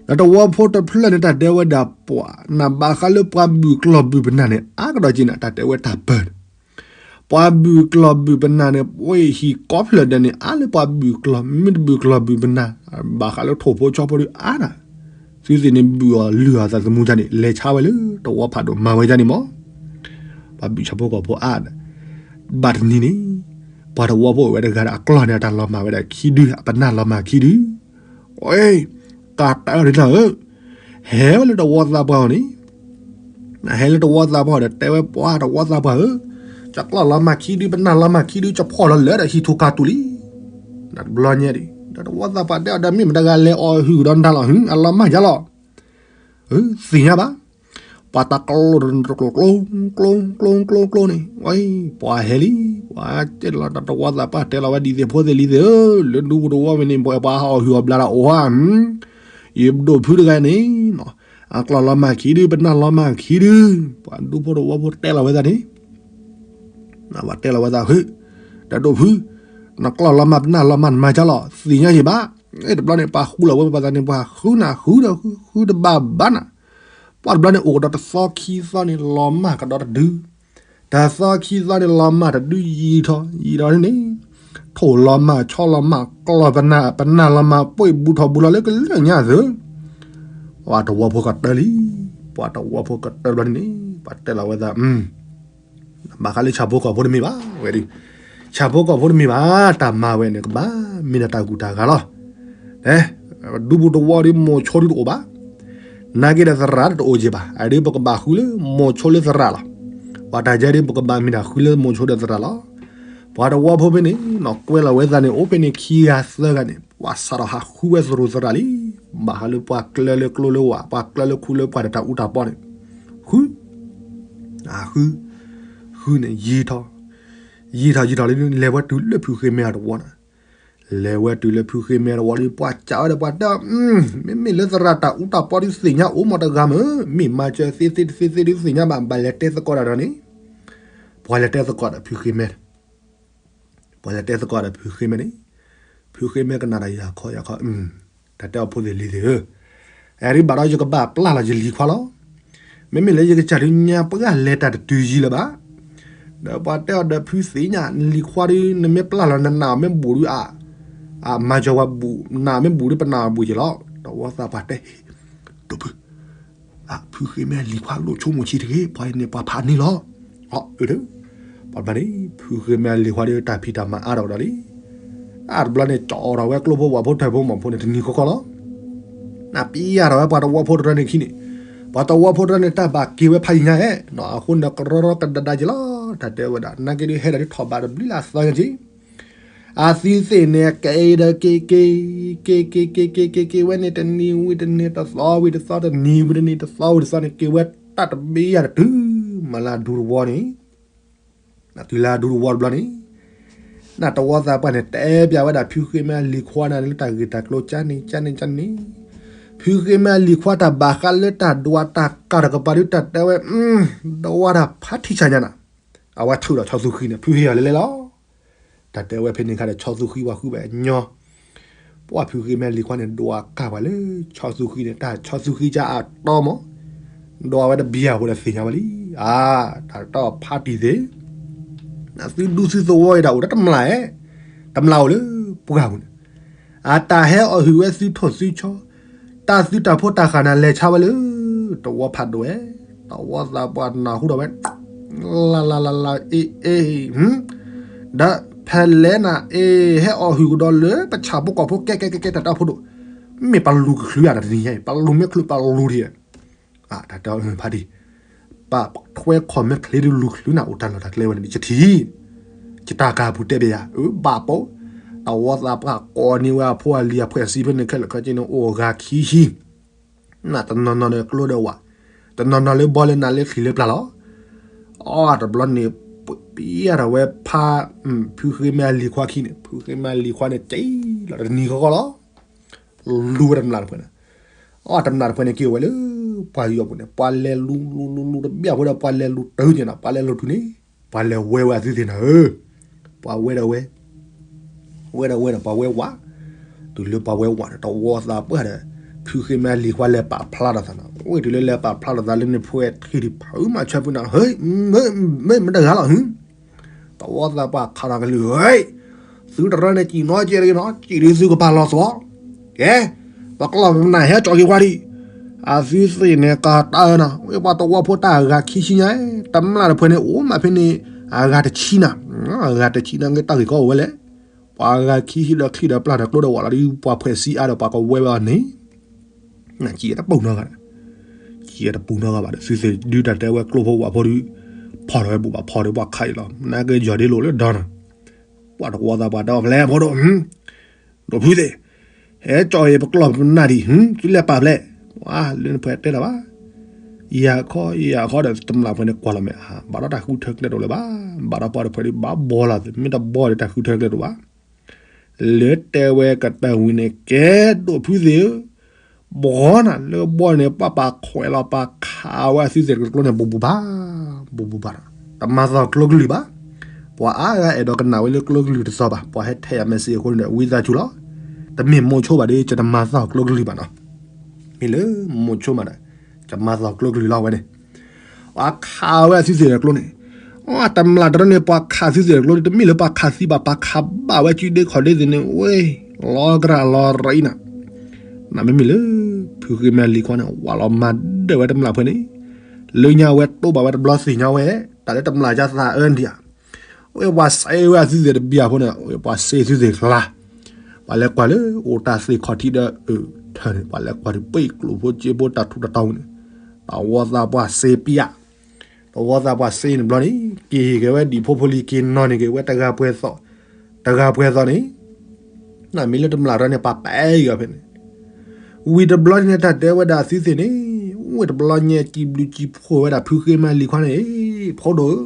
ဒီးတဝီဖိတဖျၢၣ်န့ၣ် တၢ်တဲဝဲဒၣ်ပှၤ, နဘၣ်ဃးလၢပှၤဘုၣ်ကျီၢ်ဘုၣ်ပနၢ်န့ၣ် အါကဒီးက့ၤန့ၣ် တၢ်တဲဝဲတၢ်ပၢၢ်န့ၣ်, ပှၤဘုၣ်ကျီၢ်ဘုၣ်ပနၢ်န့ၣ် ပှၤဟံၣ်ကိးဖျၢၣ်ဒဲးန့ၣ် အါလၢပှၤဘုၣ်ကျီၢ်, မ့ၢ်တဘုၣ်ကျီၢ်ဘုၣ်ပနၢ်, ဘၣ်ဃးလၢထိၣ်ဖိဆီဖိဒုးအါဒၣ် သုသ့ၣ်န့ၣ်ဘုၣ်အီၤလုၢ်အီၤသးသမူဒ်န့ၣ် လဲၤဆါဝဲလၢတဝီဖးဒိၣ်မၤဝဲဒ်န့ၣ်မး, ပှၤဘုၣ်ဆီဖိကီၢ်ဖိအါဒၣ်, ဘၣ်တနံၤန့ၣ်, ပှၤတဝီဖိအိၣ်ဝဲတဂၤဒီး အကျီၢ်န့ၣ် အတၢ်လီၤမၢ်ဝဲဒၣ်ခံဒု, အပနၢ်လီၤမၢ်ခံဒု, အ့, ကးတၢ်အီၤဒ်န့ၣ်ဧၢ, ဟဲဝဲလၢတဝီသးပှၢ်အီၤန့ၣ် ဟဲလၢတဝီသးပှၢ်ဒီးတဲဝဲပှၤတဝီသးပှၢ်ဧၢ, ကၠီကျီၢ်လီၤမၢ်ခံဒု ပနၢ်လီၤမၢ်ခံဒု ကၠီဖီၣ်လီၤလၢာ်ဒီးဟံၣ်ထူၣ်ကၢ်တူာ်လံ, တဘျီညါဒီး ဒီးတဝီသးပှၢ်တဲအီၤဒီး မ့ၢ်မတၤတဂၤလဲၤအီၣ်ဟုၣ်ကဒီးနတၢ်လီၤဟုၣ် အလီၤမၢ်ယါလီၤ, သ့ၣ်ညါဘၣ်, ပှၤတၢ်ကျိတကျိကျိ ကျိကျိကျိန့ၣ်, ပှၤဟဲလံ, ပှၤတဲလီၤတဝီသးပှၢ်တဲလီၤဝဲဒ်သိးဖိသ့ၣ်လံၤသ့ၣ်ဧၢ, လၢဒူဖိတဝီဝဲန့ၣ် ပှၤဟးအီၣ်ဟုၣ်အီၣ်ဘျါဒီးအိၣ်ဧါ ယဒိၣ်ဖုတဂၤန့ၣ်, အကျီၢ်လီၤမၢ်ခံဒု ပနၢ်လီၤမၢ်ခံဒု, ပှၤဒူဖိတဝီဖိတဲလီၤဝဲသးန့ၣ်, ပှၤတဲလီၤဝဲသးဟုၣ်, တၢ်ဒိၣ်ဖု, နကျီၢ်လီၤမၢ်ပနၢ်လီၤမၢ်နမၤကၢလီၤ သ့ၣ်ညါယံၤဘၣ်, တဘျီန့ၣ် ပှၤဃုလီၤဝဲပှၤသးန့ၣ် ပှၤဃုနၤဃုဒီးဃုဃုတဘၣ်ဘၣ်နၤ, ပှၤတဘျီန့ၣ်အိၣ်ကဒီးတသီခံသီန့ၣ် လီၤမၢ်ကဒီးတဒု တၢ်သီခံသီန့ၣ် လီၤမၢ်တဒုယံာ်ထီၣ် ယံာ်ထီၣ်န့ၣ်, ထိၣ်လီၤမၢ် ဆီလီၤမၢ် ကျီၢ်ပနၢ် ပနၢ်လီၤမၢ် ပှ့ၤဘူးထီၣ်ဘူးလီၤလၢကလၢာ်ညါသု, ပှၤတဝီဖိကတၢၢ်လံ, ပှၤတဝီဖိကတၢၢ်ဘျီန့ၣ် ပှၤတဲလီၤဝဲသး ဘၣ်ဃးလၢဆၣ်ဖိကီၢ်ဖိတမ့ၢ်ဘၣ်ဝဲဒၣ်, ဆၣ်ဖိကီၢ်ဖိတမ့ၢ်ဘၣ်, တၢ်မၤဝဲန့ၣ် ကဘၣ်မ့ၢ်ဒၣ်တၢ်ဂုၤတၢ်ဂၤလီၤ. ဒူပူၤသဝီဒီးမိၤဆိဒုတအိၣ်ဘၣ်, နာ်က့ဒီးသရၣ်တအိၣ်က့ၤဘၣ်, အဒုးပကဘၣ်ဃုလၢမိၤဆိလၢသရၣ်လီၤ. ပှၤတၢ်ကဲဒုး ပကဘၣ်မ့ၢ်ဒၣ်ဃုလၢမိၤဆိဒီးသရၣ်လီၤ. ပှၤသဝီဖိဖဲန့ၣ် နီၢ်ကွဲလီၤဝဲသးန့ၣ် အိၣ်ဖဲန့ၣ်ခံဂၤသၢဂၤန့ၣ် ပှၤစးထီၣ်ဟးဃုဝဲသရၣ်သရၣ်လံ. ဘၣ်ဃးလၢပှၤကျၢၤလၢကျိလၢဝၣ်, ပှၤကျၢၤလၢခူလၢပှၤဒီးတၢ်အူတၢ်ပီန့ၣ် ဃု အဃု, ဃုန့ၣ် ယံာ်ထီၣ်, ယံာ်ထီၣ်ယံာ်ထီၣ်လံ လဲၤဝဲတုၤလၢဖုဃ့မဲအတဝီန့ၣ်, လဲၤဝဲတုၤလၢဖုဃ့မဲတဝီလံ ပှၤစံးဝဲဒီးပှၤတဲ, မ့မ့ၢ်လၢသရၣ်တၢ်အူတၢ်ပီဒုးသ့ၣ်ညါအိၣ်မးတဂၤမ့ၢ်, မ့ၢ်မၤစၢၤသ့သ့တသ့သ့ဒုးသ့ၣ်ညါဘၣ်, ဘၣ်လဲၤတဲသကိးတၢ်ဒီးန့ၣ်, ပှၤလဲၤတဲသကိးဒီးဖုဃ့မဲ, ပှၤလဲၤတဲသကိးဒီးဖုဃ့မဲန့ၣ်, ဖုဃ့မဲကနၣ်ဒီးယၤခီယၤခီ, တၢ်တဲအီၤဖိသ့ၣ်လံၤသ့ၣ်ဧၢ, အဒုးဘၣ်ဒီးယကဘၣ်ပျၢ်လီၤယလံၤခွါလီၤ. မ့မ့ၢ်လၢယကစၢ်ဒုးညါပှၢ်လဲၤတၢ်တတုၤယံၤလၢၤဘၣ်. ဒီးပှၤတဲအီၤဒီးဖုသ့ၣ်ညါ နလံၤခွါဒုး နမ့ၢ်ပျၢ်လီၤနနာ်မ့ၢ်ဘူးဒုးအါ, အမၤစၢၤဝဲဘူး, နာ်မ့ၢ်ဘူးဒုးပနာ်ဘူးက့ၤလီၤ. တဝီသးပှၢ်တဲ, ဒိၣ်ဖု ဖုဃ့မဲအလံၤခွါလိၣ်ဆိကမိၣ်ဆံးတဂ့ၤ, ပှၤအံၤန့ၣ်ပှၤဖးန့ၢ်လီၤ. အၢ, ပှၤဘျီန့ၣ် ဖုဃ့မဲအလံၤခွါဒီးတၢ်ဖံးတၢ်မၤအါထီၣ်ကဒီးလံ. အါတဘျီန့ၣ် ကၠီထီၣ်ဝဲကျိဖိဝၣ်ဖိထၢၣ်ဖိမီၢ်ဖိန့ၣ်တနံၤဃီဃီလီၤ. နပျၢ်ထီၣ်ဝဲပှၤသဝီဖိတရၢန့ၣ်ခံန့ၣ်, ပှၤသဝီဖိတရၢန့ၣ် တၢ်ဘၣ်က့ၤဝဲဖးယံၤညါဧဲ, အဃိန့ၣ်ကရီရီကဒါဒါက့ၤလီၤ. တၢ်တဲဝဲဒၣ် နာ်က့ဒုးဟဲဒၣ်ဒုးထီၣ်ဘးတဘျုးလၢအသီညါက့ၤ အသုသ့ၣ်န့ၣ် ကဲဒီးက့ၤက့ၤ, က့ၤက့ၤက့ၤက့ၤက့ၤက့ၤ က့ၤဝဲန့ၣ် တနံၤဝံၤတနံၤ တသီဝံၤတသီ တနံၤဝံၤတနံၤ တသီဝံၤတသီန့ၣ် က့ၤဝဲတၢ်တဘ့ၣ်ယၤတတုၤ မၤလၢအဒူတဝီန့ၣ်, နတုၤလၢအဒူတဝီတဘျီန့ၣ်, နတဝီသးပှၢ်န့ၣ် တဲပျးဝဲဒၣ်ဖုဃ့မဲအလံၤခွါန့ၣ်လၢတၢ်ဂ့ၢ်တၢ်ကျိၤ ကန့ၣ် ကန့ၣ် ကန့ၣ်, ဖုဃ့မဲအလံၤခွါတၢ်ဘၣ်ဃးလၢတၢ်ဒွးတၢ်ကးတကပၤဒုးတၢ်တဲဝဲ, ဒွးတၢ်ဖးထံဆးညါနၤ, အဝဲထုးဒီးဆီသူဃံန့ၣ် ဖုဟ့ၣ်အီၤလဲၤလဲၤလီၤ. တၢ်တဲဝဲဖဲန့ၣ်ခါဒီး ဆီသူဃံပှၤဃုဘၣ်ညီ, ပှၢ်ဖုဃ့မဲအလံၤခွါန့ၣ် ဒွးကးပှၤလၢ ဆီသူဃံန့ၣ် တၢ်ဆီသူဃံကါအတီမး, ဒွးဝဲတဘျီအဃိဒီးသ့ၣ်ညါဝဲလံ, အါ, တၢ်တီဖးတံၢ်သ့ၣ်, နသုဒူသုသဝီအံၤဒၣ်အိၣ်ဒီးတမျၢ်ဧဲ, တမျၢ်အိၣ်လၢပှၢ်ပူၤန့ၣ် အတၢ်ဟဲအီၣ်ဟုၣ်ဝဲသုထိၣ်သုဆီ, တၢ်သုတၢ်ဖိတၢ်ဃၢ်န့ၣ် လဲၤဆါဝဲလၢ တဝီဖးဒိၣ်ဧဲ, တဝီသးပှၢ်နၢ်ဟူထီၣ်ဝဲ, လၢလၢလၢလၢ အ့ၣ်အ့ၣ်, ဒီးဖဲလဲၣ်နၤ အ့ၣ် ဟဲအီၣ်ဟုၣ်ကဒီးလၢပဆၣ်ဖိကီၢ်ဖိ ကဲကဲကဲကဲ တၢ်တၢ်ဖိဒိၣ်, မ့ၢ်ပလူၤကချုးဧါ တနံၤညါအံၤ ပလူၤမ့ၢ်ချုးပလူၤဒံး တၢ်တဲဖးဒံး, ပာ်ထွဲခီၣ်မဲာ်ချ့ဒုးလူၤချုးနၤ အိၣ်တၢ်လီၢ်တၢ်ကျဲဝဲန့ၣ် ယထံၣ်, ယတၢ်ကၢ်ပူၤတဲဘၣ်ယၤ အၢဘၣ်ပိာ်, တဝီသးပှၢ်ကိးန့ၢ်ဝဲအဖိအလံၤအဖှဲၣ်စံဖဲန့ၣ်ခဲလၢာ်ခဲဆ့န့ၣ် အိၣ်ဂၤခံဆံ, နတနီၤနီၤဒီးကျိဒီးဝၣ်, တနီၤနီၤလၢဘီလၢနၤလၢချံးလၢပျၢ်လီၤ. အီတဘျီန့ၣ် ပျၢ်ထီၣ်ဝဲဖး, ဖုဃ့မဲအလံၤခွါခံန့ၣ် ဖုဃ့မဲအလံၤခွါန့ၣ် ကဲလီၤတနံၤဃီဃီလီၤ. လူၤဝဲတမျၢ်တဖုန့ၣ်, အီတမျၢ်တဖုန့ၣ်က့ၤဝဲလၢ ပှၤယူၤအပူၤန့ၣ် ပှၤလဲၤလူၤလူၤလူၤလူၤတဘျီအဃိဒီး ပှၤလဲၤလူၤတုၤက့ၤနၤ ပှၤလဲၤလူၤတုၤန့ၣ်, ပှၤလဲၤဝဲဝဲအသုသ့ၣ်နၤဧၢ, ပှၤဝဲဒီးဝဲ, ဝဲဒီးဝဲဒီးပှၤဝဲဝး, တုၤလၢပှၤဝဲဝးန့ၣ် တဝီသးပှၢ်ဒီး, ဖုဃ့မဲအလံၤခွါလဲၤပာ်ဖျါထီၣ်သးန့ၣ် ဝဲတုၤလၢလဲၤပာ်ဖျါထီၣ်သးလၢန့ၣ် ဖှဲထံၣ်တဖုမၤဆၢဖုန့ၣ် ဟ့, မ့ၢ်မတဂၤလီၤဟ့ တဝီသးပှၢ်ခးထီၣ်ကလုၢ် သုတရၢန့ၣ် စံၣ်နီၤကဲတဂ့ၤနီၤ စံၣ်ဒုးသုကပာ်လီၤသီ, ကဲ, ပကျီၢ်ပနၢ်ဟဲကၠီက့ၤဝါဒံး, အသုသ့ၣ်န့ၣ်ကတၢၢ်နၤ ဝဲပှၤသဝီဖိတၢ်အဂၤခံဆံညါ, တမျၢ်တဖုန့ၣ် အိၣ်မးဖဲန့ၣ်, အဂၤတဆံနၤ, အဂၤတဆံနၤ ကတၢ်ဂ့ၢ်ကီအိၣ်ဝဲလဲၣ်, ပှၤအဂၤခံဆံဒီးချံဒီးပျၢ်ဒီးကျိဒီးဝးလီၤဒီး ပှၤဖှဲးစံအါဒီးပှၤကဝဲဝဲအီၤန့ၣ် နကံၣ်တပူၤနီတဂၤ, ကံၣ်တပူၤနီတဂၤဘၣ်ဒီး သုသ့ၣ်ဒုးတၢ်တဲဝဲကျိဖိဝးဖိဒုး, ဖီၣ်ထီၣ်ဝဲဘူးဘၣ်ဖီၣ်ဒီးပှၤခးအံၤလီၤ နာ်က့ယီၤဒ့လိာ်လၢဒီနၤ, ပှၤတဝီသးပှၢ်တဲအီၤဖဲလဲၣ်ဖိဒိၣ်, ဒိၣ်ဖုသ့ၣ်, ဟဲကၠီအံၤပကျီၢ်ပနၢ်ဒံး သုလဲၤပာ်ဖဲလဲၣ်, ဝါလၢနဖှဲးတဲလီၤဘၣ်, ယၤခီယၤခီဒီးတမျၢ်ဖဲန့ၣ်ကွၢ်လီၤမဲာ် ဘၣ်ဒီးတၢ်ဃုထၢကျဲတအိၣ်လၢၤဘၣ်, ဘၣ်ဒီးပှၤတဖုဒုးဘၣ်ဘီလီၤ မ့ၢ်တဘီဒီးတၢ်ဃုထၢကျဲတအိၣ်ဘၣ် လၢတဲဝဲကတၢၢ်ဝံၤန့ၣ် ကဲဒိၣ်ဖုသ့ၣ်ဧၢ, ဘီနၤလၢဘီန့ၣ် ပှၤပာ်ခွဲးလီၤပာ်ခးဝဲအသုသ့ၣ်တကျိန့ၣ် ဘူးဘူးဘၣ်, ဘူးဘူးဘၣ်ဒီး တမၤသီၣ်ကျိကလုၢ်ဘၣ်, ပှၤအါဂၤအဲၣ်ဒိးကနၣ်ဝဲလၢကျိကလုၢ်တသီဘၣ်, ပှၤဟဲထဲးယၤ message အဃိန့ၣ် ဝံသးစူၤလီၤ, တမ့ၢ်မိၤဆိဘၣ်ဒီး ယတမၤသီၣ်ကျိကလုၢ်ဘၣ်နီၤ, မ့ၢ်လၢမိၤဆိမးဒီး ယမၤသီၣ်ကျိကလုၢ်လီၤဝဲန့ၣ် ပှၤခးဝဲအသုသ့ၣ်တကျိန့ၣ်, အတမျၢ်တရၢန့ၣ် ပှၤခးသုသ့ၣ်တကျိန့ၣ် တမ့ၢ်လၢပှၤခးသံဘၣ် ပှၤခးဘၣ်ဝဲစုဒ့ခီၣ်ဒ့သ့ၣ်န့ၣ် ဝဲ, လီၤကရၢလီၤရအံၤနၤ, နမ့မ့ၢ်လၢ ဖုဃ့မဲအလံၤခွါန့ၣ် ဝးလီၤမၤဒၢၣ်ဝဲတမျၢ်ဖဲန့ၣ်, လၢညါဝဲတိၢ်ဘၣ်ဝဲတဘျီသ့ၣ်ညါဝဲ, တၢ်လၢတမျၢ်ကၢသးအၢဒံးဧါ, အဝဲပှၤစဲဝဲအသုသ့ၣ်တဘံၣ်အဖိန့ၣ် အဝဲပှၤစဲသုသ့ၣ်ကျါ, ပှၤလဲၤကွၢ်လၢအိၣ်တၢ်သ့ၣ်ခီၣ်ထံးဒီး, ထၢၣ်န့ၣ် ပှၤလဲၤကွၢ်ဒံးပှ့ၤကျိၣ်ဖိစ့ဖိတၢ်ထူးတၢ်တီၤန့ၣ်, တဝီသးပှၢ်စဲပျၢ်, တဝီသးပှၢ်စဲန့ၣ်ဘျီန့ၣ် က့ၤဟ့ၣ်က့ၤဝဲဒံးဖိဖိလံၤက့ၤနီၢ်န့ၣ်က့ၤဝဲတဂၤပှဲၤသီၣ်, တဂၤပှဲၤသီၣ်န့ၣ်, နမ့ၢ်လၢတမျၢ်တၢ်န့ၣ် ပှၤပဲအံၤဂီၤဖဲန့ၣ် ဝံၤတဘျီန့ၣ် တၢ်တဲဝဲဒၣ်အသုသ့ၣ်န့ၣ်, ဝံၤတဘျီညဲကံဘျုးကံဖှိၣ်ဝဲဒၣ်ဖုဃ့မဲလံၤခွါန့ၣ်, ဖိဒိၣ်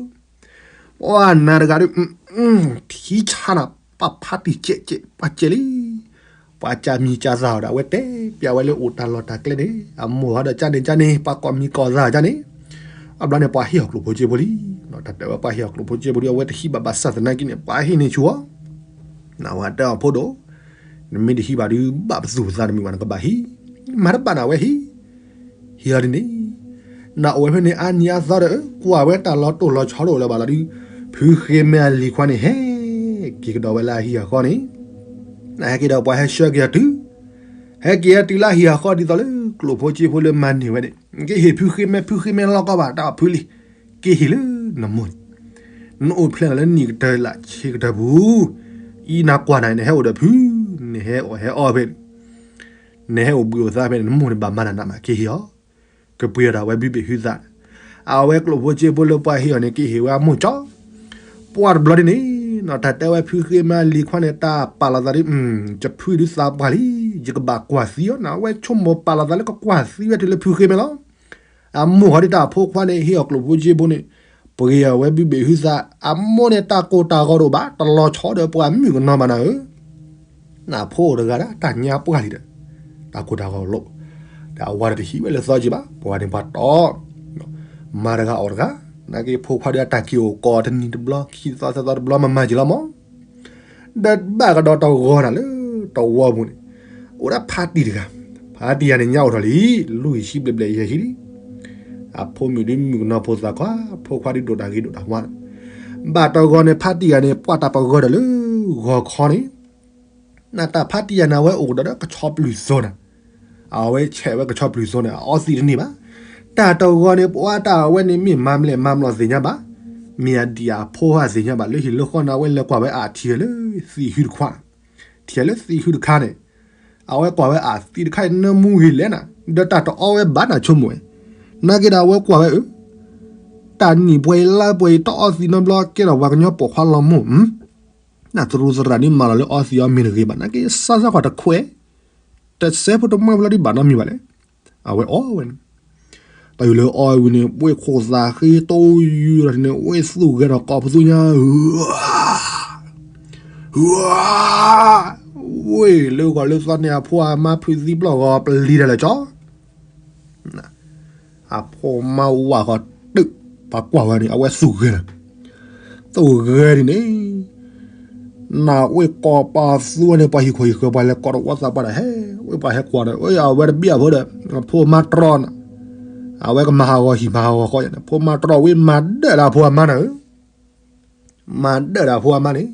ဧၢ, ပှၤနၤတဂၤဒီး, ထံဆါနၤ, ပှၤဖးတံၢ်ကဲးကဲး ပှၤကဲးလံ, ပှၤကၢ်မံၤကၢ်သၣ်အီၤဒီး အဝဲတဲပျးဝဲလၢအိၣ်တၢ်လီၢ်တၢ်ကျဲန့ၣ် အမိၢ်ဟီဒီးကၢ်န့ၣ်ကၢ်န့ၣ် ပှၤကိးမံၤကိးသၣ်ကၢ်န့ၣ်, အဘျီန့ၣ် ပှၤဟ့ၣ်အီၤကျိၣ်ဖိစ့ဖိလံ, တၢ်တဲဝဲပှၤဟ့ၣ်အီၤကျိၣ်ဖိစ့ဖိလံ အဝဲတဟံးဘၣ်ဘၣ်ဆၣ်သနာ်က့န့ၣ် ပှၤဟ့ၣ်န့ၢ်ဆူၣ်အီၤ, နဝဲတဲအီၤဖိဒိၣ်, နမ့ၢ်တဟံးဘၣ်ဒုး ဘၣ်ပသူၣ်ပသးတမုာ်ဘၣ် နကဘၣ်ဟံး, မၤတဘၣ်နၤဝဲဟံး, ဟံးလီၤဒ်န့ၣ်, နအိၣ်ဝဲဖဲန့ၣ် အါနံၤအါသီဒီး ကွၢ်ဝဲတၢ်လီၤတိၢ်လီၤဆီတအိၣ်လၢၤဘၣ်လီၤဒုး, ဖုဃ့မဲအလံၤခွါန့ၣ် ဟဲက့ၤကဒီးဝဲလၢအဟံၣ်အဃီန့ၣ်, နဟဲက့ၤဒီးပှၤဟဲဆှၢက့ၤအီၤတုၤ, ဟဲက့ၤအီၤတုၤလၢအဟံၣ်အဃီဒ်သိးလၢကျိၣ်ဖိစ့ဖိလၢမၤန့ၢ်ဝဲန့ၣ်, က့ၤဟ့ၣ်ဖုဃ့မဲ ဖုဃ့မဲလီၤကီဘၣ် တၢ်ဖုလံ, က့ၤဟ့ၣ်လၢနမိၢ်န့ၣ်, နအိၣ်ဖျဲၣ်လီၤလၢနံၣ်ကတၢၢ်လၢဆံကတၢၢ်ပူၤ, အံၤနကွၢ်နၤ နဟဲအိၣ်ဒီးဖု, နဟဲအိၣ်ဟဲအီၣ်ဖဲန့ၣ် နဟဲအိၣ်ဘှံးအိၣ်သါဖဲန့ၣ် နမိၢ်န့ၣ်ဘၣ်မၤနၤနးမး က့ၤဟ့ၣ်အီၤ, ကပှ့ၤအီၤဒၣ်ဝဲဘုဘ့ၣ်ဟုသး, အဝဲကျိၣ်ဖိစ့ဖိလၢပှၤဟ့ၣ်အီၤန့ၣ် က့ၤဟ့ၣ်ဝဲအမိၢ်ကၠီ, ပှၢ်တဘျီဒ်န့ၣ်, တၢ်တဲဝဲဖုဃ့မဲအလံၤခွါန့ၣ် တၢ်ပာ်လီၤသးဒ်, ယဖုဒုးသးပှၢ်လံ, ယကဘၣ်ကွၢ်သံအီၤန့ၣ် အဝဲဆိကမိၣ်ပာ်လီၤသးလၢကကွၢ်သံဝဲတုၤလၢဖုဃ့မဲလီၤ. အမိၢ်ဃီဒ်တၢ်အဖိခွါန့ၣ် ဟ့ၣ်အီၤကျိၣ်ဖိစ့ဖိန့ၣ်, ပှ့ၤအီၤဝဲဘုဘ့ၣ်ဟုသး, အမိၢ်န့ၣ်တၢ်ကိၢ်တၢ်ဂီၤတအိၣ်ဘၣ်, တလီၤဆီဒီးပှၤမုၣ်ကနီၤဘၣ်နၤဧၢ, နဖိအိၣ်တဂၤဒၣ် တၢ်ညါပှၢ်လံဒီး, တၢ်ကိၢ်တၢ်ဂီၤလိၣ်, ဒီးအဝၤဒီးတဟံးဝဲလၢသီကံဘၣ်, ပှၤန့ၣ်ပှၤတီ, မါတဂၤအီၣ်တဂၤ, နာ်က့ဖိခွါဒီးအတၢ်က့ၤအိၣ်ကီးတနံၤတဘျီ ခံသီသၢသီတဘျီမၤမၤက့ၤလီၤမး, ဒီးဘၣ်ကဒီးတဂီၤနၤလၢတဝီပူၤန့ၣ်, အိၣ်ဒၣ်ဖါတံၢ်တဂၤ, ဖါတံၢ်ယၤန့ၣ် ညါအိၣ်ထီၣ်လံ, လွံၢ်ဆံဘျဲၣ်ဘျဲၣ်ယဲၢ်ဆံလံ, အဖိမုၣ်ဒုးမုၣ်ကနီၤဖိသၣ်ခွါ, ဖိခွါဒုးဒိၣ်တၢ်ဂ့ၤဒိၣ်တၢ်ဝါ, ဘၣ်တဂီၤန့ၣ် ဖါတံၢ်ယၤန့ၣ် ပှၢ်တၢ်ပဂီၤဒီးလၢဂီၤခီန့ၣ် နတၢ်ဖါတံၢ်ယၤန့ၣ် အဝဲအိၣ်ကဒီးဒီးကဆီပျုၢ်စိန့ၣ်, အဝဲဆဲးဝဲကဆီပျုၢ်စိန့ၣ် အအီသံးတန့ၢ်ဘၣ်. တၢ်တဂီၤန့ၣ် ပှၤတၢ်အဝဲန့ၣ် မ့ၢ်မၤမလဲၣ်မၤမလီၤသ့ၣ်ညါဘၣ်, မ့ၢ်အဒံၣ်အဖိဟးသ့ၣ်ညါဘၣ် လၢဟံၣ်လၢဃီန့ၣ် အဝဲလဲၤကွၢ်ဝဲအထံၣ်လၢသံးဟုတခွါ, ထံၣ်လၢသံးဟုတခါန့ၣ်, အဝဲကွၢ်ဝဲအသံးတခါအံၤ နၢမူဂ့ၤလဲၣ်နၤ, ဒီးတၢ်တအီဝဲဘၣ်နၤဆိကမိၣ်ဝဲ, နာ်က့ဒီးအဝဲကွၢ်ဝဲအၢ တၢ်နံၣ်ပှဲၤအံၤလါပှဲၤအံၤ တအီသံးနီတဘျီ ကဲထီၣ်ပှၤကညီပိာ်ခွါလီၤမိၢ်, နတရူးသရၣ်ဒ်မၤလီၤလၢအီသံးအီမ့ၤတဂ့ၤဘၣ်, နာ်က့စါစါကွၢ်တခွဲး, တစဲးဖိတမွဲဖိလီၤဒ်ဘၣ်နီတမံၤဘၣ်လဲၣ်. အဝဲအီဝဲန့ၣ်, တၢ်ယူၤလၢအီဝံၤန့ၣ် ဝ့ၢ်ခိၣ်သးဃ့တိယူၤဒီးန့ၣ် ဝ့ၢ်သူၣ်ဂဲၤဒီးကိးပသူညါ, ဝ့ၢ်လၢဂီၤလၢသီန့ၣ် အဖိအမါဖုးသံပျီၢ်ဂီၤပလံၤတၢ်လၢာ်ကၠီ အဖိမါဝၣ်ဃီတုး, ပှၤကွၢ်ဝဲန့ၣ် အဝဲသူၣ်ဂဲၤလီၤ, သူၣ်ဂဲၤဒ်န့ၣ်, နဝ့ၢ်ကိးပသူဝဲန့ၣ် ပှၤဟံၣ်ခိၣ်ဟံၣ်ဃၢၤ ပှၤလဲၤကိးတဝီသးပှၢ်ဒီး ဟဲ, ဝ့ၢ်ပှၤဟဲကွၢ်ဒီး အဝဲတဘံၣ်အဖိဒီး အဖိမါတြီန့ၣ်, အဝဲကမၤဟးဂီၤဟံၣ်မၤဟးဂီၤဃီန့ၣ် ဖိမါတြီဝံၤမၤဒၢၣ်ဒီးအဖိအမါန့ၣ်ဧၢ မၤဒၢၣ်ဒီးအဖိအမါန့ၣ်,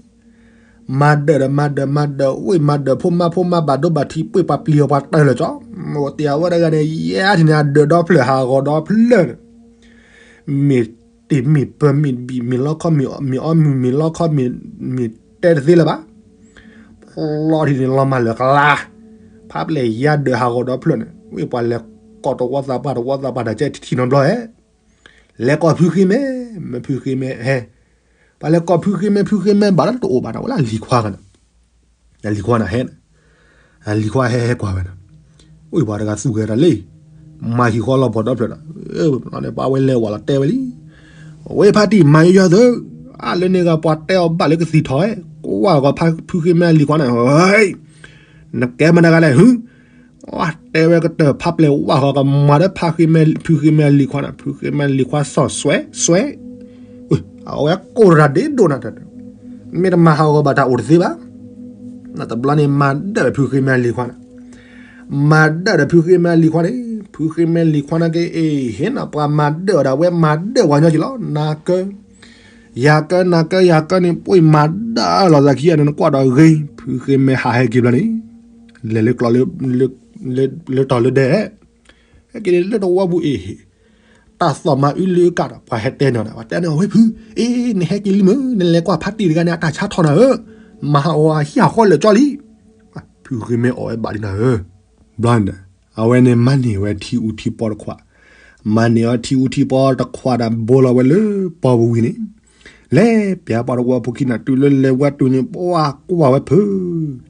မၤဒၢၣ်ဒီးမၤဒၢၣ်မၤဒၢၣ် ဝ့ၢ်မၤဒၢၣ်ဖိမါ ဖိမါဘၣ်ဒိဘၣ်ထံးပှ့ၤပှၤပျံၤအီၤပှၤတၢၢ်လၢာ်ကၠီ, အိၣ်တ့ၢ်အဝဲတဂၤန့ၣ် ယဲအါထံၣ်န့ၣ် အဒၢးဒီဖျၢၣ်ဟးဂီၤဒီဖျၢၣ်န့ၣ်, မ့ၢ်တ့ၢ်မ့ၢ်ပၢၢ်မ့ၢ်တဘံၣ်မ့ၢ်လီခီမ့ၢ်အီမုၢ်မ့ၢ်လီခီ, မ့ၢ်တဲတသ့လၢၤဘၣ်, လီၤထံၣ်န့ၣ်လီၤမၢ်လၢာ်ကလါ, ဖးပျဲၢ်ယါဒၢးဟးဂီၤဒီဖျၢၣ်န့ၣ် ဝ့ၢ်ပှၤလဲၤကိးတဝီသးပှၢ်တဝီသးပှၢ်တၢ်ကဲထံထံနီတဘျီဧဲ လဲၤကိးဖုဃ့မဲ, မ့ၢ်ဖုဃ့မဲဟဲ, ပှၤလဲၤကိးဖုဃ့မဲ ဖုဃ့မဲဘၣ်လၢတအိၣ်ဘၣ်န့ၣ် ဝဲလၢအလံၤခွါန့ၣ်, အလံၤခွါန့ၣ်ဟဲန့ၣ်, အလံၤခွါဟဲဟဲကွၢ်ဝဲန့ၣ်, ဝ့ၢ်ပှၤတဂၤသူၣ်ဂဲၤတၢ်လံ, မၤဟံၣ်ဃီလီၤပှီၢ်ဒီဖျၢၣ်ဒီး, ပှၤဝဲလဲၤဝဲလီၤတဲဝဲလံ, ဝ့ၢ်ဖါတံၢ်မၤယီယီသၢ, အါလၢန့ၣ်ဂၤ ပှၤတဲအီၤဘၣ်လၢကသံၣ်ထီၣ်ဝဲ, ကွၢ်ဂီၤဖုဃ့မဲအလံၤခွါန့ၣ်, နကဲမနုၤတဂၤလဲၣ်ဟု တဲဝဲကတၢၢ်ဖးပျဲၢ်ဝၣ်ဃီကမၤဒီးဖုဃ့မဲအလံၤခွါန့ၣ်, ဖုဃ့မဲအလံၤခွါစီၣ်စွဲစွဲ, အဝဲကိးတရၢ်ဒ့ဒိၣ်နၤ, မ့ၢ်တမၤဟးဂီၤဘၣ်တၢ်အိၣ်တသ့ဘၣ်, နတဘျီန့ၣ်မၤဒၢၣ်ဖုဃ့မဲအလံၤခွါန့ၣ်, မၤဒၢၣ်ဒီးဖုဃ့မဲအလံၤခွါန့ၣ်, ဖုဃ့မဲအလံၤခွါန့ၣ်က့ အ့ၣ် ဟ့ၣ်နၤပှၤမၤဒၢၣ်ဝဲဒၣ်ဝဲမၤဒၢၣ်ပှၤညီက့လီၤ, နၤကၢ ယၤကၢ နၤကၢ ယၤကၢန့ၣ် ပှ့ၤမၤဒၢၣ်လီၤသးခံဂၤန့ၣ် နကွၢ်ဒီးဂ့ၤ, ဖုဃ့မဲဟးဟဲက့ၤဘျီန့ၣ်, လဲၤလၢကျီလၢတီၤလၢဒဲ, ဟဲက့ၤလၢတဝီပူၤအ့ၣ်ဟ့ၣ်, တၢ်သီၣ်မၤအုလၢအကၣ်ဒီး ပှၤဟဲတဲန့ၢ်နၤ ပှၤတဲန့ၢ်အီၤ ဝဲဖု, အ့ နဟဲက့ၤလံမုၢ် နလဲၤကွၢ်ဖါတံၢ်တဂၤန့ၣ် အတၢ်ဆါထီၣ်နၤဧၢ, မၤဟးဂီၤအဟံၣ်အဃီလၢာ်ကၠီလံ. ဖုဃ့မဲအီၣ်ဝဲဘၣ်ဒ်နၤဧၢ, ဘျီန့ၣ်ဒီး အဝဲန့ၣ်မၤန့ၢ်ဝဲထံအူထံပီတခွး, မၤန့ၢ်အီၤထံအူထံပီတခွးဒီးဘိလီၤဝဲလၢပီပူၤဝံၤန့ၣ်, လဲၤပျးပှၤတဝီဖိခံနၤ တုၤလၢလဲၤဝဲတုၤန့ၣ် ပှၤကွၢ်ဝဲဖု,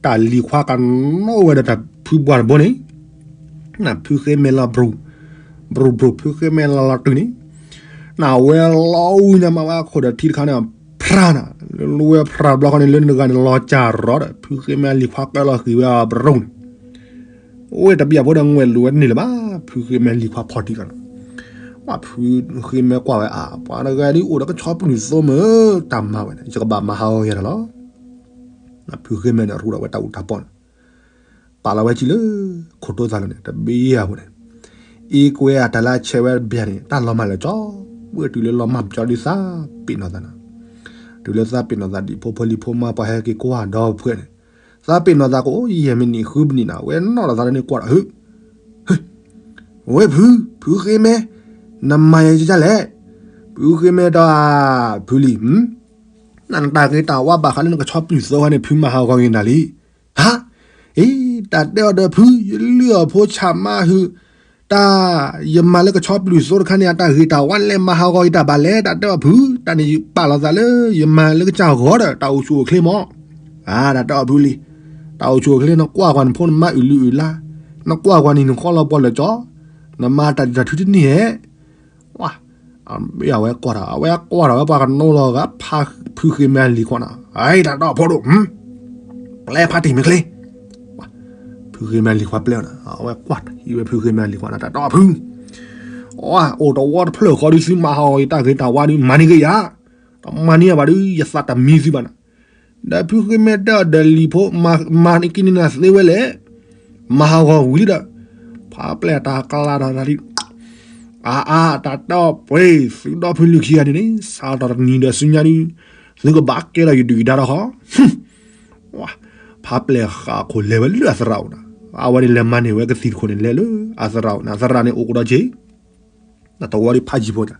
တၢ်လံၤခွါကနီၣ်ဝဲဒီးတၢ်ဖုဘှါတဘိန့ၣ် နဖုဃ့မဲလီၤဘြူၤ, ဘြူၤဘြူၤ ဖုဃ့မဲလီၤလီၤတုၤန့ၣ်, နဝဲလီၤအူညါမးဝဲအခိၣ်ဒီးထံတခါန့ၣ် ဖြါနၤ, လၢလီဝဲဖြါဘျီဃီန့ၣ် လၢနဂၤန့ၣ်လီၤစၢ်ရီဒီး ဖုဃ့မဲလံၤခွါကဲလီၤဃံၤဝဲအဘြူၤန့ၣ်, အိၣ်တဘျီဖိဒီးငွဲၣ်လိၤဝဲတန့ၢ်လၢၤဘၣ်, ဖုဃ့မဲလံၤခွါဖီၣ်တံၢ်ကီးန့ၣ်, ဝဲဖုဃ့မဲကွၢ်ဝဲအါ ပှၤတဂၤဒ်အိၣ်ဒီးကဆီပလုၢ်သိမုၢ်, တၢ်မၤဝဲန့ၣ် ယကဘၣ်မၤဟးဂီၤယၤတၢ်လီၤ. ဖုဃ့မဲန့ၣ် ရူဒီးဝဲတၢ်အူတၢ်ပီၣ်န့ၣ် ပာ်လီၤဝဲကံလၢခိၣ်တိသးလီၤန့ၣ် တဘ့ၣ်အပူၤန့ၣ်, အ့ကွဲအတၢ်လၢအဆဲးဝဲတဘ့ၣ်န့ၣ် တၢ်လီၤမၢ်လၢာ်ကၠီ, ဝဲတုၤလၢလီၤမၢ်ပကၠီဒ်သးပ့ၤနီၣ်သးနၤ, တုၤလၢသးပ့ၤနီၣ်သးဒ်ဖိဖိလံၤဖိမါပှၤဟဲက့ၤကွၢ်ဒီဖှဲန့ၣ်, သးပ့ၤနီၣ်သးကအိၣ်ယဲၢ်မံးနံး ဃုမံးနံးနၤ ဝဲနီၣ်လီၤသးလၢန့ၣ်ကွၢ်ဒီး ဟ့ၣ် ဝဲဖု, ဖုဃ့မဲ, နမၤယၤကလဲၣ်, ဖုဃ့မဲဒီး ဖုလံၤ, နတၢ်ဂ့ၤတၢ်ဝါဘၣ်ဃးလၢနကဆီပလုၢ်သိခါန့ၣ် ဖုမၤဟးဂီၤက့ၤနၤလံ. ဟါ, အ့ တၢ်တဲအီၤဒီးဖု ယလုၢ်အီၣ်ဖိဆၣ်မါဟုၣ်, တၢ် ယမၤလၢကဆီပလုၢ်သိတခါန့ၣ် အတၢ်ဂ့ၤတၢ်ဝါလဲၤမၤဟးဂီၤက့ၤတၢ်ဘၣ်လဲၣ် တၢ်တဲအီၤဖု, တၢ်န့ၣ်ယပာ်လီၤသးလၢ ယမၤလၢကစၢ်ဂီၤဒီး တၢ်အိၣ်ဆူၣ်အိၣ်ချ့မး. အါ တၢ်တဲအီၤဖုလံၤ, တၢ်အိၣ်ဆူၣ်အိၣ်ချ့ နကွၢ်ကွၢ်နဖိနမါအုၣ်လုၢ်အုၣ်လါ, နကွၢ်ကွၢ်နံၤနဃီလီၤပှီၢ်လၢာ်ကၠီ, နမၤတၢ်ဒုးတၢ်ထုတန့ၢ်ဧဲ, ဝဲ အဝဲကွၢ်ထီၣ် အဝဲကွၢ်ထီၣ်ဝဲပှၤကနိလီၤဂာ် ဖုဃ့မဲလံၤခွါန့ၣ်, အတၢ်တီၢ်ဖိဒိၣ်, ပျဲဖါတံၢ်မ့ၢ်ချ့, ဖုဃ့မဲလံၤခွါပျဲနၤ, အဝဲကွၢ်ထံၣ်ဝဲဖုဃ့မဲလံၤခွါန့ၣ် တၢ်တီၢ်ဖု, အိၣ်တဝီတဖျၢၣ်ဃီဒုးသုမၤဟးဂီၤယတၢ်ဂ့ၤတၢ်ဝါဒုး မၤန့ၢ်က့ၤယၤ, တမၤန့ၢ်ယၤဘၣ်ဒုး ယသးတမံသုဘၣ်နၤ. ဒီးဖုဃ့မဲတဲအီၤဒီးလံၤဖိ, မၤန့ၢ်က့ၤန့ၢ်နၤသ့ဝဲလဲၣ်, မၤဟးဂီၤဝံၤလံဒီး, ဖါပျဲၢ်တၢ်ကလၤဒီးလံ အါအါ တၢ်တီၢ်ပှ့ၤ သုဒီဖုလံၤခံဂၤန့ၣ်န့ၣ် စးထီၣ်တနံၤဒီးဆူညါဒုး, သုကဘၣ်ကဲထီၣ်ယဒုၣ်ယဒါဒီးဃီ, ဖါပျဲၢ်ဃးခိၣ်လဲၤဝဲလၢအသရၣ်အိၣ်နၤ, အဝဲန့ၣ်လဲၤမၤန့ၢ်ဝဲကသံၣ်တခိၣ်န့ၣ် လဲၤလၢအသရၣ်အိၣ်နၤ, အသရၣ်န့ၣ်အိၣ်ကဒီးက့ၤ, တဝီဒ်ဖးယံၤဖိတၢ်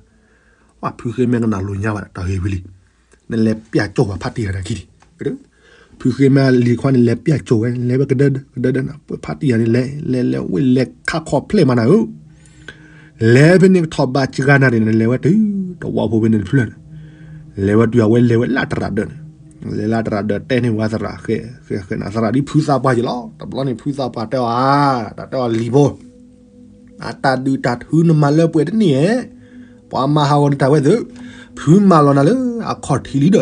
ဖုဃ့မဲကနၣ်လိာ်ညါဘၣ်တၢ်ဂ့ၢ်ဝံၤလံ, နလဲၤပျၢ်ကၠိၣ်ဝဲဖါတံၢ်တၢ်ခံဒံး, ဖုဃ့မဲလံၤခွါန့ၣ် လဲၤပျၢ်ကၠိၣ်ဝဲ လဲၤဝဲကဒၢကဒၢဒၢနၤ ပှဲၤဖါတံၢ်ယၤန့ၣ် လဲၤလဲၤလဲၤဝဲလဲၤခါခီၣ်ဖျဲၣ်မးနၤဧၢ, လဲၤဖဲန့ၣ်ကထီၣ်ဘးစှၤနၤန့ၣ် လဲၤဝဲတုၤ တဝီဖိဖဲန့ၣ်တဖျၢၣ်န့ၣ်, လဲၤဝဲတုၤအဝဲလဲၤဝဲလၢတရၣ်ဒၢးန့ၣ်, လဲၤလၢတရၣ်ဒၢးတဲန့ၢ်ဝဲသရၣ်ဃဲ, ဃဲဃဲနၤ သရၣ်ဒ်ဖုသးပှၢ်က့ၤလီၤ, တဘျီန့ၣ်ဖုသးပှၢ်တဲအီၤဧါ, တၢ်တဲအီၤလံၤဖိ အတၢ်ဒုးတၢ်ထုနမၤလၢပှဲၤတန့ၢ်ဧဲ, ပှၤမၤဟးဂီၤနတၢ်ဝဲသုး, ဖုမၤလီၤနၤလၢအခီၣ်ထံးလံဒီး,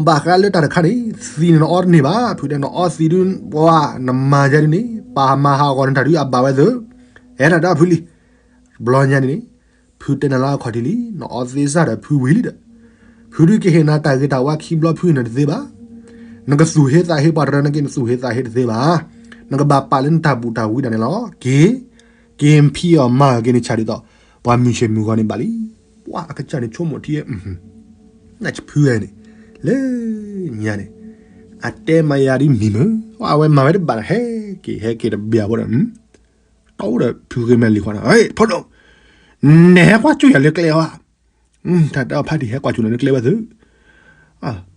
ဘၣ်ဃးလၢတၢ်တခါန့ၣ် သံန့ၣ်နအီတန့ၢ်ဘၣ်, ဖုတဲနအီသံဒုး, ပှၤနမၤယၤဒ်န့ၣ် ပှၤမၤဟးဂီၤနတၢ်ဒုးအဘၣ်ဝဲသုး, အဲၣ်တၢ်တဲအီၤဖုလံၤ, ဘျီညါန့ၣ်န့ၣ်, ဖုတဲနၤလၢအခီၣ်ထံးလံ, နအီသံစၢ်ဒီးဖုဝံၤလံဒီး, ဖုဒုးကဟ့ၣ်နၤတၢ်ဂ့ၤတၢ်ဝါခံဘျီဖုဟ့ၣ်နၤတသ့ဘၣ် နကသူၣ်ဟ့သးဟ့ပှၤတရၢနက့ နသူၣ်ဟ့သးဟ့တသ့ဘၣ်. နကဘၣ်ပာ်လၢနတၢ်ဘူၣ်တၢ်ဝံတၢ်န့ၣ်လီၤ. က့ၤ, က့ၤဖံးအီၣ်မၤအီၣ်က့ၤန့ၣ်ဆၣ်ဒ်သိး ပှၤမုၢ်ဆ့ၣ်မုၢ်ဂီၤန့ၣ်ဘၣ်လံ. ပှၤအကစၢ်န့ၣ်ဆိကမိၣ်ထံ, နဖုဝဲန့ၣ်, လၢညါန့ၣ်, အတဲမၤယၤဒ်မံၤမုၢ်, အဝဲမၤဝဲတဘၣ်ဒီး ဟဲက့ၤ ဟဲက့ၤတဘျီဖိဒီး တီဒီးဖုဃ့မဲလံၤခွါန့ၣ်, ဖိဒိၣ်, နဟဲကွၢ်ကၠိၣ်ယၤလၢကျဲဧါ. တၢ်တဲအီၤဖါတံၢ် ဟဲကွၢ်ကၠိၣ်နၤလၢကျဲဝဲသုး.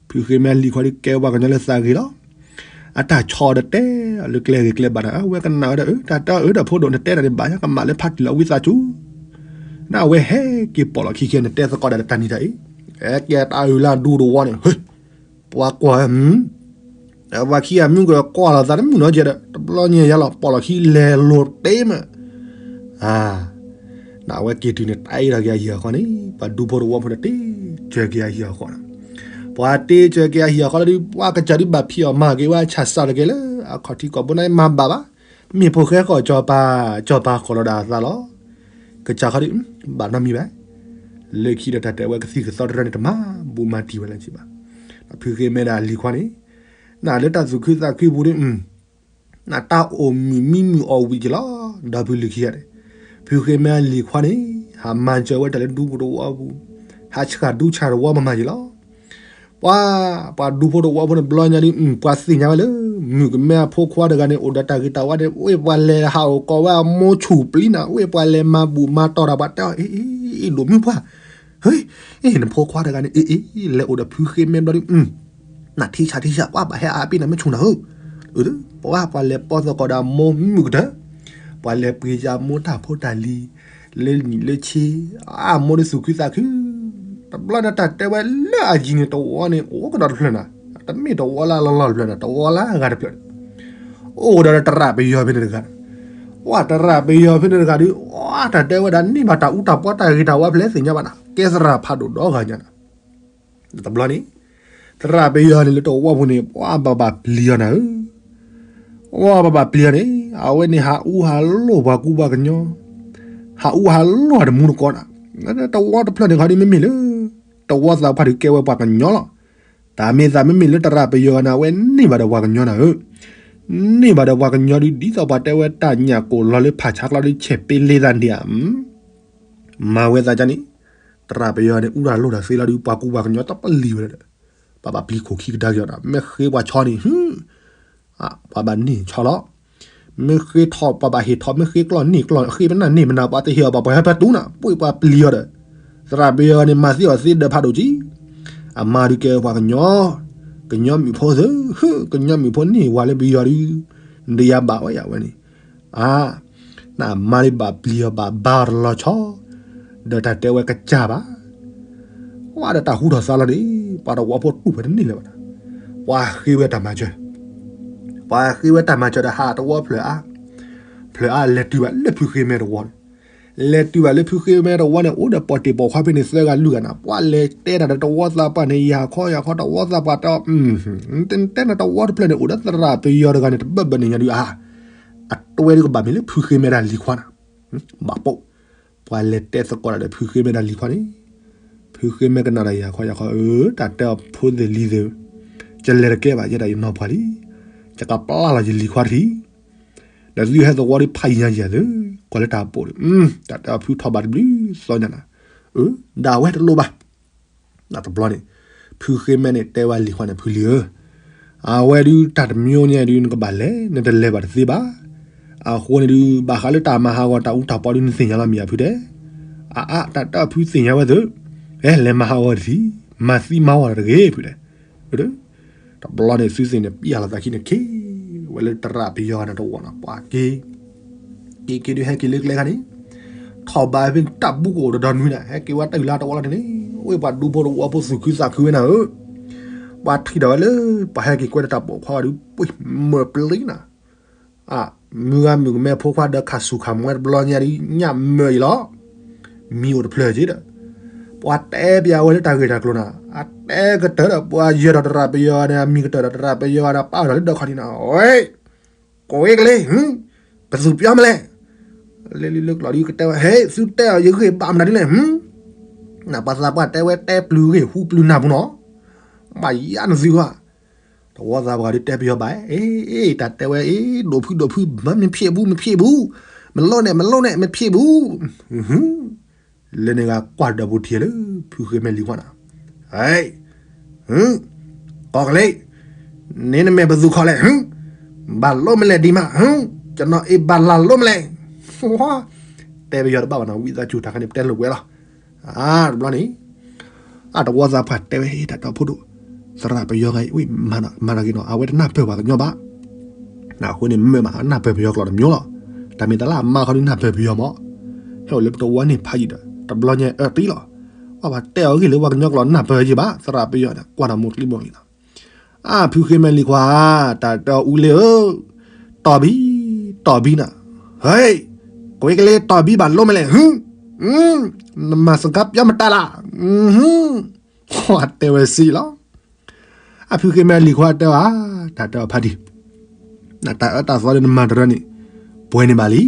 ဖုဃ့မဲလံၤခွါဒ်ကဲပှၤကညီလၢသးဂ့ၤလီၤ. အတၢ်ဆီဒီးတဲအီၤလၢကျဲဂ့ၤကျဲဘၣ်န့ၣ် အဝဲကနၣ်ဝဲဒီး တၢ်တဲအီၤအၢဒီးဖိဒိၣ် နတဲတၢ်န့ၣ်ဘၣ်ညါ ကမၣ်လၢဖါတံၢ်လီၤဝံသးစူၤ. နအဝဲဟဲက့ၤပိာ်လီၤခံခံ နတဲသကိးဒၣ်တၢ်နံၤတၢ်အံၤ, ဟဲက့ၤတၢ်အုၣ်လၢဒူတဝီန့ၣ်, ပှၤကွၢ်ဝဲ ပှၤခံဂၤမုၢ်ကကွၢ်လီၤသးတမုၢ်နီတကဲဒီး တဘျီညါယါလီၤ ပိာ်လီၤခံလဲၤလိၤတ့မး. နအဝဲက့ၤတုၤန့ၣ် တၢ်အ့ၣ်ထီၣ်က့ၤအဟံၣ်အဃီန့ၣ် ပှၤဒူဖိတဝီဖိန့ၣ် တ့စၢၤက့ၤအဟံၣ်အဃီန့ၣ်, ပှၤတ့စၢၤက့ၤအဟံၣ်အဃီလီၤဒီး ပှၤကစၢ်ဒုးဘၣ်ဖံးအီၣ်မၤက့ၤဝဲဆၣ်စၢ်တက့ၢ်လၢ အခီၣ်ထံးကိာ်ဘိန့ၣ် မၤဘၣ်ဘၣ်, မ့ၢ်ဖိဃဲဃီၤစီၤပၤ, စီၤပၤဃီၤလီၤဒၣ်အသးလီၤ. ကစၢ်ခီဒုး ဘၣ်နီတမံၤဘၣ်. လၢခံဒီးတၢ်တဲဝဲကသံၣ်ကသီတရၢန့ၣ် တမၤဘူၣ်မၤတံၢ်ဝဲလၢၤဘၣ်. ဖုဃ့မဲဒီးလံၤခွါန့ၣ် နလၢတၢ်သူၣ်ခုသးခုပူၤဒုး နတၢ်အိၣ်မုာ်မံမုာ်အီၣ်ဝံၤက့ၤလီၤ. ဒီဖုလံၤခံဂၤန့ၣ် ဖုဃ့မဲလံၤခွါန့ၣ် ဟးမၤစၢၤဝဲတၢ်လၢဒူဖိတဝီပူၤ, ဟးဆှၣ်ဒူဆှၣ်တဝီမၤမၤက့ၤလီၤ. ပှၤ, ပှၤဒူဖိတဝီဖိန့ၣ် ဘျီညါဒုး ပှၤသ့ၣ်ညါဝဲလၢ မုၣ်ကမဲအဖိခွါတဂၤန့ၣ် အိၣ်ဒီးတၢ်ဂ့ၤတၢ်ဝါဒီး ဝ့ၢ်ပှၤလဲၤဟးအိၣ်ကိးဝဲအမိၢ်ဆူၣ်ပျံၤနၤ, ဝ့ၢ်ပှၤလဲၤမၤဘူၣ်မၤတီၢ်တၢ် ပှၤတဲအီၤ အ့ အ့ၣ်ဒိးမုၢ်ပှၢ်, ဟ့, နဖိခွါတဂၤန့ၣ် အ့ၣ်အ့ၣ် လဲၤအိၣ်ဒီးဖုဃ့မဲဘျီဒုး, နထံၣ်ဆးထံၣ်ဆး ပှၤဘၣ်ဟဲအါပ့ၤနၤမ့ၢ်ဆူၣ်နၤဧၢ, ပှၤပှၤလဲၤပိာ်သကိးဒီးအမိၢ်မုၣ်ကတၢၢ်, ပှၤလဲၤပှ့ၤယၤမိၢ်တၢ်ဖိတၢ်လံၤ, လၢနံၤလၢဆ့, အမိၢ်ဒုးသူၣ်ခုသးခု, တဘျီန့ၣ်တၢ်တဲဝဲလၢအယံၤန့ၣ် တဝီန့ၣ် အိၣ်ကဒီးတဖျၢၣ်နၤ, တမ့ၢ်တဝီလၢလီၢ်လီၢ်တဖျၢၣ်န့ၣ် တဝီလၢအဂၤတဖျၢၣ်န့ၣ်, အိၣ်ကဒီးဒီးတရၣ်ပယီၤဖဲန့ၣ်တဂၤ, ပှၤတရၣ်ပယီၤဖဲန့ၣ်တဂၤဒုး, တၢ်တဲဝဲဒၣ်န့ၢ်ဘၣ်တၢ်အူတၢ်ပီတၢ်ဂ့ၤတၢ်ဝါဖဲလဲၣ်သ့ၣ်ညါဘၣ်နၤ, ကဲသရၣ်ဖးဒိၣ်ဒီဂၤညါနၤ, တဘျီန့ၣ် သရၣ်ပယီၤန့ၣ်လၢတဝီပူၤန့ၣ် ပှၤဘၣ်ဘၣ်ပျံၤအီၤနၤဧၢ, ပှၤဘၣ်ဘၣ်ပျံၤအီၤန့ၣ် အဝဲန့ၣ်ဟးအူဟးလိၢ်ပှၤကူပှၤကညီ, ဟးအူဟးလိၢ်တမူတကိးနၤ, တဝီတဖျၢၣ်န့ၣ်ခီဒုးမ့မ့ၢ်လၢ တဝီသးပှၢ်ဒုးကဲဝဲပှၤကညီလီၤ, တၢ်မ့ၢ်သးမ့မ့ၢ်လၢတရၣ်ပယီၤနၤ အဝဲန့ၢ်ဘၣ်ဒီးပှၤကညီနၤဧၢ, န့ၢ်ဘၣ်ဒီးပှၤကညီဒုး ဒ်သိးပှၤတဲဝဲတၢ်ညၣ်ကိၢ်လီၤလၢဖးဆါကျီဒုး ဆဲးပ့လဲသးဒံးဧါ, မၤဝဲသးဒ်န့ၣ်, တရၣ်ပယီၤန့ၣ် အူတၢ်လိၢ်တၢ်သ့လီၤဒုး ပှၤကူပှၤကညီတပျံၤဝဲဒီး, ပှၤဘၣ်ပျံၤခိၣ်ခံကဒါက့ၤအီၤဒီး မ့ၢ်ဃ့ပှၤဆီန့ၣ် ပှၤဘၣ်န့ၢ်ဆီလီၤ, မ့ၢ်ဃ့ထီၣ်ပှၤဘၣ်ဟ့ၣ်ထီၣ် မ့ၢ်ဃ့ကျီၢ်န့ၢ်ကျီၢ် ဃ့ပနၢ်န့ၢ်ပနၢ် ပှၤတဟ့ၣ်အီၤဘၣ် ပှၤဟဲဖဲတူၢ်နၤ ပှ့ၤပှၤပျံၤအီၤဒီး, သရၣ်ပယီၤန့ၣ် မၤသ့အီၤသ့ဒီးဖးဒိၣ်ကံ, အမါဒုးကဲပှၤကညီ, ကညီမုၣ်ဖိသ့ၣ်, ကညီမုၣ်ဖိန့ၢ်ဝၤလၢပယီၤဒုး, နတယၤဘၣ်ဝဲယၤဝဲန့ၣ် အါ, နမါဒုးဘၣ်ပျံၤအီၤဘၣ်ဘါအီၤတလီၤဆီ, ဒီးတၢ်တဲဝဲကစၢ်ဘၣ်, ဝဲဒီးတၢ်ဟူထီၣ်သါလီၤန့ၣ်, ပှၤတဝီဖိတူၢ်ဝဲတန့ၢ်လၢၤဘၣ်, ပှၤဃ့ဝဲတၢ်မၤစၢၤ, ပှၤဃ့ဝဲတၢ်မၤစၢၤဒီးဟးတဝီဖျၢၣ်အါ, ဖျၢၣ်အါလဲၤတုၤဘၣ်လၢဖုဃ့မဲတဝီန့ၣ်, လဲၤတုၤဘၣ်လၢဖုဃ့မဲတဝီန့ၣ် အိၣ်ဒီးပိာ်တ့ၢ်ပိာ်ခွါဖဲန့ၣ်သၢဂၤလွံၢ်ဂၤနၤ, ပှၤလဲၤတဲတၢ်ဒီးတဝီသးပှၢ်န့ၣ် ယၤခီယၤခီ တဝီသးပှၢ်တဲအီၤ, တဲနၤတဝီတဖျၢၣ်န့ၣ် အိၣ်ဒီးသရၣ်ပယီၤတဂၤန့ၣ် တဘၢၣ်ဘၢၣ်န့ၣ်ညါဒုးအါ, အတွဲဒုးကဘၣ်မ့ၢ်လၢဖုဃ့မဲတၢ်လံၤခွါနၤ, ဘၣ်ပိာ်, ပှၤလဲၤတဲသကိးတၢ်ဒီးဖုဃ့မဲတၢ်လံၤခွါန့ၣ်, ဖုဃ့မဲကနၣ်ဒီးယၤခီယၤခီ အၢ တၢ်တဲအီၤဖိသ့ၣ်လံၤသ့ၣ်, ယလဲၤတကဲဘၣ် ယဲဒၣ်ယနီၢ်ပှၢ်လံ, ယကပျၢ်လီၤယလံၤခွါတထံၣ် ဒီးသုဟဲသဝီဒုးဖးယံၤညါယၤသ့, ကွၢ်လၢတၢ်ပိာ်ဒီး, တၢ်တဲအီၤဖုထီၣ်ဘးတဘျုးသီညါနၤ, အၢ ဒၣ်ဝဲတလိၣ်ဘၣ်, တဘျီန့ၣ်, ဖုဃ့မဲန့ၣ်တဲဝဲလံၤခွါန့ၣ် ဖုလံၤဧၢ, အဝဲဒုးတၢ်တမံၤညါဒုးနကဘၣ်လဲၤ နတလဲၤဘၣ်တသ့ဘၣ်, အဃိန့ၣ်ဒုး ဘၣ်ဃးလၢတၢ်မၤဟးဂီၤတၢ်အူတၢ်ပီဒုးနသ့ၣ်ညါလီၤမ့ၢ်ဧါဖုတဲ, အါအါ တၢ်တဲအီၤဖုသ့ၣ်ညါဝဲသ့, ဟဲလဲၤမၤဟးဂီၤတထံၣ်, မၤသံမၤဝီၤတဂ့ၤဖုတဲ တဘျီန့ၣ် သုသ့ၣ်န့ၣ် ပျၢ်လီၤသးခံန့ၣ် ခ့ဝဲလၢတရၣ်ပယီၤဂၤန့ၣ်တဝီနီၤ ပှၤက့ၤ, က့ၤက့ၤဒုးဟဲက့ၤလၢကျဲခါန့ၣ်, ထီၣ်ဘးဖဲတၢ်ဘူကအိၣ်တဒီနွံနၤ ဟဲက့ၤဝဲတၢ်အုၣ်လါတဝီလီၤန့ၣ်, ဝ့ၢ်ပှၤဒူဖိတဝီဖိသူၣ်ခုသးခုဝဲနၤဧၢ, ပှၤထံၣ်ဒီးဝဲလၢ ပှၤဟဲက့ၤကွဲတၢ်ပိာ်ခွါဝဲဒုး ပှ့ၤမၢပျ့ၤနၤ မုၢ်ဂၤမုၣ်ကမဲဖိခွါဒီးခးဆူၣ်ခးမွဲတဘျီညါဒုး ညၣ်မၢအံၤလီၤ. မံၤအိၣ်တဖျၢၣ်က့ဒီး ပှၤတဲပျးဝဲလၢတၢ်ဂ့ၢ်တၢ်ကျိၤနၤ, အတဲကတၢၢ်ဒီးပှၤယဲၢ်ဒီးတရၢ်ပယီၤန့ၣ် အမံၤကတၢၢ်ဒီးတရၢ်ပယီၤဒီးပာ်ဝဲဒီးလၢဒၢးခီၣ်ထံးနၤ, ဝဲ, ကိးဝဲကလ့, ပသူပျီမလဲၣ်, လၢလံလၢကျီဒုးကတဲဝဲ ဟဲ သုတဲအီၤယဂ့ၢ်ဘၣ်မနုၤဒ်လဲၣ်, နပှၤသးပှၢ်တဲဝဲတဲပျုၤဂ့ၢ်ဟူပျုၤနၢ်ပူၤနီၤ, ဘၣ်ယါနသုဧါ တဝီသးပှၢ်ဒုးတဲပယီၤဘၣ်, အ့ တၢ်တဲဝဲ အ့ ဒိၣ်ဖုဒိၣ်ဖု မ့ၢ်ဖျ့ဘူး မ့ၢ်ဖျ့ဘူး, မလိၣ်နဲၣ် မလိၣ်နဲၣ် မ့ၢ်ဖျ့ဘူး, လၢန့ၣ်ဂၤကွၢ်ဒီးပူၤထံလၢ ဖုဃ့မဲလံၤခွါနၤ, ဟဲ, ကိးကလ့, န့ၣ်နမဲာ်ပသူခီလဲၣ်, ဘၣ်လိၣ်မလဲၣ်ဒံးမး, ကျွန်တော် အ့ ဘၣ်လၢလိၣ်မလဲၣ်, တဲပယီၤတဘၣ်ဘၣ်နီၤ ဝံသးစူၤတၢ်ခါန့ၣ် ပတဲလိာ်ကွဲလီၤ အါ တဘျီန့ၣ်, အတဝီသးပှၢ်တဲဝဲ တၢ်တဲအီၤဖိဒိၣ်, သရၣ်ပယီၤဂၤအံၤ ဝံ မၤတၢ်က့ၤနီၤ အဝဲတနၢ်ပၢၢ်ပှၤကညီဘၣ်, အဃိန့ၣ် မၢမး နၢ်ပၢၢ်ပယီၤကျိာ်တမံၤလီၤ, တၢ်မ့ၢ်တၢ်လၢအမါခီဒုးနၢ်ပၢၢ်ပယီၤမး, ဟဲအိၣ်လၢပတဝီန့ၣ်ဖးယံာ်ဒီး တဘျီညါအၢတံၢ်လီၤ, အဝဲတဲအီၤဂ့ၢ်လၢပှၤကညီကျိာ်နၢ်ပၢၢ်ယံာ်ဘၣ် သရၣ်ပယီၤန့ၣ် ကွၢ်တၢ်မိၢ်ကျံမိၢ်လံလီၤ အါ ဖုဃ့မဲလံၤခွါ, တၢ်တဲအီၤအူလ့ဧၢ, တီၢ်ဘံ, တီၢ်ဘံနၤ, ဟဲ, ကွဲကလ့တီၢ်ဘံဘၣ်လိၣ်မလဲၣ်, နမၤစကားပြောမတတ်လား, တဲဝဲစံးလီၤ, အဖုဃ့မဲလံၤခွါတဲအီၤ, တၢ်တဲအီၤဖးဒံး, နတၢ်အၢတၢ်သီဒီးနမၤတရၢန့ၣ်, ပှဲၤန့ၢ်ဘၣ်လံ,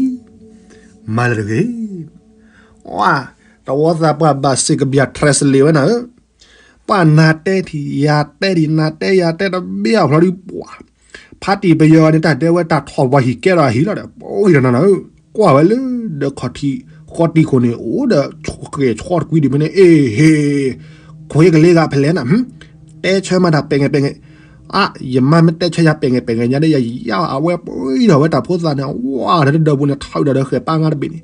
မၤလၢတဂ့ၤ, ဝါ, တဝီသးပှၢ်ဘၣ်စ့ၢ်ကဘျၣ် translate ဝဲနၤဧၢ ပှၤနၤတဲထံၣ်ယၤတဲထံၣ် နၤတဲယၤတဲတဘ့ၣ်အဖျီဒုးပှၤ, ဖါတံၢ်ပယီၤန့ၣ် တၢ်တဲဝဲတၢ်ထီၣ်ပှၤဟံၣ်ကဲထီၣ်အဟံၣ်လီၤဒီး ပအိၣ်ယတနၤနၤဧၢ, ကွၢ်ဝဲလၢဒီးခီၣ်ထံးဃီတံၢ်ခိၣ်န့ၣ် အိၣ်ဒီးဃဲၤဆီတကွံဒံးဖဲန့ၣ် အ့ၣ်ဟ့ၣ်, ခွ့ကလ့ဂၤဖဲလဲၣ်နၤ, တဲဆၢမၤတၢ်ပဲာ်ငဲၢ်ပဲာ်ငဲၢ်, အါ, ယမါမ့ၢ်တဲဆၢယၤပဲာ်ငဲၢ်ပဲာ်ငဲၢ်ညါဒီး ယယါအဝဲပှ့ၤဒီးဝဲတၢ်ဖိသၣ်န့ၣ် ဝါ ဒီးတဒၢးပူၤန့ၣ် ထီၣ်ဒီးဒီးဃဲၤပာ်ငါတဘ့ၣ်န့ၣ်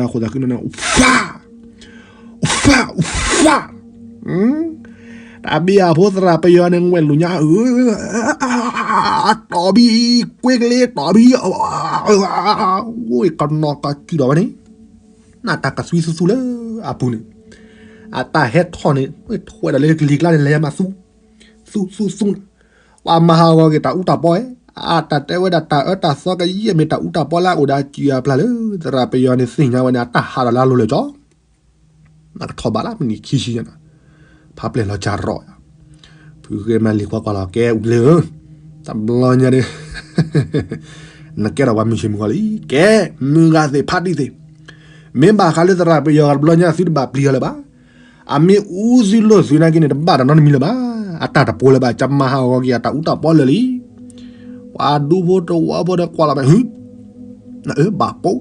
သရၣ်ပယီၤန့ၣ် ဃိသးခုန့ၣ် ဖး ဖး ဖး တၢ်ဘံၣ်အဖိသရၣ်ပယီၤန့ၣ် ဝဲလူၤညါ တီၢ်ဘံၣ် ကွ့ကလ့တီၢ်ဘံၣ် အိၣ်ကနီၤကစုၤဒီးဝဲန့ၣ် နတၢ်ကသွံသူသူလၢအပူၤန့ၣ် အတၢ်ဟဲထီၣ်န့ၣ် ထွဲဒီးလၢကလံၤကျါန့ၣ် လဲၤမၤသူ သူသူသူ ပှၤမၤဟးဂီၤက့ၤတၢ်အူတၢ်ပီ အတၢ်တဲဝဲဒၣ်တၢ်အၢတၢ်သီကယဲၢ်မ့ၢ်တၢ်အူတၢ်ပီလၢအအိၣ်ဒီးအစုအပျၢ်လၢ သရၣ်ပယီၤန့ၣ်သ့ၣ်ညါဝဲန့ၣ် အတၢ်ဟးဒီးလၢအလိၤလၢာ်ကၠီ နကထီၣ်ဘးလၢမုၢ်နံၤခံဆံညါနီၤ ဖးပျဲၢ်လီၤစၢ်ရီၣ် ဖုဂ့ၤမၤလံၤကွၢ်ကွၢ်လီၤကဲအူလၢ တဘျီညါန့ၣ် နကဲထီၣ်ပှၤမုၢ်ဆ့ၣ်မုၢ်ဂီၤလံ ကဲ မုၢ်ဂၤသ့ၣ်ဖးဒံးသ့ၣ် မ့ၢ်ဘၣ်ဃးလၢသရၣ်ပယီၤတဘျီညါသုတဘၣ်ပျံၤအီၤလၢၤဘၣ် အမ့ၢ်အူသုလိာ်သုနာ်က့န့ၣ် တဘၣ်တၢ်နီတမံၤလၢၤဘၣ် အတၢ်တပိလၢၤဘၣ် ကမၤဟးဂီၤက့ၤအတၢ်အူတၢ်ပီလၢာ်လံ ပှၤဒူဖိတဝီဖိဒီးကွၢ်လီၤမး ဟု နအၢဘၣ်ပိ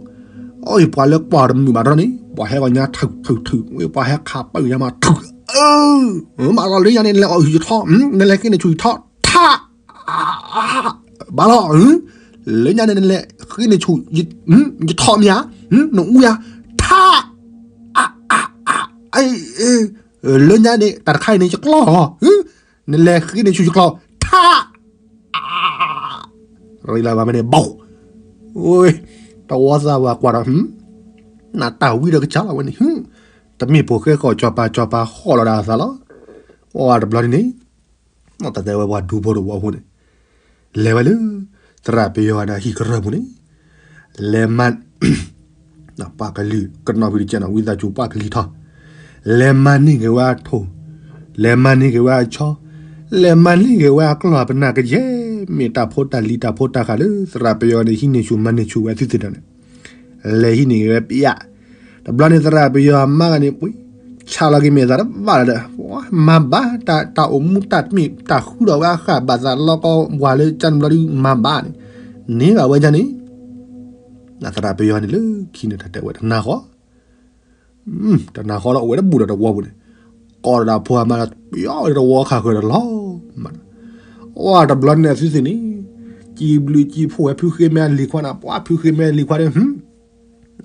အီၤ ယပှၤလၢကွၢ်တမုာ်ဘၣ်ဒီးန့ၣ် ပှၤဟဲဂီၤညါထုးထုးထုး ဝဲပှၤဟဲခးပၢၢ်ညါမးထုး မးလီၤလၢညါန့ၣ် နလဲၤအီၣ်ယထီ နလဲၤဃ့န့ၢ်ဆူၣ်ယထီ ထး ဘၣ်လီၤ လၢညါန့ၣ် နလဲၤဃ့န့ၢ်ဆူၣ် ယထီမ့ၢ်ဧါ နအူယါ ထး လၢညါန့ၣ် တၢ်တခါအံၤန့ၣ် ယကျီၢ်လီၤ နလဲၤဃ့န့ၢ်ဆူၣ်ယကျီၢ် ထး ရံလၢဘၣ်မ့ၢ်န့ၣ် ဘီ တဝီသးဝဲကွၢ်ဒီး နတၢ်ဝံဒီးကစၢ်လီၤဝဲန့ၣ် တမ့ၢ်ဖိဃဲဃီၤ ကၠီၤပၤ ကၠီၤပၤဃီၣ်လီၤဒၣ်အသးလီၤ အတဘျီန့ၣ်န့ၣ် တၢ်တဲဝဲပှၤဒူဖိတဝီဖိန့ၣ် လဲၤဝဲလၢ သရၣ်ပယီၤဒီးဟံၣ်ကရၢၢ်ပူၤန့ၣ် လဲၤမၤ ပှၤကလုာ်ကနီၣ်ဖုတကဲနီၤ ဝံသးစူၤပှၤကလံၤထီၣ် လဲၤမၤန့ၢ်က့ၤဝဲအထိၣ် လဲၤမၤန့ၢ်က့ၤဝဲအဆီ လဲၤမၤန့ၢ်က့ၤဝဲအကျီၢ်ပနၢ်ကယဲၢ် မ့ၢ်တၢ်ဖိတၢ်လံၤတၢ်ဖိတၢ်ဃာ်လၢ သရၣ်ပယီၤန့ၣ် ဟံးန့ၢ်ဆူၣ်မၤန့ၢ်ဆူၣ်ဝဲသုသ့ၣ်ဒီးန့ၣ် လဲၤဟံးန့ၢ်က့ၤဝဲပယီၤ တဘျီန့ၣ်သရၣ်ပယီၤမါဂၤန့ၣ် ပှ့ၤ ဆါလီၤက့ၤမ့ၢ်သးတဘၣ်လၢၤဒီး မၤဘၣ် တၢ်အိၣ်မူတၢ်တမ့ၢ်တၢ်ဃုဒီးဝဲအဃာ်ဘၣ်သးလီကီဝၤလၢကၢ်န့ၣ်ဘျီဒု မၤဘၣ်န့ၣ် န့ၢ်ဘၣ်ဝဲဒ်န့ၣ် သရၣ်ပယီၤန့ၣ်လၢခံန့ၣ်တၢ်တဲဝဲတနၤဃီ တနၤဃီဒီးအိၣ်ဝဲတဘူၣ်ဒီးတဝီပူၤန့ၣ် ကိးဒီးဖိမါဒီး ပယီၤဝဲတဝီခးဃၢၤဒီးလီၤမး, အတဘျီန့ၣ်သုသ့ၣ်န့ၣ်, စံးဘျုးစံးဖှိၣ်ဝဲဖုဃ့မဲအလံၤခွါန့ၣ်, ပှၤဖုဃ့မဲအလံၤခွါန့ၣ်,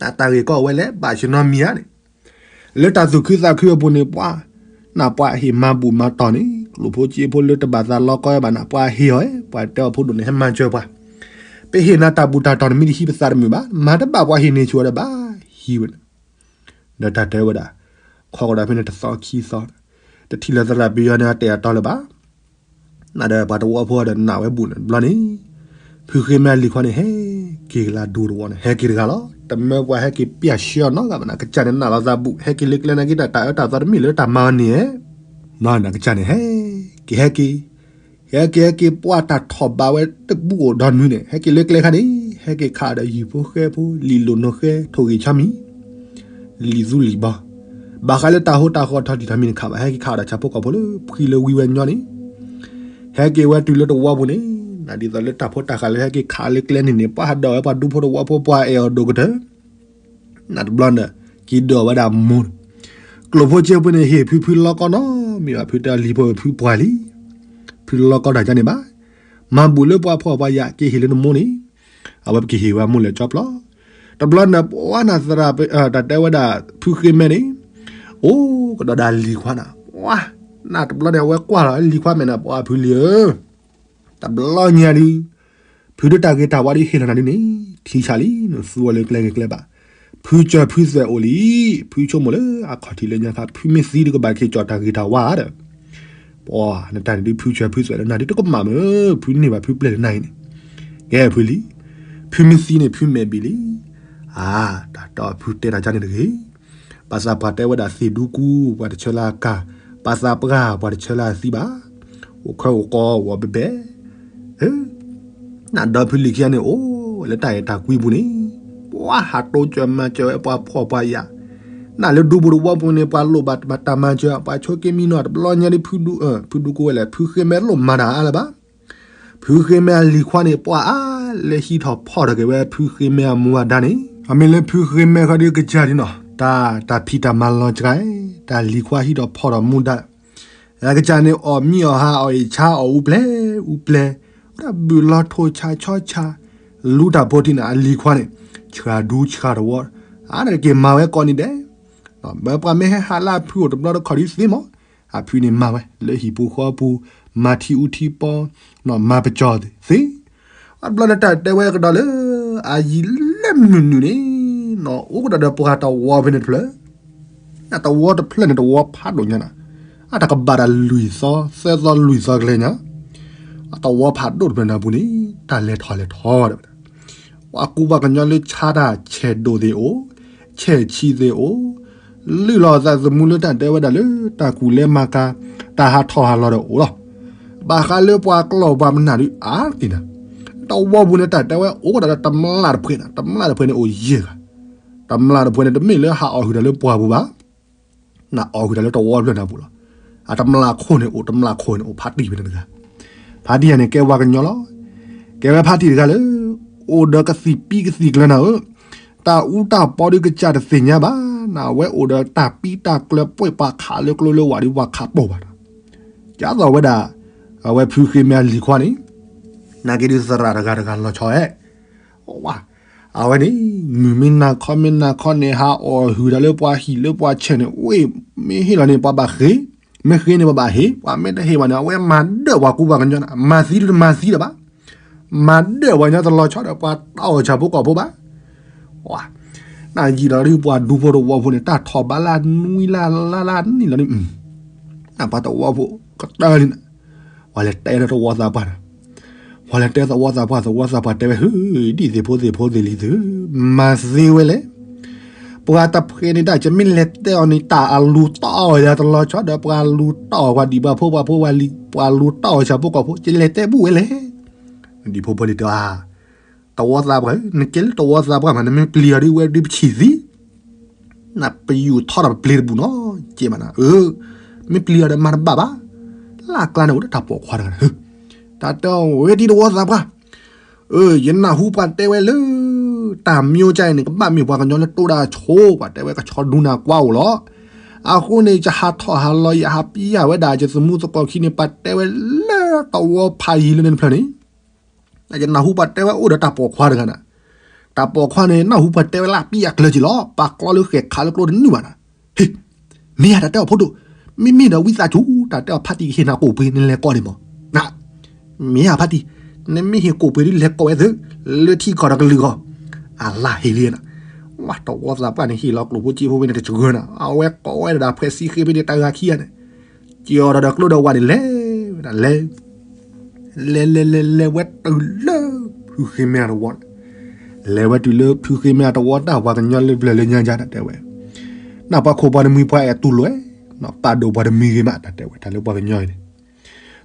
နတၢ်ဂ့ၢ်ကီဝဲလဲၣ် ဘၣ်ဆ့ၣ်နီၤမံၤဧါန့ၣ်, လၢတၢ်သူၣ်ခုသးခုအပူၤန့ၣ် ပှၤ နပှၤဟ့ၣ်မၤဘူၣ်မၤတီၢ်န့ၣ် ကျိၣ်ဖိစ့ဖိလၢတဘၣ်သးလီကီဝဲဘၣ်န့ၣ် ပှၤဟ့ၣ်အီၤ, ပှၤတဲအီၤဖိဒိၣ်န့ၣ် ဟဲမၤစၢၤပှၤ, ပဟ့ၣ်နၤတၢ်ဘူၣ်တၢ်တီၢ်န့ၣ် မ့ၢ်တဟံးပသးတမုာ်ဘၣ်, မၤတဘၣ်ပှၤဟ့ၣ်န့ၢ်ဆူၣ်အီၤဒီးဘၣ်ဟံးဝဲန့ၣ်, ဒီးတၢ်တဲဝဲဒၣ်, ခီကဒီးဖဲန့ၣ်တသီခံသီ, တထံၣ်လၢသရၣ်ပယီၤန့ၣ် အတဲာ်အတီလၢၤဘၣ် နဒီးပှၤတဝီဖိဒီးနာ်ဝဲဘူၣ်န့ၣ်တဘျီန့ၣ်, ဖုဃ့မဲအလံၤခွါန့ၣ် ဟဲက့ၤကလၤဒူတဝီန့ၣ် ဟဲက့ၤတဂၤလီၤ. တမၢပှၤဟဲက့ၤပျၢ်ဆှၢအီၤနီတဂၤဘၣ်န့ၣ်, ကစၢ်န့ၣ်နာ်လီၤသးဘူၣ် ဟဲက့ၤလၢကျဲနာ်က့ တၢ်အၢတၢ်သီတမ့ၢ်လၢတၢ်မၤအီၤန့ၣ်, နီၢ်န့ၣ်ကစၢ်န့ၣ် ဟဲက့ၤ ဟဲက့ၤ ဟဲက့ၤဟဲက့ၤ ပှၤတၢ်ထီၣ်ဘးဝဲတဘူၣ်အိၣ်ဒီးနွံန့ၣ် ဟဲက့ၤလၢကျဲခါန့ၣ် ဟဲက့ၤခးဒီးယံၤဖိဃဲဖိ လံာ်လိာ်နိဃဲ ထိၣ်ဂ့ၤဆီမံၤ လံာ်သူလံာ်ဘီ, ဘၣ်ဃးလၢတၢ်ဟိတၢ်ဃီထီၣ်တံၢ်ထီၣ်မံၤန့ၣ် ခးဘၣ် ဟဲက့ၤခးဒီးဆၣ်ဖိကီၢ်ဖိလၢဖှံလၢဝံဝဲညီန့ၣ်, ဟဲက့ၤဝဲတုၤလၢတဝီပူၤန့ၣ်, နဒ်သိးလၢတၢ်ဖိတၢ်ဃာ်လၢဟဲက့ၤခးလၢကျဲန့ၣ်န့ၣ် ပှၤဟးဒီးဝဲပှၤဒူဖိတဝီဖိ ပှၤအဲၣ်အီၤဒိၣ်ကတၢၢ် နတဘျီန့ၣ် က့ၤဒိးဝဲဒၣ်မိၢ်န့ၣ်, ကျိၣ်ဖိစ့ဖိန့ၣ် ဟ့ၣ်ဖုဖုလီကီနီတမံၤဘၣ်, ဖုတဲလံၤဖိဖုပှၢ်လံ, ဖုလီကီတၢ်ကါန့ၣ်ဘၣ်, မၤဘူၣ်လၢပှၤဖှီၣ်ပှၤယာ် က့ၤဟ့ၣ်လၢနမိၢ်န့ၣ်, အဝဲပကဟ့ၣ်ဝဲမိၢ်လဲၤကၠီပျီ, တဘျီန့ၣ် ပှၤနသရၣ် တၢ်တဲဝဲဒၣ် ဖုဃ့မဲန့ၣ်, အိၣ်ကဒီးဒၣ်လံၤခွါန့ၣ်, ပှၤ နတဘျီန့ၣ် အဝဲကွၢ်လီၤလံၤခွါမဲာ်န့ၣ် ပှၤဖုလံၤဧၢ တဘျီညါဒုး, ဖုဒုးတၢ်ဂ့ၤတၢ်ဝါဒုးဟ့ၣ်လီၤနၤဒုးန့ၣ်, ထံဆးလံ နသူအီၤလၢကျဲဂ့ၤကျဲဘၣ်, ဖုစၢၤဖုသွဲၣ်အိၣ်လံ, ဖုဆိကမိၣ်လၢအခီၣ်ထံးလၢညါခါ ဖုမ့ၢ်သံဒုးကဘၣ်က့ၤကၠီၣ်တၢ်ဂ့ၤတၢ်ဝါဒီး, ပှၤ နတၢ်န့ၣ်ဒုး ဖုစၢၤဖုသွဲၣ်လၢနၤဒုးတကမၣ်မ့ၢ်, ဖုန့ၢ်ဘၣ်ဖုပျဲၢ်လၢနၤအံၤန့ၣ်, ကဲဖုလံ, ဖုမ့ၢ်သံန့ၣ် ဖုမဲာ်ဘံၣ်လံ, အါ တၢ်တီဖုတဲတၢ်ကါန့ၣ်တဂ့ၤ ဘၣ်ဆၣ်ပှၤတဲဝဲဒၣ်သ့ၣ်ဒူကူ, ပှၤတဆၢလၢအကၢ်, ဘၣ်ဆၣ်ပှၤ ပှၤတဆၢလၢအသံဘၣ်, အိၣ်ခၢအိၣ်ကီဝီၤဘဲဘဲ, နဒီဖုလံၤခံဂၤန့ၣ် အိၣ်လၢတၢ်အဲၣ်တၢ်ကွံပူၤန့ၣ်, ပှၤဟးတိစၢၤမၤစၢၤဝဲပှၤဖှီၣ်ပှၤယာ်, နလၢဒူပူၤတဝီပူၤန့ၣ် ပှၤလိၣ်ဘၣ်တၢ်မၤစၢၤ ပှၤဆိက့မံနီၤ တဘျီညါဒ်ဖုဒူ, ဖုဒူကူဝဲလဲၣ် ဖုဃ့မဲလိၣ်မၤတၢ်အါလၢၤဘၣ်, ဖုဃ့မဲအလံၤခွါန့ၣ် ပှၤအါလၢဟံးထီၣ်ဖီၣ်ထီၣ်က့ၤဝဲဖုဃ့မဲအမူအဒါန့ၣ်, အမ့ၢ်လၢဖုဃ့မဲခီဒုးကစၢ်ဒ်နီၤ, တၢ် တၢ်ဖံးတၢ်မၤလီၤစှၤ, တၢ်လံၤခွါဟံးထီၣ်ဖီၣ်ထီၣ်မူဒါ, အကစၢ်န့ၣ် အီၣ်မံအီၣ်ဟါအီၣ်အ့ၣ်ဆါအီၣ်အူပျဲၢ်အူပျဲၢ်, တၢ်ဘုၣ်လီၤထိၣ်ဆါဆီဆါ, လူတၢ်ဖိထံန့ၣ် အလံၤခွါန့ၣ်, ဆှၤဒူဆှၤတဝီ, အါတက့ၢ်မၤဝဲကိးနံၤဒဲး ပှၤမ့ၢ်ဟဲဟးလၢအဖုအိၣ်တဘျီတခီၣ်ဒုးသ့မး, အဖုန့ၣ်မၤဝဲ လၢဟံၣ်ပူၤဃီပူၤ, မၤထံအူထံပီ, မၤပကၠီၤသ့, အဘျီန့ၣ်တၢ်တဲဝဲကဒီးလၢ အယံၤလၢမုၢ်နုာ်န့ၣ်, အိၣ်ကဒီးဒီးပှၤတဝီဖဲန့ၣ်တဖျၢၣ်, တဝီတဖျၢၣ်န့ၣ်တဝီဖးဒိၣ်ညါနၤ, အတကဘၣ်တၢ်လွံၢ်သီ, သၢသီလွံၢ်သီကလဲၤညါ, အတဝီဖးဒိၣ်တဖျၢၣ်န့ၣ်ပူၤန့ၣ်, တၢ်လဲၤထီၣ်လဲၤထီဒီး ပှၤကူပှၤကညီလၢဆါတၢ်ဆဲးဒိၣ်သ့ၣ်အိၣ်, ဆဲးဆံးသ့ၣ်အိၣ်, လုၢ်လီၤသးသမူလၢတၢ်တဲဝဲဒၣ်လၢ တၢ်ကူၣ်လဲမၤကၤ, တၢ်ဟးထီၣ်ဟးလီၤဒီးအိၣ်လီၤ. ဘၣ်ဃးလၢပှၤကျီၢ်ပှၤမနုၤဒုးအါတက့ၢ်နၤ, တဝီပူၤန့ၣ်တၢ်တဲဝဲအိၣ်ကဒီးလၢတမျၢ်တဖှဲးနၤ, တမျၢ်တဖှဲးန့ၣ်အိၣ်ယဲၢ်ဂၤ, တမျၢ်တဖှဲးန့ၣ် တမ့ၢ်လၢဟးအီၣ်ဟုၣ်တၢ်လၢပှၢ်ပူၤဘၣ် နအီၣ်ဃုာ်တၢ်လၢတဝီဖျၢၣ်နၤပူၤလီၤ. အတမျၢ်ခိၣ်န့ၣ်အိၣ်, တမျၢ်ခိၣ်န့ၣ်အိၣ်ဖးတံၢ်ဖဲန့ၣ်တဂၤ, ဖးတံၢ်ယၤန့ၣ်ကဲဝါကညီလီၤ. ကဲဝဲဖးတံၢ်တဂၤလၢ အိၣ်ဒီးကသံၣ်ပံကသံၣ်ကျၢၤနၤဧၢ, တၢ်အူတၢ်ပီဒုးကစၢ်တသ့ၣ်ညါဘၣ်, နဝဲအိၣ်ဒီးတၢ်ပံတၢ်ကျၢၤပှဲၤပှၤခးလၢကျိလၢဝၤဒုးပှၤခးပိာ်ဘၣ်နၤ, ကသိးဝဲဒၣ်, အဝဲဖုဃ့မဲအလံၤခွါန့ၣ်, နာ်က့ဒုးသရၣ်တဂၤတဂၤလီၤဆီဝဲ ဝါ, အဝဲန့ၣ် မုၢ်မ့ၢ်နၤခီမ့ၢ်နၤခီန့ၣ် ဟးအီၣ်ဟုၣ်တၢ်လၢပှၤဟံၣ်လၢပှၤဆဲးန့ၣ် ဝ့ၢ်မ့ၢ်ဟ့ၣ်လီၤန့ၣ် ပှၤဘၣ်ဃ့, မ့ၢ်ဃ့န့ၣ်ပှၤဘၣ်ဟ့ၣ်, ပှၤမ့ၢ်တဟ့ၣ်ဘၣ်န့ၣ် အဝဲမၤဒၢၣ်ပှၤကူပှၤကညီန့ၣ် မၤသံဒုးတမၤသံလၢၤဘၣ်, မၤဒၢၣ်ပှၤကညီတလီၤဆီဒီးပှၤတၢ်အီၣ်ဆၣ်ဖိကီၢ်ဖိဘၣ်, ဝါ, နယံာ်လီၤဒုးပှၤဒူဖိတဝီဖိန့ၣ် တၢ်ထီၣ်ဘးလၢနွံလၢ်လၢ်လၢ်နံၣ်လီၤဒုး နပှၤတဝီဖိကတၢၢ်လံနၤ, ပှၤလဲၤတဲလၢတဝီသးပှၢ်နၤ, ပှၤလဲၤတဲသဝီသးပှၢ် သဝီသးပှၢ်တဲဝဲ ဟုၣ်, ဒ်သ့ၣ်ဖိသ့ၣ်ဖိသ့ၣ်လံသု, မၤသ့ဝဲလဲၣ်, ပှၤတဖှဲးန့ၣ်တၢ်ကမ့ၢ်လဲၤတဲအီၤန့ၣ် တၢ်အလူၤတီၢ်အီၤယၤတလီၤဆီဒီး ပှၤလူၤတီၢ်အီၤပှၤဒံးဘၣ်ဖိပှၤဖိပှၤလူၤတီၢ်အီၤဆၣ်ဖိကီၢ်ဖိ ကလဲၤတဲဘူၣ်ဝဲလဲၣ်, ဒ်ဖိဖိလံၤတဲအါ တဝီသးပှၢ်ဧၢ, နကဲလၢတဝီသးပှၢ်မး နမ့ၢ်ပျံၤအီၤဒ်ဝဲဒ်ပဆံၣ်သံ, နပယူာ်ထီၣ်ဒီးပပျ့ၤတဘူၣ်နီၤ, ကဲမးနၤ, မ့ၢ်ပျံၤအီၤဒီးမၤတဘၣ်ဘၣ်, လၢအကျါန့ၣ်အိၣ်ဒီးတၢ်ပိာ်ခွါတဂၤ, တၢ်တဲအီၤဝဲဒ်တဝီသးပှၢ်, ယနၢ်ဟူပှၤတဲဝဲလၢ တၢ်မၠိကါအံၤန့ၣ် ကဘၣ်မ့ၢ်ပှၤကညီလၢတိၢ်တၢ်ဆိ, ပှၤတဲဝဲကဆီဒူနၤကွၢ်အိၣ်လီၤ, အဃိန့ၣ် ယဟးထီၣ်ဟးလီၤ ယဟးပျၢ်ဝဲဒၣ် ယသမူသကိးခံန့ၣ် ပှၤတဲဝဲလၢတဝီဖးယံၤလၢန့ၣ်တဖျၢၣ်န့ၣ် ယနၢ်ဟူပှၤတဲဝဲအိၣ်ဒီးတၢ်ပိာ်ခွါတဂၤန့ၣ်, တၢ်ပိာ်ခွါန့ၣ် နၢ်ဟူပှၤတဲဝဲလၢအပျၢ်ကျၢၤက့ၤလီၤ, ပာ်ကျီလၢဃဲးခးလၢကျိတနုာ်ဘၣ်န့ၣ်, ဟ့ၣ်, မ့ၢ်ဧါတၢ်တဲအီၤဖိဒိၣ်, မ့မ့ၢ်ဒီးဝံသးစူၤ တၢ်တဲအီၤဖါတံၢ်ကဟ့ၣ်နၤကိၣ်ပှ့ၤ နလဲၤကိးန့ၣ်မး, မ့ၢ်ဧါဖါတံၢ်, နမ့ၢ်ဟ့ၣ်ကိၣ်ပှ့ၤဒ်လဲၤကိးဝဲသု, လၢထံကီၢ်ဒီးကလုာ်ဂီၢ်, အလၢ်ဟ့ၣ်လံနၤ, ဝဲတဝီသးပှၢ်န့ၣ် ဟ့ၣ်လီၤကျိၣ်ဖိစ့ဖိဖဲန့ၣ်တစှၤနၤ, အဝဲကိးဝဲဒၣ်ဖဲစံဃ့ဖဲန့ၣ် တဂၤခံဂၤန့ၣ် ကၠီၤဒီးကျိဒီးဝးန့ၣ် လဲၤဝဲဒၣ်လဲၤ, လဲၤလဲၤလဲၤလဲၤဝဲတုၤလၢ ဖုဃ့မဲတဝီန့ၣ်, လဲၤဝဲတုၤလၢဖုဃ့မဲတဝီ တၢ်ပှၤကညီလၢပျၢၤလၢညါယါတၢ်တဲဝဲ, နၢ်ပှၤခိၣ်ပှၤတမှံၤပှၤအဲၣ်တူၢ်လွဲ, ပာ်ဒိၣ်ပှၤတမှံၤဂ့ၤမး တၢ်တဲဝဲ တၢ်လၢပှၤကညီအံၤန့ၣ်,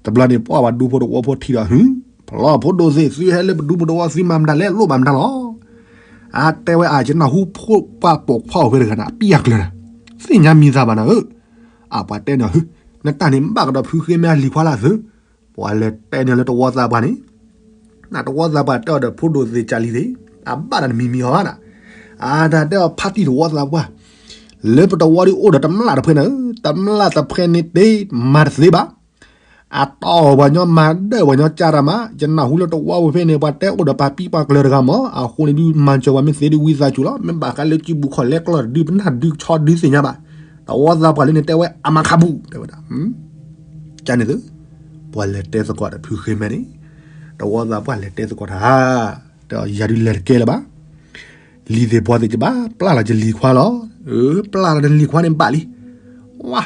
တဘျီန့ၣ် ပှၤဘၣ်ဒူဖိတဝီဖိထံၣ်ဒီး ဟ့ၣ်, ဖျီဖိဒိၣ်သ့ၣ် သုဟဲလၢပဒူပတဝီ သုမၤမတၤလဲၣ် လိၣ်ဘၣ်မတၤလီၤ, အတဲဝဲအါ ယနၢ်ဟူဖိပှၤပိာ်ခွါအိၣ်ဖဲတဂၤန့ၣ် အပျၢ်ကျၢၤနၤ, သ့ၣ်ညါမံၤသးဘၣ်နၤဧၢ, အပှၤတဲန့ၣ် ဟ့ၣ်, နတၢ်န့ၣ်ဘၣ်ကဒီးဖုဃ့မဲအလံၤခွါလၢသု, ပှၤလဲၤတဲန့ၣ်လၢတဝီသးပှၢ်န့ၣ်, နတဝီသးပှၢ်တဲအီၤဒီးဖိဒိၣ်သ့ၣ်ကၢ်လံၤသ့ၣ်, အဘၣ်ဒီးတမံၤမံၤအီၤဘၣ်နၤ, အတၢ်တဲအီၤဖါတံၢ်တဝီသးပှၢ်, လၢပတဝီဒ်အိၣ်ဒီးတမျၢ်တဖှဲးန့ၣ်, တမျၢ်တဖှဲးန့ၣ်တ့ မၤတသ့ဘၣ် အတီၢ်ပှၤညီမၤဒၢၣ်ပှၤညီကၢ်တၢ်မး, ယနၢ်ဟူလၢတဝီပူၤဖဲန့ၣ် ပှၤတဲအိၣ်ဒီးပှၤပံပှၤကျၢၤတဂၤမး, အဃိန့ၣ်ဒုးမၤစၢၤပှၤမ့ၢ်သ့ဒုးဝံသးစူၤလီၤ, မ့ၢ်ဘၣ်ဃးလၢစုပူၤခီၣ်လဲကျီတဒု ပနၢ်ဒုးဆီဒုးသ့ၣ်ညါဘၣ်, တဝီသးပှၢ်လၢန့ၣ်တဲဝဲအမၤခးဘူး တဲဝဲဒၣ်, ကန့ၣ်သု, ပှၤလဲၤတဲသကိးဒီးဖုဃ့မဲန့ၣ်, တဝီသးပှၢ်လဲၤတဲသကိးတၢ်, ဒီးယၤဒုးလဲၤတကဲလၢၤဘၣ် လံၤသ့ၣ်ပှီသ့ၣ် ယဘၣ်ပျၢ်လီၤယလံၤခွါလီၤ, အၢ ပျၢ်လီၤနလံၤခွါန့ၣ်ဘၣ်လံ, ဝါ,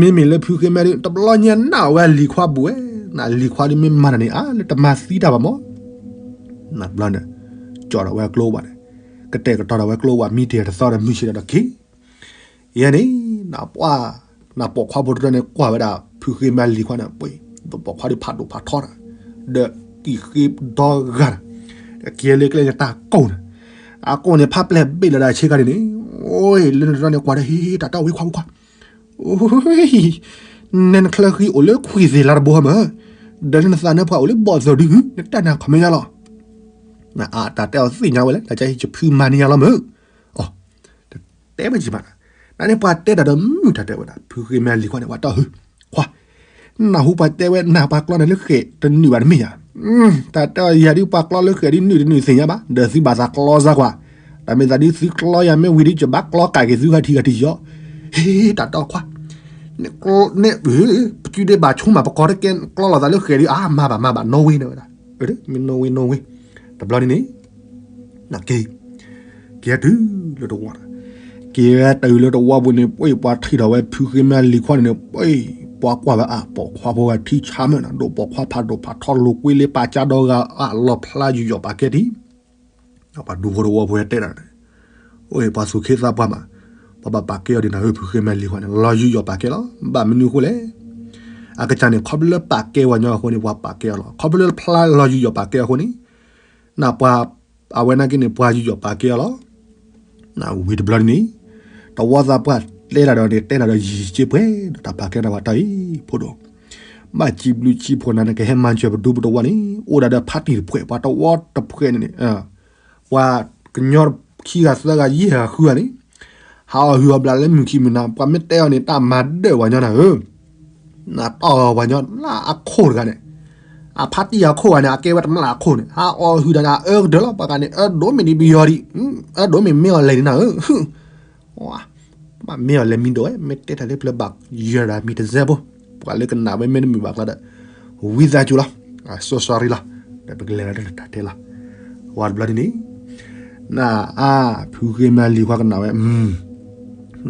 မ့မ့ၢ်လၢဖုဃ့မဲဒုး တဘျီညါနၢ်ဝဲလံၤခွါဘူးဝဲ, နလံၤခွါဒုးမ့ၢ်မၤတၢ်န့ၣ် အါလၢတမၤသံတၢ်ဘၣ်မး, နဘျီန့ၣ်, ကၠီၣ်ဒီးဝဲကျိဝဲန့ၣ်, ကတဲာ်ကတီၤဒီးဝဲကျိဝဲ မံတ့ၢ်တသီဒီးမုၢ်ဆ့ၣ်ဒီးဒီးခံ ယဲန့ၣ်, နပှၤ, နပိာ်ခွါဖိတရၢန့ၣ် ကွၢ်ဝဲဒၣ် ဖုဃ့မဲလံၤခွါန့ၣ် ပှ့ၤ, ဒီးပိာ်ခွါဒုးဖးဒိၣ်ဖးထီနၤ, ဒီးကံၣ်ဃ့ဒီဂၤနၤ, ကဲလၢကျဲန့ၣ်တၢ်ကိၢ်နၤ, အကိၢ်န့ၣ် ဖးပျဲၢ်ဘ့ၣ်လီၤဒၣ်ဆ့ကၤဒ်န့ၣ်, အိၣ်လၢနတရၢန့ၣ် ကွၢ်ဒီးဟ့ၣ် တၢ်တဲဝံခွါဝံခွါ, အိၣ်, နဲနချၢဃံအိၣ်လၢခွံၣ်သ့ၣ်လါတဘိဟီမး, ဒီးလၢနသးနၢပှၤအိၣ်လၢဘီၣ်သိၣ်ဒု, နတၢ်နၤခီမ့ၢ်ညါလီၤ နအတၢ်တဲအီၤသ့ၣ်ညါဝဲလဲၣ်, တၢ်ကဟ့ၣ်ယဖုမၤန့ၢ်ယၤလီၤမး, အ, တတဲဘၣ်က့ၤမး, နန့ၣ်ပှၤတဲတၢ်ဒီးမုၢ်တၢ်တဲဝဲဒၣ် ဖုဃ့မဲလံၤခွါန့ၣ် ပှၤတီၢ်ဟု, ခွါ, နၢ်ဟူပှၤတဲဝဲနၢ်ပှၤကျီန့ၣ်လၢဃဲးတနုာ်ဘၣ်တမ့ၢ်ဧါ, တၢ်တဲအီၤယၤဒုးပှၤကျီလၢဃဲးဒုးနုာ်တနုာ်သ့ၣ်ညါဘၣ်, ဒီးသုဘၣ်သးကျီစၢ်ကွၢ်, တၢ်မ့ၢ်သးဒုးသုကျီယၤမ့ၢ်ဝံၤဒုး ယဘၣ်ကျီကးက့ၤသုဂၤထံဂၤထံယီၤ, ဟ့ၣ် တၢ်တီခွါ ပကဒ့ဘၣ်ဆိမး ပကီတကဲကျီလိာ်သးလၢဃဲးဒုး အါ မၤဘၣ်မၤဘၣ် နီၣ်ဝ့ တဲဝဲဒၣ်, မ့ၢ်နီၣ်ဝ့နီၣ်ဝ့, တဘျီန့ၣ်န့ၣ်, နက့ၤ, က့ၤတုၤလၢတဝီ, က့ၤတုၤလၢတဝီပူၤန့ၣ် ပှၤထံၣ်ထီၣ်ဝဲဖုဃ့မဲလံၤခွါန့ၣ်န့ၣ် ပှၤကွၢ်ဝဲအပိာ်ခွါဖိဂၤထံဆါမးနၤ ဒိၣ်ပိာ်ခွါဖးဒိၣ်ဖးထီလိာ်ကွ့လၢပာ်ကၢ်ဒီဂၤအလီၢ်ဖျါယူးယီၣ်ပာ်ကဲဒ် ပှၤဒူဖိတဝီဖိတဲတၢ်န့ၣ်, အိၣ် ပှၤသူၣ်ခ့သးပှၢ်မး, ပှၤဘၣ်ပာ်ကဲအီၤဒ်နၤဧၢ ဖုဃ့မဲလံၤခွါန့ၣ် လီၤယူးယီၣ်ပာ်ကဲလီၤ, ဘၣ်မနုၤအဃိလဲၣ်, အကစၢ်န့ၣ် ခီဖျိလၢပာ်ကဲပှၤညီအဃိန့ၣ် ပှၤပာ်ကဲအီၤလီၤ, ခီဖျိလၢဖျါလီၤယူးယီၣ်ပာ်ကဲအဃိန့ၣ်, နပှၤ, အဝဲနာ်က့န့ၣ် ပှၤယူးယီၣ်ပာ်ကဲအီၤလီၤ ဝံၤတဘျီန့ၣ်, တဝီသးပှၢ်တဲတၢ်ဒီးန့ၣ် တဲတၢ်ဒီးယံာ်စ့ပှဲၤဒီးတၢ်ပာ်ကဲတၢ်ဝဲတၢ်အံၤ ဖိဒိၣ်, ဘၣ်စံးဘျုးစံးဖှိၣ်နၤန့ၣ် ကဟဲမၤစၢၤပဒူပတဝီန့ၣ် အိၣ်ဒၣ်ဒီးဖါတံၢ်တဖှဲး ပှၤတဝီတဖှဲးန့ၣ်န့ၣ်, ပှၤကညီခံဂၤသၢဂၤယဲၢ်ဂၤဃုဂၤန့ၣ်, ဟးအီၣ်ဟုၣ်အီၣ်ဘျးလၢမုၢ်ခံမုၢ်နၤ ပှၤမ့ၢ်တဲအီၤန့ၣ် တၢ်မၤဒၢၣ်ပှၤညီနၤဧၢ နတီၢ်ပှၤညီ မျၢ်အခိၣ်တဂၤန့ၣ်, အဖါတံၢ်အခိၣ်ဂၤန့ၣ် အကဲဝဲတမျၢ်အခိၣ်န့ၣ် ဟးအီၣ်ဟုၣ်ဒီးန့ၣ် အအၢကတၢၢ်လီၤ ပှၤဂၤန့ၣ် အၢဒိၣ်မ့ၢ်ဒ်ပယီၤဒံး, အၢဒိၣ်မ့ၢ်မ့ၢ်အီၤလဲၤဒ်နၤဧၢ, မ့ၢ်အီၤလဲၤမံဒိၣ်ဝဲ မ့ၢ်တဲတၢ်လၢပျၢၤဘၣ်ယၢၤဒၣ်မံၤတစဲးဖိ, ပှၤလၢကနၣ်ဝဲမ့ၢ်တမုာ်ဘၣ်ကျါဒီး, ဝံသးစူၤလီၤ, စီၤစီၤရံလီၤ, ဒီးပကလဲၤလၢတၢ်တဲလီၤ, ဝံၤတဘျီဒ်န့ၣ် နအါ, ဖုဃ့မဲလံၤခွါကနၣ်ဝဲ,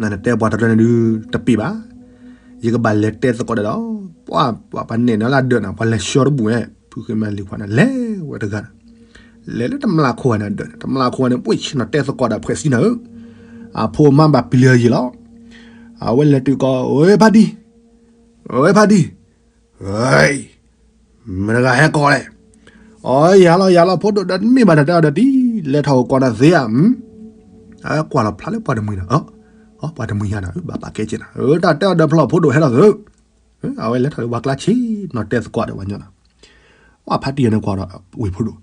နနတဲပှၤတရၢန့ၣ်ဒုး တပ့ၤဘၣ်, ယကဘၣ်လဲၤတဲသကိးဒီး, ပှၤ, ပှၤနဲၣ်နၤလၢအဒၢးန့ၣ် ပှၤလဲၤဆှၢတဘူၣ်ဝဲ, ဖုဃ့မဲလံၤခွါန့ၣ် လဲၤဝဲတဂၤန့ၣ်, လဲၤလၢတမျၢ်ခိၣ်ဂၤန့ၣ်အဒၢးန့ၣ် တမျၢ်ခိၣ်ဂၤန့ၣ် ပှ့ၢ်ဆ့ၣ်နီၤတဲသကိးဒီးဖှဲးစံနၤဧၢ, အဖိမါဘၣ်ပျံၤအယံာ်လီၤ, အဝဲလဲၤတုၤကီး ဝဲဖါတံၢ်, ဝဲဖါတံၢ် မတၤတဂၤဟဲကိးလဲၣ်, အီ ယၤလီၤ ယၤလီၤ ဖိဒိၣ်ဒီး တမ့ၢ်ဘၣ်တၢ်တဲအီၤဒီးတံၢ်, လဲၤထီၣ်အိၣ်ကိးနၤသ့ဧါ, အဝဲကွၢ်လီၤဖျါလၢပှၤတမှံၤနၤ, ပှၤတမှံၤယၤနၤ ဘၣ်ပာ်ကဲက့ၤနၤ, တၢ်တဲအီၤဒီးဖျီၣ်ဖိဒိၣ်ဟဲလီၤသၢ, အဝဲလဲၤထီၣ်လၢပှၤကျါဆ့ၣ်နီၤတဲသကိးဒီးပှၤညီနၤ, ပှၤဖါတံၢ်ယၤန့ၣ်ကွၢ်ဒီးဝံၤဖိဒိၣ်,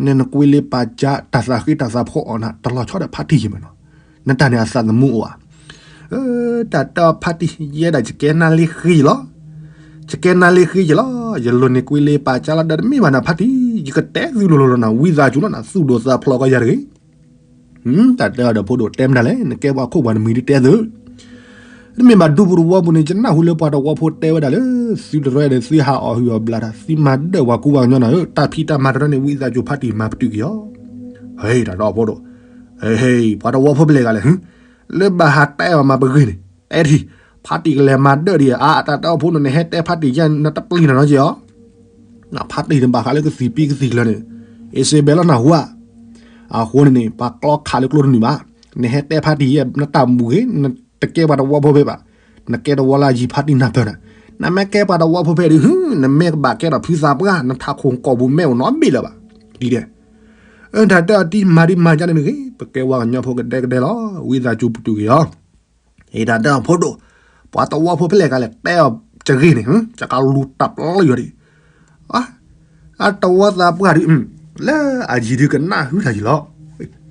နဲနကွ့လ့ပာ်ကၢ်တၢ်သးဃ့တၢ်သးဖှီၣ်အီၤနၤ တလီၤဆီဒီးဖါတံၢ်ယၤမးနီၤ, နတၢ်န့ၣ်အသးသမူအိၣ်ဧါ, အၢ တၢ်တဲအီၤဖါတံၢ် ယဲဒၣ်ယကဲနါလ့ဃ့ယလီၤ. ယကဲနါလ့ဃ့ယလီၤ. ယလိၤန့ၢ်ကွံာ်လ့ပာ်ကၢ်လီၤဒီးတမ့ၢ်ဘၣ်နၤဖါတံၢ်, ယကတဲသုလိၤလိၤလီၤနၤ, ဝံသးစူၤလီၤနၤ, သူၣ်ဒိၣ်သးဖျိးကီးယၤတဂ့ၤ. တၢ်တဲအီၤဒီးဖိဒိၣ်တဲမတၤလဲၣ်, နကဲပှၤခိၣ်ပှၤနမံၤဒ်တဲသု တမ့ၢ်ဘၣ်ဒူဖိတဝီပူၤန့ၣ် ယနၢ်ဟူလၢပှၤတဝီဖိတဲဝဲဒၣ်လၢ သုတရၢဒီးသုဟးအီၣ်ဟုၣ်အီၣ်ဘျးတၢ် သုမၤဒၢၣ်ပှၤကူပှၤကညီနၤဧၢ, တၢ်ဖံးတၢ်မၤတရၢန့ၣ် ဝံသးစူၤဖါတံၢ်မၤပတုာ်က့ၤအီၤ. ဟဲ တၢ်ဒီဖိဒိၣ်, ဟဲ ပှၤတဝီဖိဖဲလဲၣ်ဂၤလဲၣ်, လၢဘၣ်ဟးတဲအီၤမၤပဂ့ၤန့ၣ် တဲထံၣ်, ဖါတံၢ်ကလဲၤမၤဒၢၣ်ဒံးဧါ, တၢ်ဒီဖိဒိၣ်န့ၣ် ဟဲတဲဖါတံၢ်ယဲ နတပျံၤနၤနီတစဲးအီၤ ဖါတံၢ်န့ၣ်ဘၣ်ဃးလၢကသံၣ်ပံကသံၣ်ကျၢၤန့ၣ်, အ့စ့ဘဲလီၤနၢ်ဟူဧါ. အဃိန့ၣ်န့ၣ် ပှၤကျီခးလၢကျိတနုာ်ဘၣ်. နဟဲတဲဖါတံၢ်ယဲ နတၢ်မူဂ့ၤ, နတကဲပှၤတဝီဖိဖဲဘၣ်. နကဲတဝီလၢအယံၤဖါတံၢ်နၢ်ပၢၢ်နၤ. နမ့ၢ်ကဲပှၤတဝီဖိဖဲဒုး, နမ့ၢ်ကဘၣ်ကဲထီၣ်ဖုသးပှၢ်, နထးခိၣ်ကိာ်ပူၤမ့ၢ်အိၣ်နီတဘ့ၣ်လၢၤဘၣ်. ဒ်လဲၣ်, အၢ တၢ်တဲအီၤတံၢ်မၤဒ်မၤကန့ၣ်တဂ့ၤ, ပကဲပှၤကညီဖိကဒဲကဒဲလီၤ, ဝံသးစူၤပတုာ်က့ၤအီၤ. အ့ တၢ်တဲအီၤဖိဒိၣ်, ပှၤတဝီဖိဖဲလဲၣ်ကလဲၣ် တဲအီၤတဂ့ၤန့ၣ်, ယကလူၤတၢ်ပျံၤအီၤဒံး. အတဝီသးပှၢ်ဒုး, လၢအယံၤဒုးကနၣ်ဟုတၢ်ယံၤလီၤ.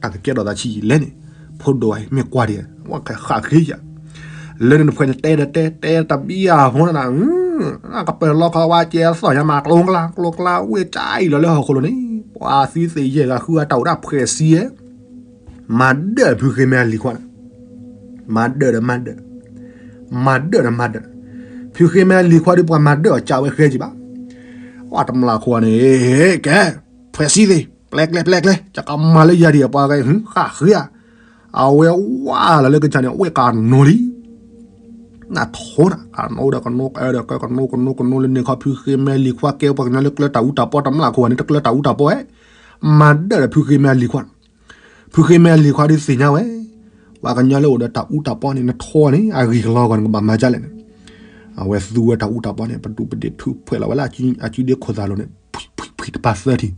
တၢ်ကကဲထီၣ်သးဆံးယံာ်လဲၣ်န့ၣ်, ဖိဒိၣ်ဝဲမ့ၢ်ကွၢ်ဒံး, ဝဲကဃၣ်ဃ့ယၤ. လၢန့ၣ်တဖှဲးန့ၣ်တဲဒီးတဲ, တဲတဘံယၤဖိနၤ, ကပၢၤလီခီဝါကဲသီၣ်ညါမး ကျိကျါ ကျိကျါ ဝ့ၢ်ကၠါအံၤလီၤလၢဟီၣ်ခိၣ်လိၤန့ၣ်, ပှၤသုသ့ၣ်ယဲၢ်ဂၤဃုအတၢ်အိၣ်ဒၣ်ဖှဲးဆံယဲၢ် မၤဒၢၣ်ဖုဃ့မဲအလံၤခွါန့ၣ်, မၤဒၢၣ်ဒီးမၤဒၢၣ်, မၤဒၢၣ်ဒီးမၤဒၢၣ်, ဖုဃ့မဲအလံၤခွါဒုးပှၤမၤဒၢၣ်အီၤကၢ်ဝဲဃဲကံဘၣ်. ဝဲတမျၢ်ခိၣ်န့ၣ်, ကဲ, ဖှဲးဆံသ့ၣ်, ပျဲကျဲပျဲကျဲ, ယကမၤလၢယၤဒံးအပှၤဂၤ, ဃၣ်ဃ့ဧါ. အဝဲဝါလီၤလၢကစၢ်န့ၣ် အဝဲကနိလံ နထိနၤ, ကနိဒီးကနိ ကအဲၣ်ဒီးကဲ ကနိ ကနိ ကနိလၢန့ၣ်ခီ ဖုဃ့မဲလံၤခွါကဲပှၤကညီလၢကျၢၤတၢ်အူတၢ်ပီ, တမျၢ်ခိၣ်န့ၣ် တကျၢၤတၢ်အူတၢ်ပီဝဲ, မၤဒၢၣ်ဒီးဖုဃ့မဲလံၤခွါ, ဖုဃ့မဲလံၤခွါဒုးသ့ၣ်ညါဝဲ, ပှၤကညီလၢအိၣ်ဒီးတၢ်အူတၢ်ပီန့ၣ် နထိန့ၣ် အဂ့ၢ်ကလီဂီၢ်န့ၣ် ကဘၣ်မၤဒ်လဲၣ်န့ၣ်, အဝဲသူဝဲတၢ်အူတၢ်ပီန့ၣ် ပဒူၣ်ပဒ့ၣ်ထုးဖှဲးလီၤဝဲလၢ အကုဒ့ခိၣ်သၣ်လိၤန့ၣ်, ဖှံဖှံတပၤသၢထံၣ်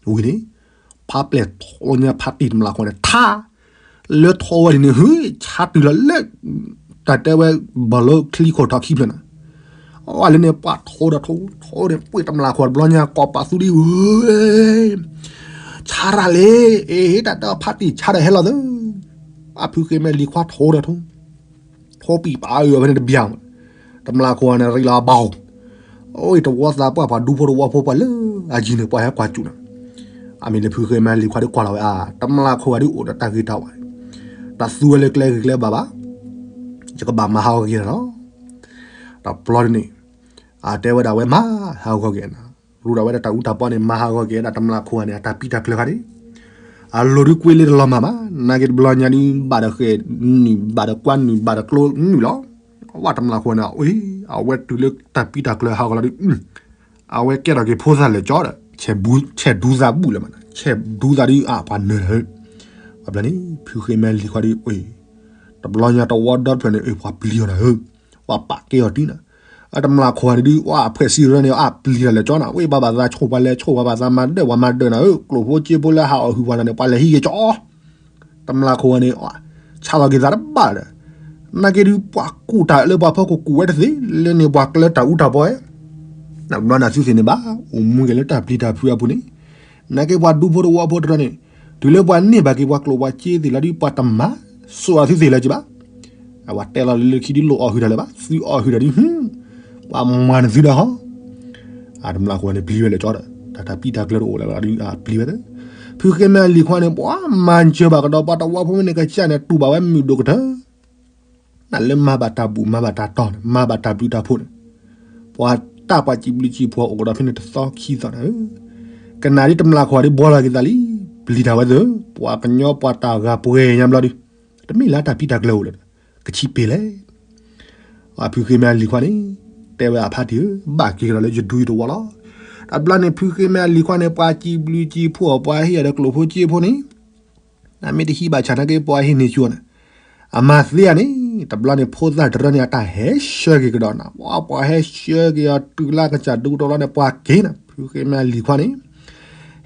ဝံၤန့ၣ်, ဖးပျဲၢ်ထိညါဖါတံၢ်တမျၢ်ခိၣ်န့ၣ် ထါ, လၢထိဝဲဒ်န့ၣ် ဟု ဆါတုၤလီၤလၢ တၢ်တဲဝဲ ဘီလၢချံခိၣ်ထီၣ်ခံဖျၢၣ်နၤ, အဝဲလၢန့ၣ် ပှၤထိဒီးထိ, ထိန့ၣ် ပှ့ၤတမျၢ်ခိၣ်တဘျီညါ ကိးပာ်သူဒ်ဝဲ, ဆါတၢ်လဲၣ်, အ့ တၢ်တဲဖါတံၢ်ဆါဒီးဟဲလီၤသၢ, အဖုဃ့မဲလံၤခွါထိဒီးထိ ထိပံာ်ပာ်အၢအဝဲန့ၣ်တဘျီ, တမျၢ်ခိၣ်န့ၣ် ရံးလီၤအဘီ, အိၣ်တဝီသးပှၢ် ပှၤဒူဖိတဝီဖိပှၤလၢအယံၤန့ၣ် ပှၤဟဲကွၢ်စူၣ်နၤ, အမ့ၢ်လၢဖုဃ့မဲလံၤခွါဒုးကွၢ်လီၤဝဲ, တမျၢ်ခိၣ်ဂၤဒုးအိၣ်ဒီးတၢ်ဂ့ၤတၢ်ဝါ, တၢ်သူဝဲလၢကျဲဂ့ၤကျဲဘၣ်ဘၣ်, ယကဘၣ်မၤဟးဂီၤက့ၤနၤလီၤ. တဘျီဒ်န့ၣ်, အတဲဝဲဒၣ်ဝဲမၤဟးဂီၤက့ၤနၤ, ရူးဒၣ်ဝဲဒၣ်တၢ်အူတၢ်ပီန့ၣ် မၤဟးဂီၤက့ၤဒၣ်တမျၢ်ခိၣ်ဂၤန့ၣ် အတၢ်ပံးတၢ်ကျၢၤခါန့ၣ်, အလိၤဒုးကွံာ်လၢတလီၤမၢ်ဘၣ်, နာ်က့တဘျီညါဒုး ဘၣ်ဒီးဃဲၤနုာ် ဘၣ်ဒီးကွၢ်နုာ် ဘၣ်ဒီးကျိနုာ်လီၤ. ဝဲတမျၢ်ခိၣ်န့ၣ် အဝဲတုၤလၢတၢ်ပံးတၢ်ကျၢၤဟးဂီၤလီၤဒုး, အဝဲကဲထီၣ်က့ၤဖိသၣ်လဲၤကၠီဒီး, ဆဲးဒူသးဘူၣ်လၢၤမး, ဆဲးဒူသးဒုး အပှၤနၢၤလၢၤ, အဘျီန့ၣ် ဖုဃ့မဲလံၤခွါဒုး, တဘျီညါတဝီဒီဖျၢၣ်န့ၣ် ပှၤပျံၤအီၤနၤဧၢ, ပှၤပာ်ကဲအီၤတံၢ်နၤ, တမျၢ်ခိၣ်ဂၤန့ၣ်ဒုး ဝဲဖှဲးဆံရၢန့ၣ် အပျံၤတၢ်လဲၤကၠီနၤ, ဝဲဘၣ်ဘၣ်သးဆိၣ်ပှၤလဲၤဆိၣ်ပှၤဘၣ်သးမၤဒၢၣ်ပှၤမၤဒၢၣ်နၤဧၢ, ကျိၣ်ဖိစ့ဖိလၢဟးအီၣ်ဟုၣ်ပှၤနၤန့ၣ် ပှၤလဲၤဟံးက့ၤကၠီ တမျၢ်ခိၣ်ဂၤန့ၣ်, ဆါလီၤက့ၤသးတဘၣ်ဒီး, နာ်က့ဒုးပှၤကူၣ်တၢ်လၢပှၤဖီခိၣ်ကူၣ်ဝဲတသ့, လၢန့ၣ်ပှၤကျၢၤတၢ်အူတၢ်ပီဧါ, ဘျီနၤသုသ့ၣ်န့ၣ်ဘၣ်, အိၣ်မူက့ၤလၢတၢ်ပျံၤတၢ်ဖုးအပူၤန့ၣ်, နာ်က့ပှၤဒူဖိတဝီဖိတရၢန့ၣ်, တုၤလၢပှၤန့ၢ်ဘၣ်က့ၤပှၤကျိၣ်ပှၤစ့သ့ၣ်လီၤဒုး ပှၤတမၤစိာ်အသုသ့ၣ်လၢၤက့ၤဘၣ် အဝဲတဲလီၤလၢခံဒုးလိၣ်အီၣ်ဟုၣ်တၢ်လၢၤဘၣ်, သုအီၣ်ဟုၣ်တၢ်ဒုး, ပှၤမၤနသုဒီးဟီ, အတမျၢ်ခိၣ်န့ၣ်ပျံၤဝဲလၢကၠီဒီး, တၢ်တၢ်ပံးတၢ်ကျၢၤတအိၣ်လၢၤဘၣ်ဒုး အပျံၤဝဲသၢ, ဖုဃ့မဲလံၤခွါန့ၣ် ပှၤမၤစၢၤဘၣ်ကဒီးပှၤတဝီဖိမ့ၢ်န့ၣ် ကစၢ်န့ၣ်တူၢ်ဘၣ်ဝဲမုၢ်ဒိၣ်ကတၢၢ် နလၢမၤဘၣ်တၢ်ဘူၣ်မၤဘၣ်တၢ်တီၢ်န့ၣ် မၤဘၣ်တၢ်ဘျုးတၢ်ဖှိၣ်န့ၣ်, ပှၤတၢ်ပှၤစံးဘျုးစံးဖှိၣ်အိၣ်ကဒီးဖဲန့ၣ်တသီခံသီန့ၣ်ဧၢ, ကနၣ်ဒ်တမျၢ်ခိၣ်ဒ်ဘှီလီၤက့ၤသးလံ, ပျံၤတၢ်ဝဲသၢ, ပှၤကညီပှၤတၢ်ဂၤပှဲၤညါဘျီဒုး, တမ့ၢ်လၢတၢ်ပံးတၢ်ကျၢၤအိၣ်လၢၤ, ကဆံးပ့ၤလဲၣ် အဖုဃ့မဲလံၤခွါန့ၣ်, တဲဝဲအဖါတံၢ်ဧၢ, ဘၣ်က့ၤကဒီးလၢယဒူယတဝီလီၤ. တဘျီန့ၣ် ဖုဃ့မဲအလံၤခွါန့ၣ် ပှၤစံးဘျုးစံးဖှိၣ်အီၤ ပှၤဟ့ၣ်အီၤဒီးကျိၣ်ဖိစ့ဖိန့ၣ်, နမ့ၢ်တဟံးဘၣ်ဆၣ်နာ်က့ ပှၤဟ့ၣ်န့ၢ်ဆူၣ်အီၤန့ၣ်, အမၤသ့ဧါန့ၣ်, တဘျီန့ၣ် ဖိသၣ်တရၢန့ၣ် အတၢ်ဟဲဆှၢက့ၤကဒီးနၤ, ပှၤဟဲဆှၢက့ၤအီၤတုၤလၢကစၢ်ဒူတဘျီန့ၣ် ပှၤက့ၤနၤ, ဖုဃ့မဲအလံၤခွါန့ၣ်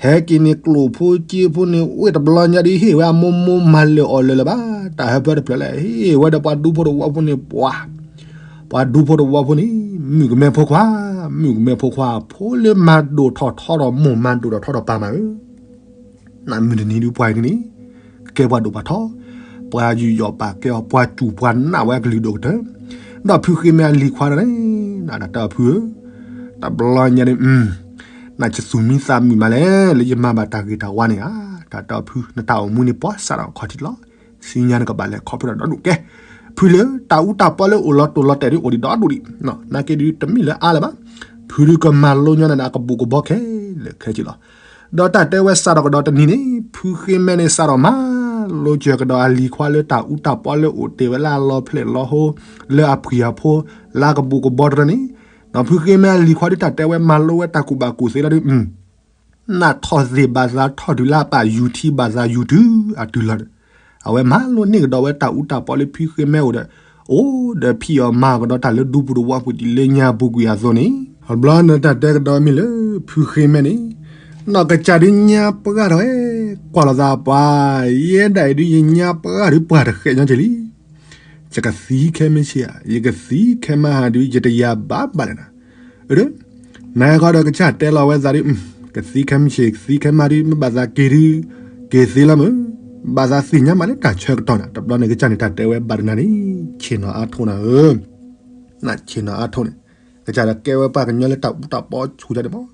ဟဲက့ၤန့ၢ်ကျိၣ်ဖိစ့ဖိန့ၣ် အိၣ်တဘျီညါဒ်ဟ့ၣ်ဝဲအမိၢ်မိၢ်မၤလၢာ်အီၤလၢၤလၢၤဘၣ်, တၢ်ဟၢဖၢတဖျၢၣ်လဲၣ်, ဟ့ၣ်ဝဲဒီးပှၤဒူဖိတဝီဖိန့ၣ် ပှၤ, ပှၤဒူဖိတဝီဖိန့ၣ်, မုၣ်ကမဲဖိခွါ, မုၣ်ကမဲဖိခွါ, ဖိလၢမၤဒိၣ်ထီၣ်ထီထီၣ်မိၢ်မၤဒိၣ်ထီၣ်ထီထီၣ်ပၢ်မးဧၢ, နမုၢ်တနံၤဒုးပှၤအံၤန့ၣ်, ကကဲပှၤဒိၣ်ပှၤထီ, ပှၤယူးယီၣ်ပာ်ကဲအီၤ ပှၤစူၢ်ပှၤနာ်ဝဲအကလုၢ်ဒိၣ်ကတၢၢ်, ဒီးဖုဃ့မဲအလံၤခွါဒီးန့ၣ် နတၢ်တဲအီၤဖုဧၢ, တဘျီညါန့ၣ် နကသူၣ်မံသးမုာ်မးလဲၣ် လၢယမၤဘၣ်တၢ်ဂ့ၤတၢ်ဝါန့ၣ်ဧါ, တၢ်တဲအီၤဖု နတၢ်အိၣ်မူန့ၣ်ပှၤစးထီၣ်ခီၣ်ထံးလီၤ, ဆူညါနကဘၣ်လဲၤခီဖျိတၢ်ဒီဒူၣ်ကဲ, ဖုလၢတၢ်အူတၢ်ပီလၢအိၣ်လီၤတိၢ်လီၤတဲာ်ဒ်အိၣ်ဒံးဒီဒူၣ်ဒံး, နာ်က့ဒုးတမ့ၢ်လၢအါလၢၤဘၣ်, ဖုဒုးကမၤလိညီနၤဒီးအကဘူးကဘီခဲလၢာ်ခဲဆ့လီၤ. ဒီးတၢ်တဲဝဲစးထီၣ်ကဒီးတနံၤန့ၣ် ဖုဃ့မဲန့ၣ် စးထီၣ်မၤလိစၢၤကဒီးအလံၤခွါလၢတၢ်အူတၢ်ပီလၢအိၣ်တ့ၢ်ဝဲလၢအလီၤဖျဲၣ်လီၤဟိ လၢအဖှံအဖိ လၢအကဘူးကဘီတရၢန့ၣ်, ဒီးဖုဃ့မဲအလံၤခွါဒုးတၢ်တဲဝဲမၤလိဝဲတၢ်ကူၣ်ဘၣ်ကူၣ်သ့လီၤဒုး နၢ်ထီၣ်သ့ၣ်ဘၣ်သးထီၣ်တုၤလၢအပၢ်ယူၤထံဘၣ်သးယူၤတုၤအတုၤလီၤဒီး, အဝဲမၤလိန့ၢ်ကဒီးဝဲတၢ်အူတၢ်ပီလၢဖုဃ့မဲအိၣ်ဒီး, အိၣ်ဒီးဖံးအီၣ်မၤအီၣ်ကဒီးတၢ်လၢဒူပူၤတဝီပူၤဒ်လၢညါပူၤကွံာ်အသိးန့ၣ်, အဘျီနတၢ်တဲကဒီးမ့ၢ်လၢ ဖုဃ့မဲန့ၣ်, နီၢ်ကစၢ်ဒုးညါပှၢ်ထီၣ်ဝဲ, ကွၢ်လီၤသးပှၤ, ယဲဒၣ်အံၤဒုး ယညါပှၢ်ဒုးပှၢ်တဃဲးညီက့ၤလံ ယကသံခဲမုၢ်ဆ့ၣ်ဧါ, ယကသံခဲမုၢ်ဟါဒုး ယတယာ်ဘၣ်ဘၣ်လဲၣ်နၤ, အၢ, နခီဒီးကစၢ်တဲလီၤဝဲသးဒုး, ကသံခဲမုၢ်ဆ့ၣ် ကသံခဲမုၢ်ဟါဒုး မ့ၢ်ဘၣ်သးက့ၤဒုး, က့ၤသ့လီၤမုၢ်, ဘၣ်သးသ့ၣ်ညါမးလၢတၢ်ဆၢကတီၢ်န့ၣ်, တဘျီန့ၣ်ကစၢ်န့ၣ် တၢ်တဲဝဲဘၣ်တနၤန့ၣ်, ဆ့ၣ်နီၤအါထိၣ်နၤဧၢ, နဆ့ၣ်နီၤအါထိၣ်န့ၣ်, ကစၢ်ဒီးကဲဝဲပှၤကညီလၢတၢ်အူတၢ်ပီဆူၣ်ဒ်န့ၣ်မး,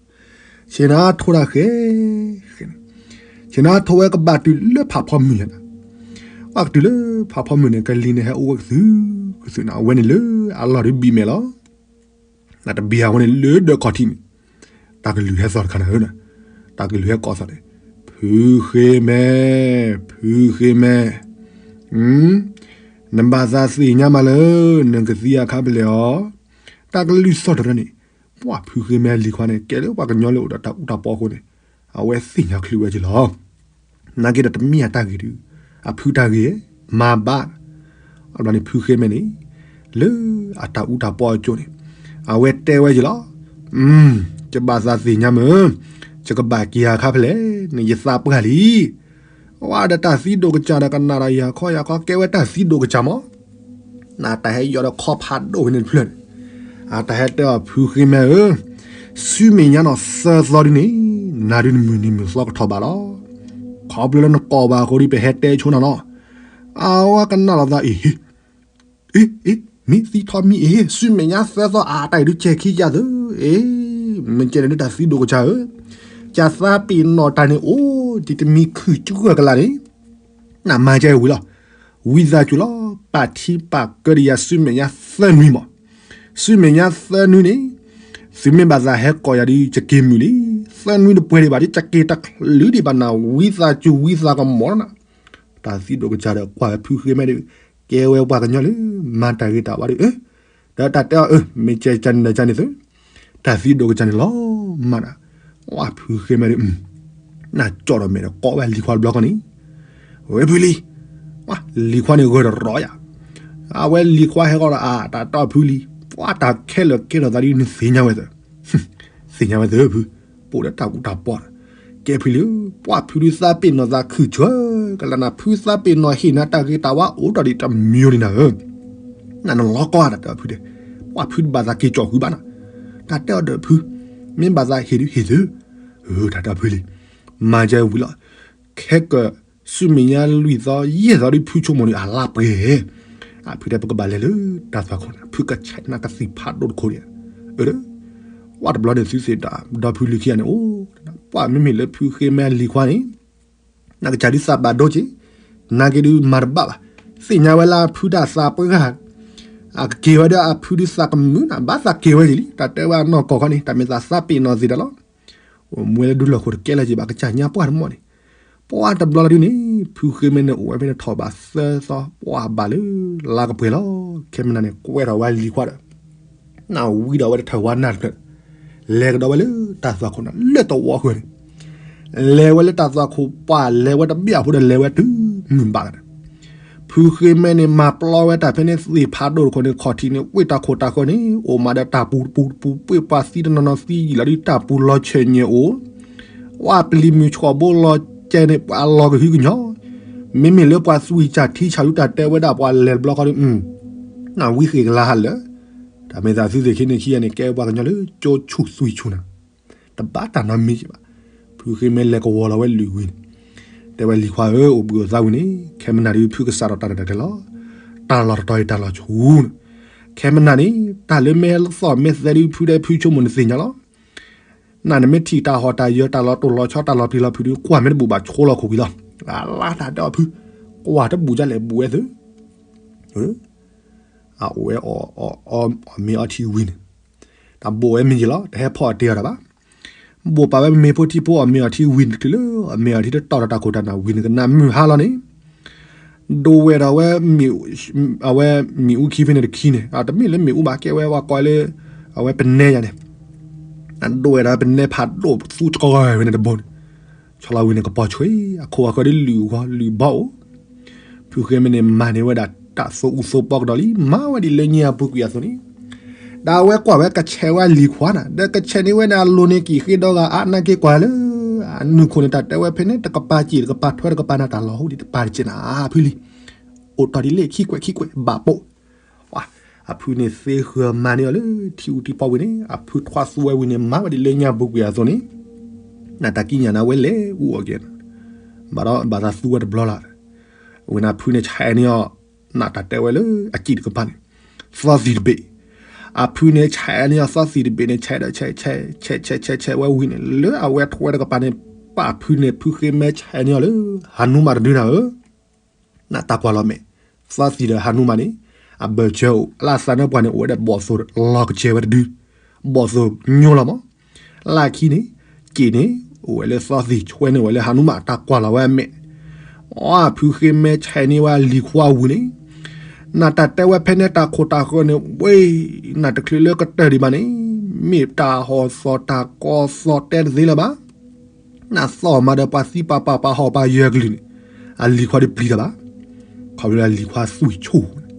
ဆ့ၣ်နီၤအါထိၣ်တၢ်ဃဲ, ဃဲန့ၣ်, ဆ့ၣ်နီၤအါထိၣ်ဝဲကဘၣ်တုၤလၢဖးဖီမုၢ်လၢၤနၤ ပှၤကတုၤလၢဖးဖီမုၢ်န့ၣ် ကလံၤန့ၣ်ဟဲအိၣ်ဝဲကသုးကသုးန့ၣ် အဝဲန့ၣ်လၢအလီၢ်ဒုးဘံၣ်မဲာ်လီၤ, နတဘံၣ်အဝဲန့ၣ်လၢဒၢးခီၣ်ထံးန့ၣ်, တၢ်ကလုၢ်ဟဲသီၣ်တခါနၤဧၢ, တၢ်ကလုၢ်ဟဲကိးသီၣ်န့ၣ်, ဖုဃ့မဲ, ဖုဃ့မဲ, နဘၣ်သးသ့ၣ်ညါမးလၢ နကသံအခါဖဲလဲၣ်အီၤ, တၢ်ကလုၢ်သီၣ်တရၢန့ၣ်, ပှၤဖုဃ့မဲအလံၤခွါန့ၣ် ကဲလၢပှၤကညီလၢအိၣ်ဒီးတၢ်အူတၢ်ပီအဃိန့ၣ်, အဝဲသ့ၣ်ညါချုးဝဲက့ၤလီၤ နာ်က့ဒီးတမ့ၢ်အတၢ်ဂ့ၤဒုး, အဖုတၢ်ဂ့ၤ, မၤဘၣ်, အဘျီန့ၣ်ဖုဃ့မဲန့ၣ်, လၢအတၢ်အူတၢ်ပီအကၠိန့ၣ်, အဝဲတဲဝဲက့ၤလီၤ, ယဘၣ်သးသ့ၣ်ညါမုၢ်, ယကဘၣ်က့ၤအခါဖဲလဲၣ်န့ၣ် ယသးပှၢ်လံ, ဝဲဒီးတၢ်သံဒိၣ်ကစၢ်ဒီးကနၣ်ဒီးယၤခီယၤခီ ကဲဝဲတၢ်သံဒိၣ်ကစၢ်မး နတၢ်ဟဲယီၤဒီးခီဖးဒိၣ်ဖဲန့ၣ်တဖျၢၣ်န့ၣ်, အတၢ်ဟဲတဲအီၤဖုဃ့မဲဧၢ, ဆူမဲာ်ညါနီၢ်သၢသီဒ်န့ၣ်, နၤဒုးနမုၢ်နံၤမုၢ်သီကထီၣ်ဘးလီၤ, ခီဖျိလၢနကိးဘၣ်အဃိဒ်ပဟဲတဲဆိနၤလီၤ, အဝဲကနၣ်လီၤသးအံၤ, အ့ အ့ မ့ၢ်သံထီၣ်မံအ့ ဆူမဲာ်ညါသၢသီအတၢ်အံၤဒုးကဲခံကယၤသု, အ့ မ့ၢ်ကဲန့ၣ်ဒုးတၢ်သံဒိၣ်ကစၢ်ဧၢ, ကသးပ့ၤနီၣ်တၢ်န့ၣ်အိၣ်ဒံးတမံၤခုၣ်ကဂၢၢ်ကလာ်န့ၣ်, နမၤကဲဝံၤလီၤ, ဝံသးစူၤလီၤ ပာ်ထံပာ်ကၢဒံးယၤဆူမဲာ်ညါသၢနွံမး, ဆူမဲာ်ညါသၢနွံန့ၣ်, သုမ့ၢ်ဘၣ်သးဟဲကိးယၤဒုး ယက့ၤမုာ်လံ, သၢနွံတပှဲၤဒံးဘၣ်ဒုး ယက့ၤတချုးဒံးဘၣ်နၤ ဝံသးစူၤဝံသးကမီၤလီၤနၤ, တၢ်သံဒိၣ်ကစၢ်ဒီးကွၢ်ဝဲဖုဃ့မဲဒုး, ကဲဝဲပှၤကညီလၢ မၤတၢ်ဂ့ၤတၢ်ဝါဒုး, ဒီးတၢ်တဲအီၤအၢ မ့ၢ်ကဲကန့ၣ်ဒီးကန့ၣ်သု, တၢ်သံဒိၣ်ကစၢ်န့ၣ်လီၤမးနၤ, ဝဲဖုဃ့မဲဒုး နကၠီၣ်ဒီးမဲာ်ဒီးကိးဝဲလံၤခွါတဘျီဃီန့ၣ်, ဝဲဖုလံၤ, လံၤခွါန့ၣ်ဂၢၢ်တရီယၤ, အဝဲလံၤခွါဟဲဃီဒီးအတၢ်တီၢ်ဖုလံၤ, ပှၤတၢ်ခဲလၢာ်ကဲထီၣ်သးဒ်နသ့ၣ်ညါဝဲသၢ, သ့ၣ်ညါဝဲသၢဖု, ပိာ်ဒီးတၢ်ကူတၢ်ပီၤ, ကဲဖုလံၤ, ပှၤဖုဒုးသးပ့ၤနီၣ်သးခုၣ်ဆၢ, ကလၢနၤဖုသးပ့ၤနီၣ်ဟ့ၣ်နၤတၢ်ဂ့ၤတၢ်ဝါအိၣ်တ့ၢ်ဒံးတမံၤဒံးနၤဧၢ နနလီၤကီတၢ်တဲအီၤဖုဒဲး, ပှၤဖုတဘၣ်သးက့ၤကၠီၣ်ဃုဘၣ်နၤ, တၢ်တဲအီၤဒီးဖု, မ့ၢ်ဘၣ်သးဟ့ၣ်ဒုးဟ့ၣ်သု, တၢ်တဲအီၤဖုလံၤ, မၤကဲဝံၤလီၤ, ခဲကၢၣ်ဆူမဲာ်ညါလွံၢ်သီယဲၢ်သီဒုးဖုဆိကမိၣ်န့ၣ် အလါပှဲၤ, အဖုတဲပကဘၣ်လဲၤလၢတၢ်သွၣ်ခိၣ်န့ၣ် ဖုကဆဲးနၤကသံၣ်ဖးဒိၣ်တခိၣ်န့ၣ်, အၢ, ပှၤတဘျီန့ၣ်သုသ့ၣ်တၢ်ဒီဖုလံၤခံဂၤန့ၣ်အိၣ်, ပှၤမ့မ့ၢ်လၢဖုဃ့မဲလံၤခွါန့ၣ် နကစၢ်ဒုးသးဘၣ်ဒိက့ၤ, နာ်က့ဒုးမၤတဘၣ်ဘၣ်, သ့ၣ်ညါဝဲလၢအဖုတၢ်သးပှၢ်, အကက့ၤဝဲဒီးအဖုဒုးသးကမုာ်နၤ ဘၣ်သးက့ၤဝဲယံၤလံ တၢ်တဲဝဲအနီၢ်ကီၢ်ခီန့ၣ် တၢ်မ့ၢ်သးသးပ့ၤနီၣ်သ့တၢ်လီၤ, အိၣ်မူဝဲလၢဒူလီၢ်ခိၣ်တကဲလၢၤက့ၤဘၣ် ကစၢ်ညါပှၢ်တမီၢ်န့ၣ်, ပှၤတဘျီလီၤဒုးန့ၣ် ဖုဃ့မဲန့ၣ်အိၣ်ဝဲဖဲန့ၣ်ထီၣ်ဘးသၢသီ ပှၤဘၣ်လၢလါကပှဲၤလီၤ, ခဲမနၤန့ၣ် ကွဲထီၣ်ဝဲလံၤခွါဒီး နဝံဒီးဝဲတထၢၣ်ဝါနၢ်တဖျၢၣ်, လဲၤကဒီးဝဲလၢတၢ်သွၣ်ခိၣ်န့ၣ် လၢတဝီဃၢၤန့ၣ်, လဲၤဝဲလၢတၢ်သွၣ်ခိၣ် ပှၤလဲၤဝဲတဘ့ၣ်အဖိဒီးလဲၤဝဲတုၤမုၢ်ဘၣ်လီၤန့ၣ်, ဖုဃ့မဲန့ၣ် မၤပျီဝဲတၢ်ဖဲန့ၣ်သ့ၣ်ဖးဒိၣ်တခိၣ်န့ၣ် ခီၣ်ထံးန့ၣ် ဝ့ၢ်တၢ်ခိၣ်တၢ်ဃၢၤန့ၣ် အိၣ်မးဒီးတၢ်ပူၤတပူၤတပူၤ ပှ့ၢ်ပှၤသံတနီၤနီၤသံယံာ်လီၤဒုး တၢ်ပူၤလီၤဆဲးညဲအိၣ် ဝဲပျံၤမုၢ်ဆှီၣ်ဘိလီၤကဲန့ၣ် ပှၤလီၤကဟုကညီၤ, မ့မ့ၢ်လၢပှၤသွံၣ်စၢ်ထံဆၣ်ဒုး တၢ်တဲဝဲဒၣ်ပှၤလဲၤတဘျီဃီဒီး နဝံဃ့ကလါဟးလၢာ်, တၢ်မ့ၢ်သးသုသ့ၣ်ခံန့ၣ်ခံဂၤန့ၣ် ကဲပှၤကညီလၢကၠိဆူၣ်သွံၣ်ဆူၣ်နၤ, တဘၣ်တၢ်နီတမံၤဘၣ်, ဖုဃ့မဲလဲၤကဝီၤလီၤဝဲလွံၢ်ဝံၤန့ၣ်, တဲဝဲလံၤခွါဧၢ, အိၣ်ဘှံးအိၣ်သါဝံၤန့ၣ် ခဲမနၤဒုး ဖုကစးထီၣ်တၢ်ရဲၣ်တၢ်ကျဲၤလီၤ. တၢ်လီၢ်တတီၤအံၤတၢ်လီၢ်ဆူၣ်န့ၣ်, ခဲမနၤန့ၣ် တၢ်လၢမဲာ်သီၣ်မဲာ်သဲဒုး ဖုဒီးဖုဆိကမိၣ်န့ၣ် သ့ၣ်ညါလီၤ. နၤနမ့ၢ်ထံၣ်တၢ်ဟီၣ်တၢ်ယၢၤ တၢ်လီၤတိၢ်လီၤဆီ တၢ်လီၤပျံၤလီၤဖုးဒုး ကွၢ်မ့ၢ်တဘူၣ်ဘၣ် ဆိလီၤခိၣ်ကွံာ်လီၤ. အလါတၢ်တဲအီၤဖု, ကွၢ်တဘူၣ်ဒ်လဲၣ် ဘူးဝဲသု, အအိၣ်ဝဲအီၣ်မ့ၤအီထံဝံၤန့ၣ်, တၢ်ဘိၣ်ဝဲမ့ၢ်ယံၤလီၤ တဟဲဖီၣ်အီၤတ့ၢ်အီၤတၢ်ဘၣ်. ဘိၣ်ပာ်ဝဲမ့ၤဖိထံဖိ အီၣ်မ့ၤအီထံဝံၤန့ၣ် တချုးလၢအမ့ၤအီထံတတီၢ်ဒီး တၢ်ခိၣ်တၢ်နၢ်ဝံၤန့ၣ် ကနၣ်မုၢ်ဟါလီၤန့ၣ် ဒိးဝဲဒီးဝဲ, အဝဲမ့ၣ်အူခံဖဲန့ၣ်တခံန့ၣ် တမ့ၢ်လၢမ့ၣ်အူဘၣ် ကဲဝဲပှၤကိးလၢ အဝဲပနဲယၤန့ၣ်, ဒိးဝဲဒီးပနဲဖးဒိၣ်သူကဝဲန့ၣ်တဘိန့ၣ်, ဆီလီၤဝံၤန့ၣ် ကပီၤဆွ့ အခိၣ်အဃၢၤဒ်လုၢ်ဂီၤလုၢ်ဘီအိၣ်, ဖုဃ့မဲန့ၣ်မၤန့ၢ်ဝဲဒၣ်တၢ်သူအူသိပီကဒီးလံ မၤဝဲဒ်လၢညါအပူၤကွံာ်အသိးန့ၣ်, ဒီးအဝဲကွၢ်ဝဲကဆဲးဝဲလံၤခွါနၤ ဒီးကဆဲးန့ၢ်ဝဲန့ၣ် အလိၤန့ၣ်က့ၤဃ့ဒီဂၤအါ နာ်က့ၤကွၢ်လၢ အနုာ်ခိၣ်န့ၣ် တၢ်တဲဝဲဖဲန့ၣ် တကပၤစံၣ်တကပၤထွဲတကပၤနၤ တၢ်လီၤဟူဒံးတပၤတစဲးနၤ အဖုလံၤ, အိၣ်တီၢ်ဒ်လဲၣ်ခံကွဲးခံကွဲးဘၣ်ပိာ် အဖုန့ၣ်သ့ဃၢၤမၤန့ၢ်အီၤလၢထံအူထံဖီဝံၤန့ၣ် အဖုထွါသူဝဲဝံၤန့ၣ် မၤဝဲဒ်လၢညါပူၤကွံာ်အသိးန့ၣ်, နတၢ်ကံးညာ်န့ၣ် အဝဲလဲၤအူအီၣ်က့ၤ, ဘၣ်ဒီးဘၣ်သးသူဝဲတဘျီလီၤ. ဝံၤန့ၣ် အဖုန့ၣ်ဆဲးန့ၢ်အီၤ, နတၢ်တဲဝဲလၢအစံၣ်တကပၤန့ၣ်, သီသံၣ်တဘ့ၣ်, အဖုန့ၣ်ဆဲးန့ၢ်အီၤသီသံၣ်တဘ့ၣ်န့ၣ် ဆဲးဒီးဆဲးဆဲးဆဲးဆဲးဆဲးဝဲဝံၤန့ၣ် လၢအဝဲထွဲတကပၤန့ၣ် ပာ်ဖုန့ၣ်ဖုဃ့မဲဆဲးန့ၢ်အီၤလၢ ဟနူမးတဒုနၤဧၢ နတၢ်ကွၢ်လီၤမဲာ်, သီသံၣ်ဒီးဟနူမးန့ၣ် အဘၢၣ်စၢၤအိၣ် လၢအသးနၢပှၤန့ၣ် အိၣ်ဝဲဒၣ်ဘီၣ်သိၣ်လီၤကစဲၤဝဲတဒု, ဘီၣ်သိၣ်ညိလီၤမး, လၢခံန့ၣ် စ့ၣ်န့ၣ် အိၣ်ဝဲလၢသီသံၣ် ဆွဲန့ၢ်ဝဲလၢဟနူမး တၢ်ကွၢ်လီၤဝဲအမဲာ်, အဖုဃ့မဲဆဲးန့ၢ်ဝဲလံၤခွါဝံၤန့ၣ်, နတၢ်တဲဝဲဖဲန့ၣ် တၢ်ခိၣ်တၢ်ဃၢၤန့ၣ် ဝ့ၢ် နတချုးလၢကတၢၢ်ဒံးဘၣ်န့ၣ် မ့ၢ်တၢ်ဟီၣ်သီၣ်တၢ်ကီသီၣ်တဲတသ့လၢၤဘၣ် နသီၣ်မၤဒီးပှၤသံပာ်ပာ်ပှၤဟီၣ်ပှၤယၢၤကလုာ်န့ၣ်, အလံၤခွါဒုးပျံၤတၢ်ဘၣ်, ခီဖျိလၢအလံၤခွါသွံၣ်ဆူၣ်န့ၣ်,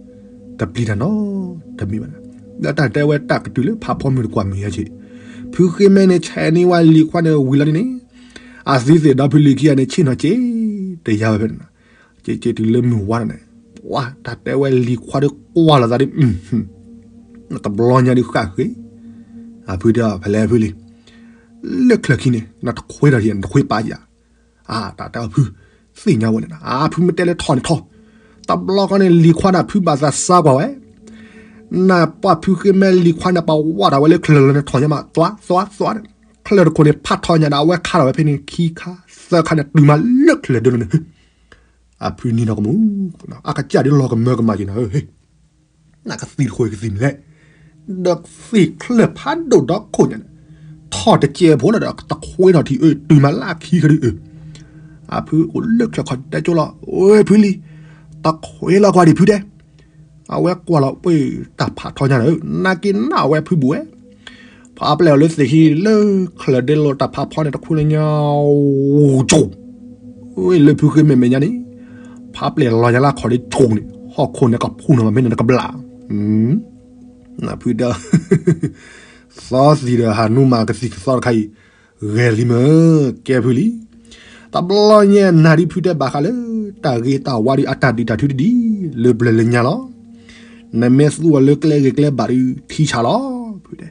တပျံၤတၢ်နီတမံၤဘၣ်, ဒီးတၢ်တဲဝဲတၢ်ကတုၤလၢဖးဖီမုၢ်တကွၢ်မုၢ်ယဲၢ်ဆ့, ဖုဃ့မဲန့ၣ် ဆဲးန့ၢ်ဝဲလံၤခွါန့ၣ်ဝံၤလီၤန့ၣ်, အသံသ့ၣ်ဒီဖုလံၤခံဂၤန့ၣ် ဆ့ၣ်နီၤစ့ၢ်တယါဝဲဖဲန့ၣ်, က့ၤက့ၤတုၤလၢမုၢ်ဝါန့ၣ်, ပှၤတၢ်တဲဝဲလံၤခွါဒုးကွၢ်လီၤသးဒ် တဘျီညါဒုးဃၣ်ဃ့, အဖုတဲအီၤ ဖဲလဲၣ်ဖုလံၤ, လၢချၢၣ်ခံန့ၣ် နတခွ့ထီၣ်ထံ နတခွ့ပာ်ယၤ, တၢ်တဲအီၤဖု, သ့ၣ်ညါဝဲန့ၣ် အဖုမ့ၢ်တဲလၢထီၣ်န့ၣ်ထီၣ်, တဘျီဃီန့ၣ် လံၤခွါန့ၣ် ဖုဘၣ်သးစါကွၢ်ဝဲ, နပှၤဖုဃ့မဲလံၤခွါန့ၣ် ပှၤဝးထီၣ်ဝဲလၢချၢၣ်လီၤန့ၣ် ထီၣ်ညါမး သွါသွါသွါန့ၣ်, ချၢၣ်တခိၣ်န့ၣ် ဖးထီညါဒီး အဝဲခါထီၣ်ဝဲဖဲန့ၣ် ခံခါသၢခါန့ၣ် တုၤမးလၢချၢၣ်ဒၢလီၤန့ၣ် အဖုန့ၣ်ဒီးကမူၣ်, အကစၢ်ဒုးလီၤကမၢကမၣ်က့ၤနၤဧၢ, နကသံၣ်တခိၣ်ကသံၣ်မနုၤလဲၣ်, ဒီးသ့ၣ်ချၢၣ်ဖးဒိၣ်ဒီခိၣ်ညါန့ၣ်, ထီၣ်တစဲးဖိလီၤဒီး တခွ့ထီၣ်ထံအၢ တုၤမးလၢခံခါဒုးအၢ, အဖုအိၣ်လၢချၢၣ်ခီၣ်တဲကၠိလီၤ, ဝဲဖုလံၤ, တခွ့လီၤကွၢ်ဒံးဖုတဲ အဝဲကွၢ်လီၤပှ့ၤတၢ်ဖးထီညါန့ၣ် နာ်က့ၤနၢ်ဝဲဖုဘူးဝဲ, ဖးပျဲၢ်အီၤလၢသ့ၣ်ခံလၢချၢၣ်ဒဲလီၤတၢ်ဖးဖီန့ၣ် တခွ့လၢညါ, ကၠိ, လၢဖုဃ့မဲာ်မဲာ်ညါန့ၣ်, ဖးပျဲၢ်လီၤညါလၢခီၣ်ဒဲကၠိန့ၣ် ဟီၣ်ခိၣ်န့ၣ်ကဖှူၣ်နီၤမးဖဲန့ၣ်တကဘျၣ်, နဖုတဲ သီသံၣ်ဒီးဟးနူမးကသံၣ်ကသီတခါအံၤ, ဂဲၤလံမ့ၢ် ကဲဖုလံ, တဘျီညါနၤဒ်ဖုတဲဘၣ်ဃးလၢ တၢ်ဂ့ၤတၢ်ဝါဒ်အတၢ်ဒုးတၢ်ထုတဒ် လၢပျၢၤလၢညါလီၤ. နမ့ၢ်သူအီၤလၢကျဲဂ့ၤကျဲဘၣ်ဒ်ထံဆးလီၤ. ဖုတဲ,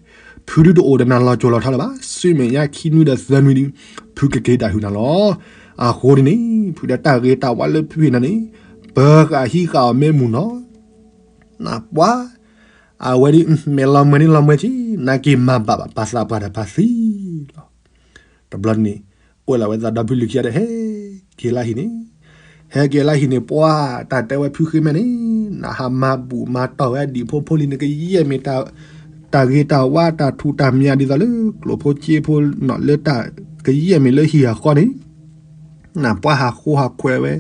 ဖုဒုတအိၣ်ဒီးနၤလီၤစိၤလီၤထီလၢၤဘၣ်, ဆူမဲာ်ညါခံနွံဒီးသၢနွံဒ် ဖုကက့ၤဒၣ်ဟုၣ်နၤလီၤ. အဃိဒ်န့ၣ် ဖုတဲတၢ်ဂ့ၤတၢ်ဝါလၢဖုဟ့ၣ်နၤန့ၣ်, ပဃာ်ဟံးဃာ်အီၤမ့ၢ်မုၢ်နီၤ နပှၤ, အဝဲဒ်မဲာ်လီၤမှဲၤန့ၣ်လီၤမှဲၤဆ့, နာ်က့ၤမၤဘၣ်ဘၣ် ပှၤသးပှၢ်ဒီးပှၤသံလီၤ. တဘျီန့ၣ် ကွဲးလီၤဝဲသးဒီဖုလံၤခံဂၤဒီး ဟဲက့ၤလၢဟံၣ်န့ၣ်, ဟဲက့ၤလၢဟံၣ်န့ၣ် ပှၤတၢ်တဲဝဲဖုဃ့မဲန့ၣ်, နဟးမၤဘူၣ်မၤတီၢ်ဝဲဒံၣ်ဖိဖိလံၤန့ၣ် ကယဲၢ်မ့ၢ် တၢ်ဂ့ၤတၢ်ဝါတၢ်ထူၣ်တၢ်မၤဒ်သိးလၢ ကျိၣ်ဖိစ့ဖိလၢတၢ်ကယဲၢ်မ့ၢ်လၢဟံၣ်အဃီန့ၣ် နပှၤဟးဃိဟးခွဲးဝဲ,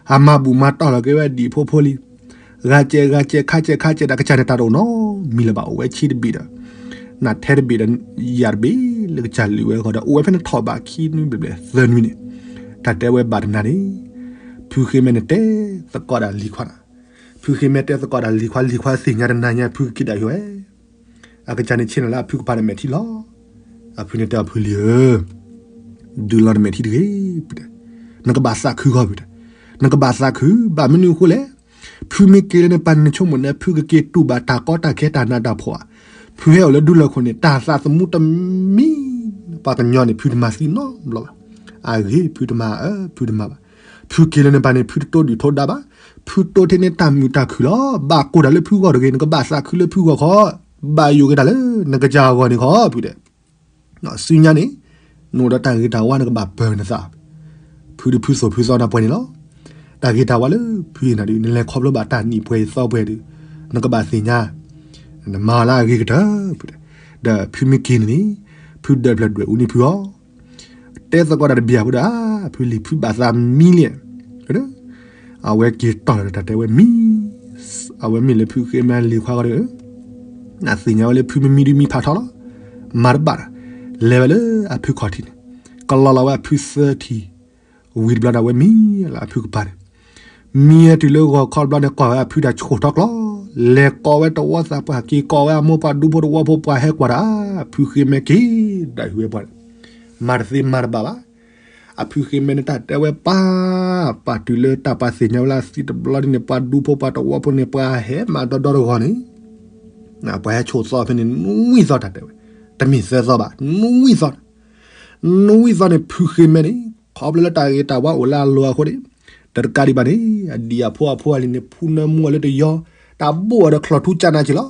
ဟးမၤဘူၣ်မၤတီၢ်လီၤက့ၤဝဲဒံၣ်ဖိဖိလံၤ, ဂၤစဲးဂၤစဲးခါစဲးခါစဲးဒီးကစၢ်န့ၣ်တၢ်တအိၣ်နီတမံၤလၢၤဘၣ်, အိၣ်ဝဲဆံတဘ့ၣ်ဒီး နထဲတဘ့ၣ်ဒီးယၤတဘ့ၣ်လၢကစၢ်လုၢ်ဝဲအဂီၢ်ဒီး အိၣ်ဝဲဖဲန့ၣ်ထီၣ်ဘးခံနွံဘျဲၣ်ဘျဲၣ်သၢနွံန့ၣ်, တၢ်တဲဝဲဘၣ်တနၤန့ၣ်, ဖုဃ့မဲန့ၣ်တဲသကိးဒၣ်လံၤခွါနၤ, ဖုဃ့မဲတဲသကိးဒၣ်လံၤခွါ, လံၤခွါသ့ၣ်ညါတနၤညါ ဖုကက့ၤဒၣ်ဟ့ၣ်ဝဲ အကစၢ်န့ၣ်ဆ့ၣ်နီၤလၢအဖုကပၤဒီးမဲာ်ထံလီၤ. အဖုန့ၣ်တဲအီၤဖုလံၤဧၢ, ဒုးလီၤနမဲာ်ထံတဂ့ၤ, နကဘၣ်သးခုဃီဖုတဲ, နကဘၣ်သးခု, ဘၣ်မနုၤအဃိလဲၣ်, ဖုမ့ၢ်က့ၤလၢန့ၣ်ပၤန့ၣ်ဆိကမိၣ်န့ၣ် ဖုကက့ၤတူၢ်ဘၣ်တၢ်ကီတၢ်ခဲတၢ်နးတၢ်ဖှီၣ်ဧါ, ဖုဟဲအိၣ်လၢဒူလၢၢ်ခိၣ်န့ၣ် တၢ်သးသမူတမံၤ, ပှၤကညီန့ၣ် ဖုတမၤသံနီတဘျီဘၣ်, အဂ့ၤ ဖုတမၤဧၢ ဖုတမၤဘၣ် ဖုက့ၤလၢနပၢ်န့ၣ် ဖုတတိၢ်ဒုၣ်ထိဒါဘၣ်, ဖုတိၢ်ထဲန့ၣ်တၢ်မုာ်တၢ်ခုၣ်လီၤ. ဘၣ်ကိၢ်တၢ်လၢဖုဂီၢ်တဂ့ၤ, နကဘၣ်သးခုလၢဖုဂီၢ်ခီ, ဘၣ်ယိၣ်က့ၤတၢ်လၢနကစၢ်အဂီၢ်န့ၣ်ခီ ဖုတဲ. ဆူညါန့ၣ် နအိၣ်ဒီးတၢ်ဂ့ၤတၢ်ဝါ နကဘၣ်ပၢၤနသး, ဖုဒုးဖုသိၣ်ဖုသီနၤပှဲၤန့ၣ်လီၤ. တၢ်ဂ့ၤတၢ်ဝါလၢဖုအံၤနၤဒုး နလဲၤခီဖျိဘၣ်တၢ်နံၣ်ပှဲၤသီပှဲၤဒုး နကဘၣ်သ့ၣ်ညါ, နမၤအီၤလၢအဂ့ၤကတၢၢ် ဖုတဲ. ဒီးဖုမ့ၢ်က့ၤန့ၣ်န့ၣ် ဖုဒၢးဖျၢၣ်ဒွဲၣ်အူန့ၢ်ဖုအီၤ တဲသကိးတၢ်တဘျီဖိဒီး ဖုလံၤဖုဘၣ်သးမံလံ, အဝဲက့ၤတီၢ်လီၤဒီးတၢ်တဲဝဲမံ, အဝဲမ့ၢ်လၢဖုဃ့မဲလံၤခွါဂီၢ်ဒီး နသ့ၣ်ညါဝဲလၢဖုမ့ၢ်မံဒုးမံဖးထီလီၤ, မၤတဘၣ်ဒီး လဲၤဝဲလၢအဖုခီၣ်ထံးန့ၣ်, ကလီလီၤဝဲအဖုသၢထံၣ်, ဝံၤတဘျီဒီးအဝဲမံလၢအဖုကပၤန့ၣ်, မံဝဲတုၤလၢဂီၤခီတဘျီန့ၣ် ကွၢ်ဝဲအဖုတၢ်ဆှိၣ်ထီၣ်ကျီ, လဲၤကိးဝဲတဝီသးပှၢ် က့ၤကိးဝဲအမိၢ်ပှၢ်ဒူဖိတဝီဖိ ပှၤဟဲကွၢ်ဒီး ဖုဃ့မဲက့ၤဒၣ်ဟူဝဲပှၤန့ၣ်, မၤတသ့မၤတဘၣ်ဘၣ်. အဖုဃ့မဲန့ၣ်တၢ်တဲဝဲပၢ်, ပၢ်တုၤလၢတၢ်ပှၤသ့ၣ်ညါဝဲလၢအသံတဘျီဒ်န့ၣ် ပှၤဒူဖိပှၤတဝီဖိန့ၣ် ပှၤဟဲမၤဒီဒီတဂီၤန့ၣ်, ပှၤဟဲဆိၣ်သီဖဲန့ၣ် နွံသီတၢ်တဲဝဲ, တမ့ၢ်သၢသီဘၣ် နွံသီ, နွံသီန့ၣ် ဖုဃ့မဲန့ၣ် ခီဖျိလၢတၢ်ဂ့ၤတၢ်ဝါအိၣ်လၢအလိၤအဃိန့ၣ်, ဒီးတကးဒံးဘၣ်န့ၣ် အဒံၣ်အဖိအဖိအလံၤန့ၣ် ဖူနၢမူအီၤလၢတယီ, တၢ်ဘိၣ်အီၤဒီးချီၣ်ထူကၢ်နၤက့ၤလီၤ.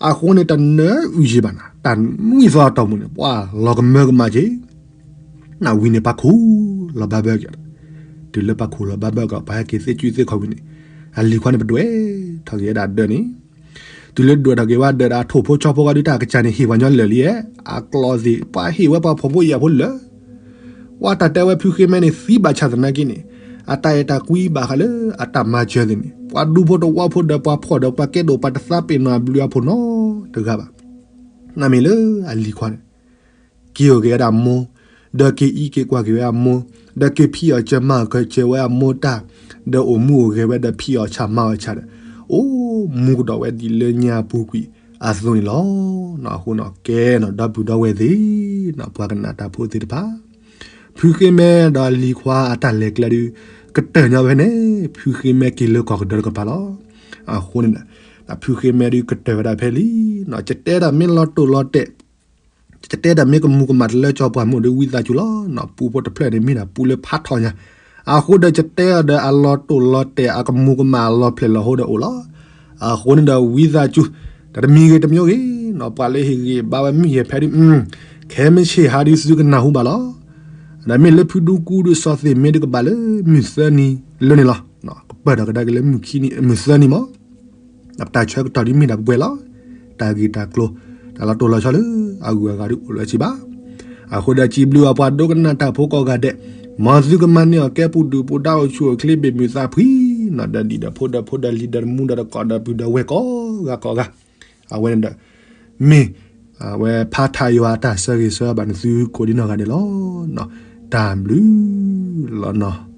အဃိန့ၣ် တနၢအုၣ်ယံာ်ဘၣ်နၤ တၢ်နွံသီအတီၢ်ပူၤန့ၣ် ပှၤလီၤကမၢကမၣ်က့ၤ နဝံၤန့ၣ် ပှၤခိၣ်လီၤဘၣ်ဘၢက့ၤ, တုၤလၢပှၤခိၣ်လီၤဘၣ်ဘၢက့ၤ ပှၤဟဲက့ၤသ့ၣ်ကူသ့ၣ်ခီၣ်ဝံၤန့ၣ်, အလံၤခွါန့ၣ်ပဒွဲၣ်ထီၣ်က့ၤဝဲဒၣ်ဒၢးန့ၣ်, တုၤလၢဒွဲၣ်ထီၣ်က့ၤဝဲဒၢးဒီးအထိၣ်ဖိဆီဖိဂီၢ်ဒုး တၢ်ကစၢ်န့ၣ်ဟ့ၣ်ပှၤညီလၢာ်လံ, အကျိာ်သ့ၣ် ပှၤဟ့ၣ်ဝဲပှၤဖှီၣ်ဖိယာ်ဖိလၢာ် ပှၤတၢ်တဲဝဲဖုဃ့မဲန့ၣ် သံဘၣ်ဆၣ်သနာ်က့န့ၣ်, အတၢ်အဲၣ်တၢ်ကွံဘၣ်ဃးလၢအတၢ်မၤစၢၤသ့ၣ်န့ၣ် ပှၤဒူဖိတဝီဖိဒီးပှၤဖှီၣ်ဒီးပှၤကဲဒိၣ်ပှၤတသးပ့ၤနီၣ်အဘျုးအဖှိၣ်နီတဂၤဘၣ်. နမ့ၢ်လၢအလံၤခွါန့ၣ် က့ၤအိၣ်က့ၤဝဲဒၣ်အမိၢ်, ဒီးက့ၤအံးက့ၤကွၢ်က့ၤဝဲအမိၢ်, ဒီးက့ၤဖံးအီၣ်စၢၤမၤအီၣ်စၢၤဝဲအမိၢ်တၢ်, ဒီးအိၣ်မူအိၣ်ဂဲၤဝဲဒီးဖံးအီၣ်ဆၣ်မၤအီၣ်ဆၣ်ဒီး, အိၣ်မူကဒီးဝဲဒ်လၢညါအပူၤကွံာ်အသိးန့ၣ်လီၤ. အဃိန့ၣ် ကဲနီၤ ဒီပုၢ်ဒီဝဲၢ်သ့ၣ်, ပှၤကနၣ်တၢ်ဖိသ့ၣ်တဖၣ်, ဖုဃ့မဲဒီးလံၤခွါအတၢ်လဲၤကျဲဒုး ကတၢၢ်ညီဖဲန့ၣ် ဖုဃ့မဲက့ၤလၢကီၢ်ကဒၢတကပၤလီၤ. အဃိန့ၣ်ဒီး ဖုဃ့မဲဒုးကတၢၢ်ဝဲဒၣ်ဖဲလံ, ယတဲဒၣ်မ့ၢ်လီၤတိၢ်လီၤတဲာ် ယတဲဒၣ်မ့ၢ်ကမူၤကမၣ်တလၢကၠီပှၤမုၣ်ဒီးဝံသးစူၤလီၤ. ပူဖိတဖျၢၣ်န့ၣ်မ့ၢ်ဒၣ်ပူလၢဖးထီညါ, အဃိဒီးယတဲအီၤဒီးအလီၤတိၢ်လီၤတဲာ် အကမူၤကမၣ်အလီၤဖျဲၣ်လီၤဟိဒီးအိၣ်လီၤ. အဃိန့ၣ်ဒီးဝံသးစူၤ, တၢ်တမံၤဂ့ၤတမံၤဂ့ၤ, ပှၤလၢဟ့ၣ်ဂံၢ်ဘါဝဲမုၢ်ယဲၢ်ဖဲဒုး, ခဲမုၢ်ဆ့ၣ်ဟါဒုးသုကနၢ်ဟူဘၣ်လီၤ. ဒီးမ့ၢ်လၢဖုဒူကူဒုးစီၤသ့ၣ်မ့ၢ်ဒုးကဘၣ်လၢမုၢ်သၢနံၤလၢန့ၣ်လီၤ. ကပၢၢ်ထီၣ်ကဒါက့ၤလၢမုၢ်သၢနံၤမး ပတၢ်ဆၢကတီၢ်ဒ်မ့ၢ်ဒၣ်ပှဲၤလီၤ. တၢ်ဂ့ၢ်တၢ်ကျိၤ တၢ်လီၤတိၢ်လီၤဆီလၢအဂုၤအဂၤဒ်အိၣ်လၢၤစ့ၢ်ဘၣ်. အဃိဒီးစံးဘျုးအပှၤဒိကနၣ်တၢ်ဖိကိးဂၤဒဲး, မ်သုကမၤန့ၢ်အီၣ်ကဲပူၤဒုၣ်ပူၤဒါအိၣ်ဆူၣ်အိၣ်ချ့ဘ့ၣ်မုာ်သးဖှံနီၤ, ဒီးဒံၣ်ဒီးဖိဒီးဖိဒီးလံၤဒီးတမူဒီးတကိးဒီးပုၢ်ဒီးဝဲၢ်ကိးဂၤကိးဂၤ, အဝဲန့ၣ်ဒီး မ့ၢ်အဝဲဖါထါယွၤအတၢ်ဆၢဂ့ၤဆၢဝါဘၣ်နသုကိးဒံနီၢ်ဂၤဒဲးလီၤ. တၢ်ဘျုးလီၤနီၤ.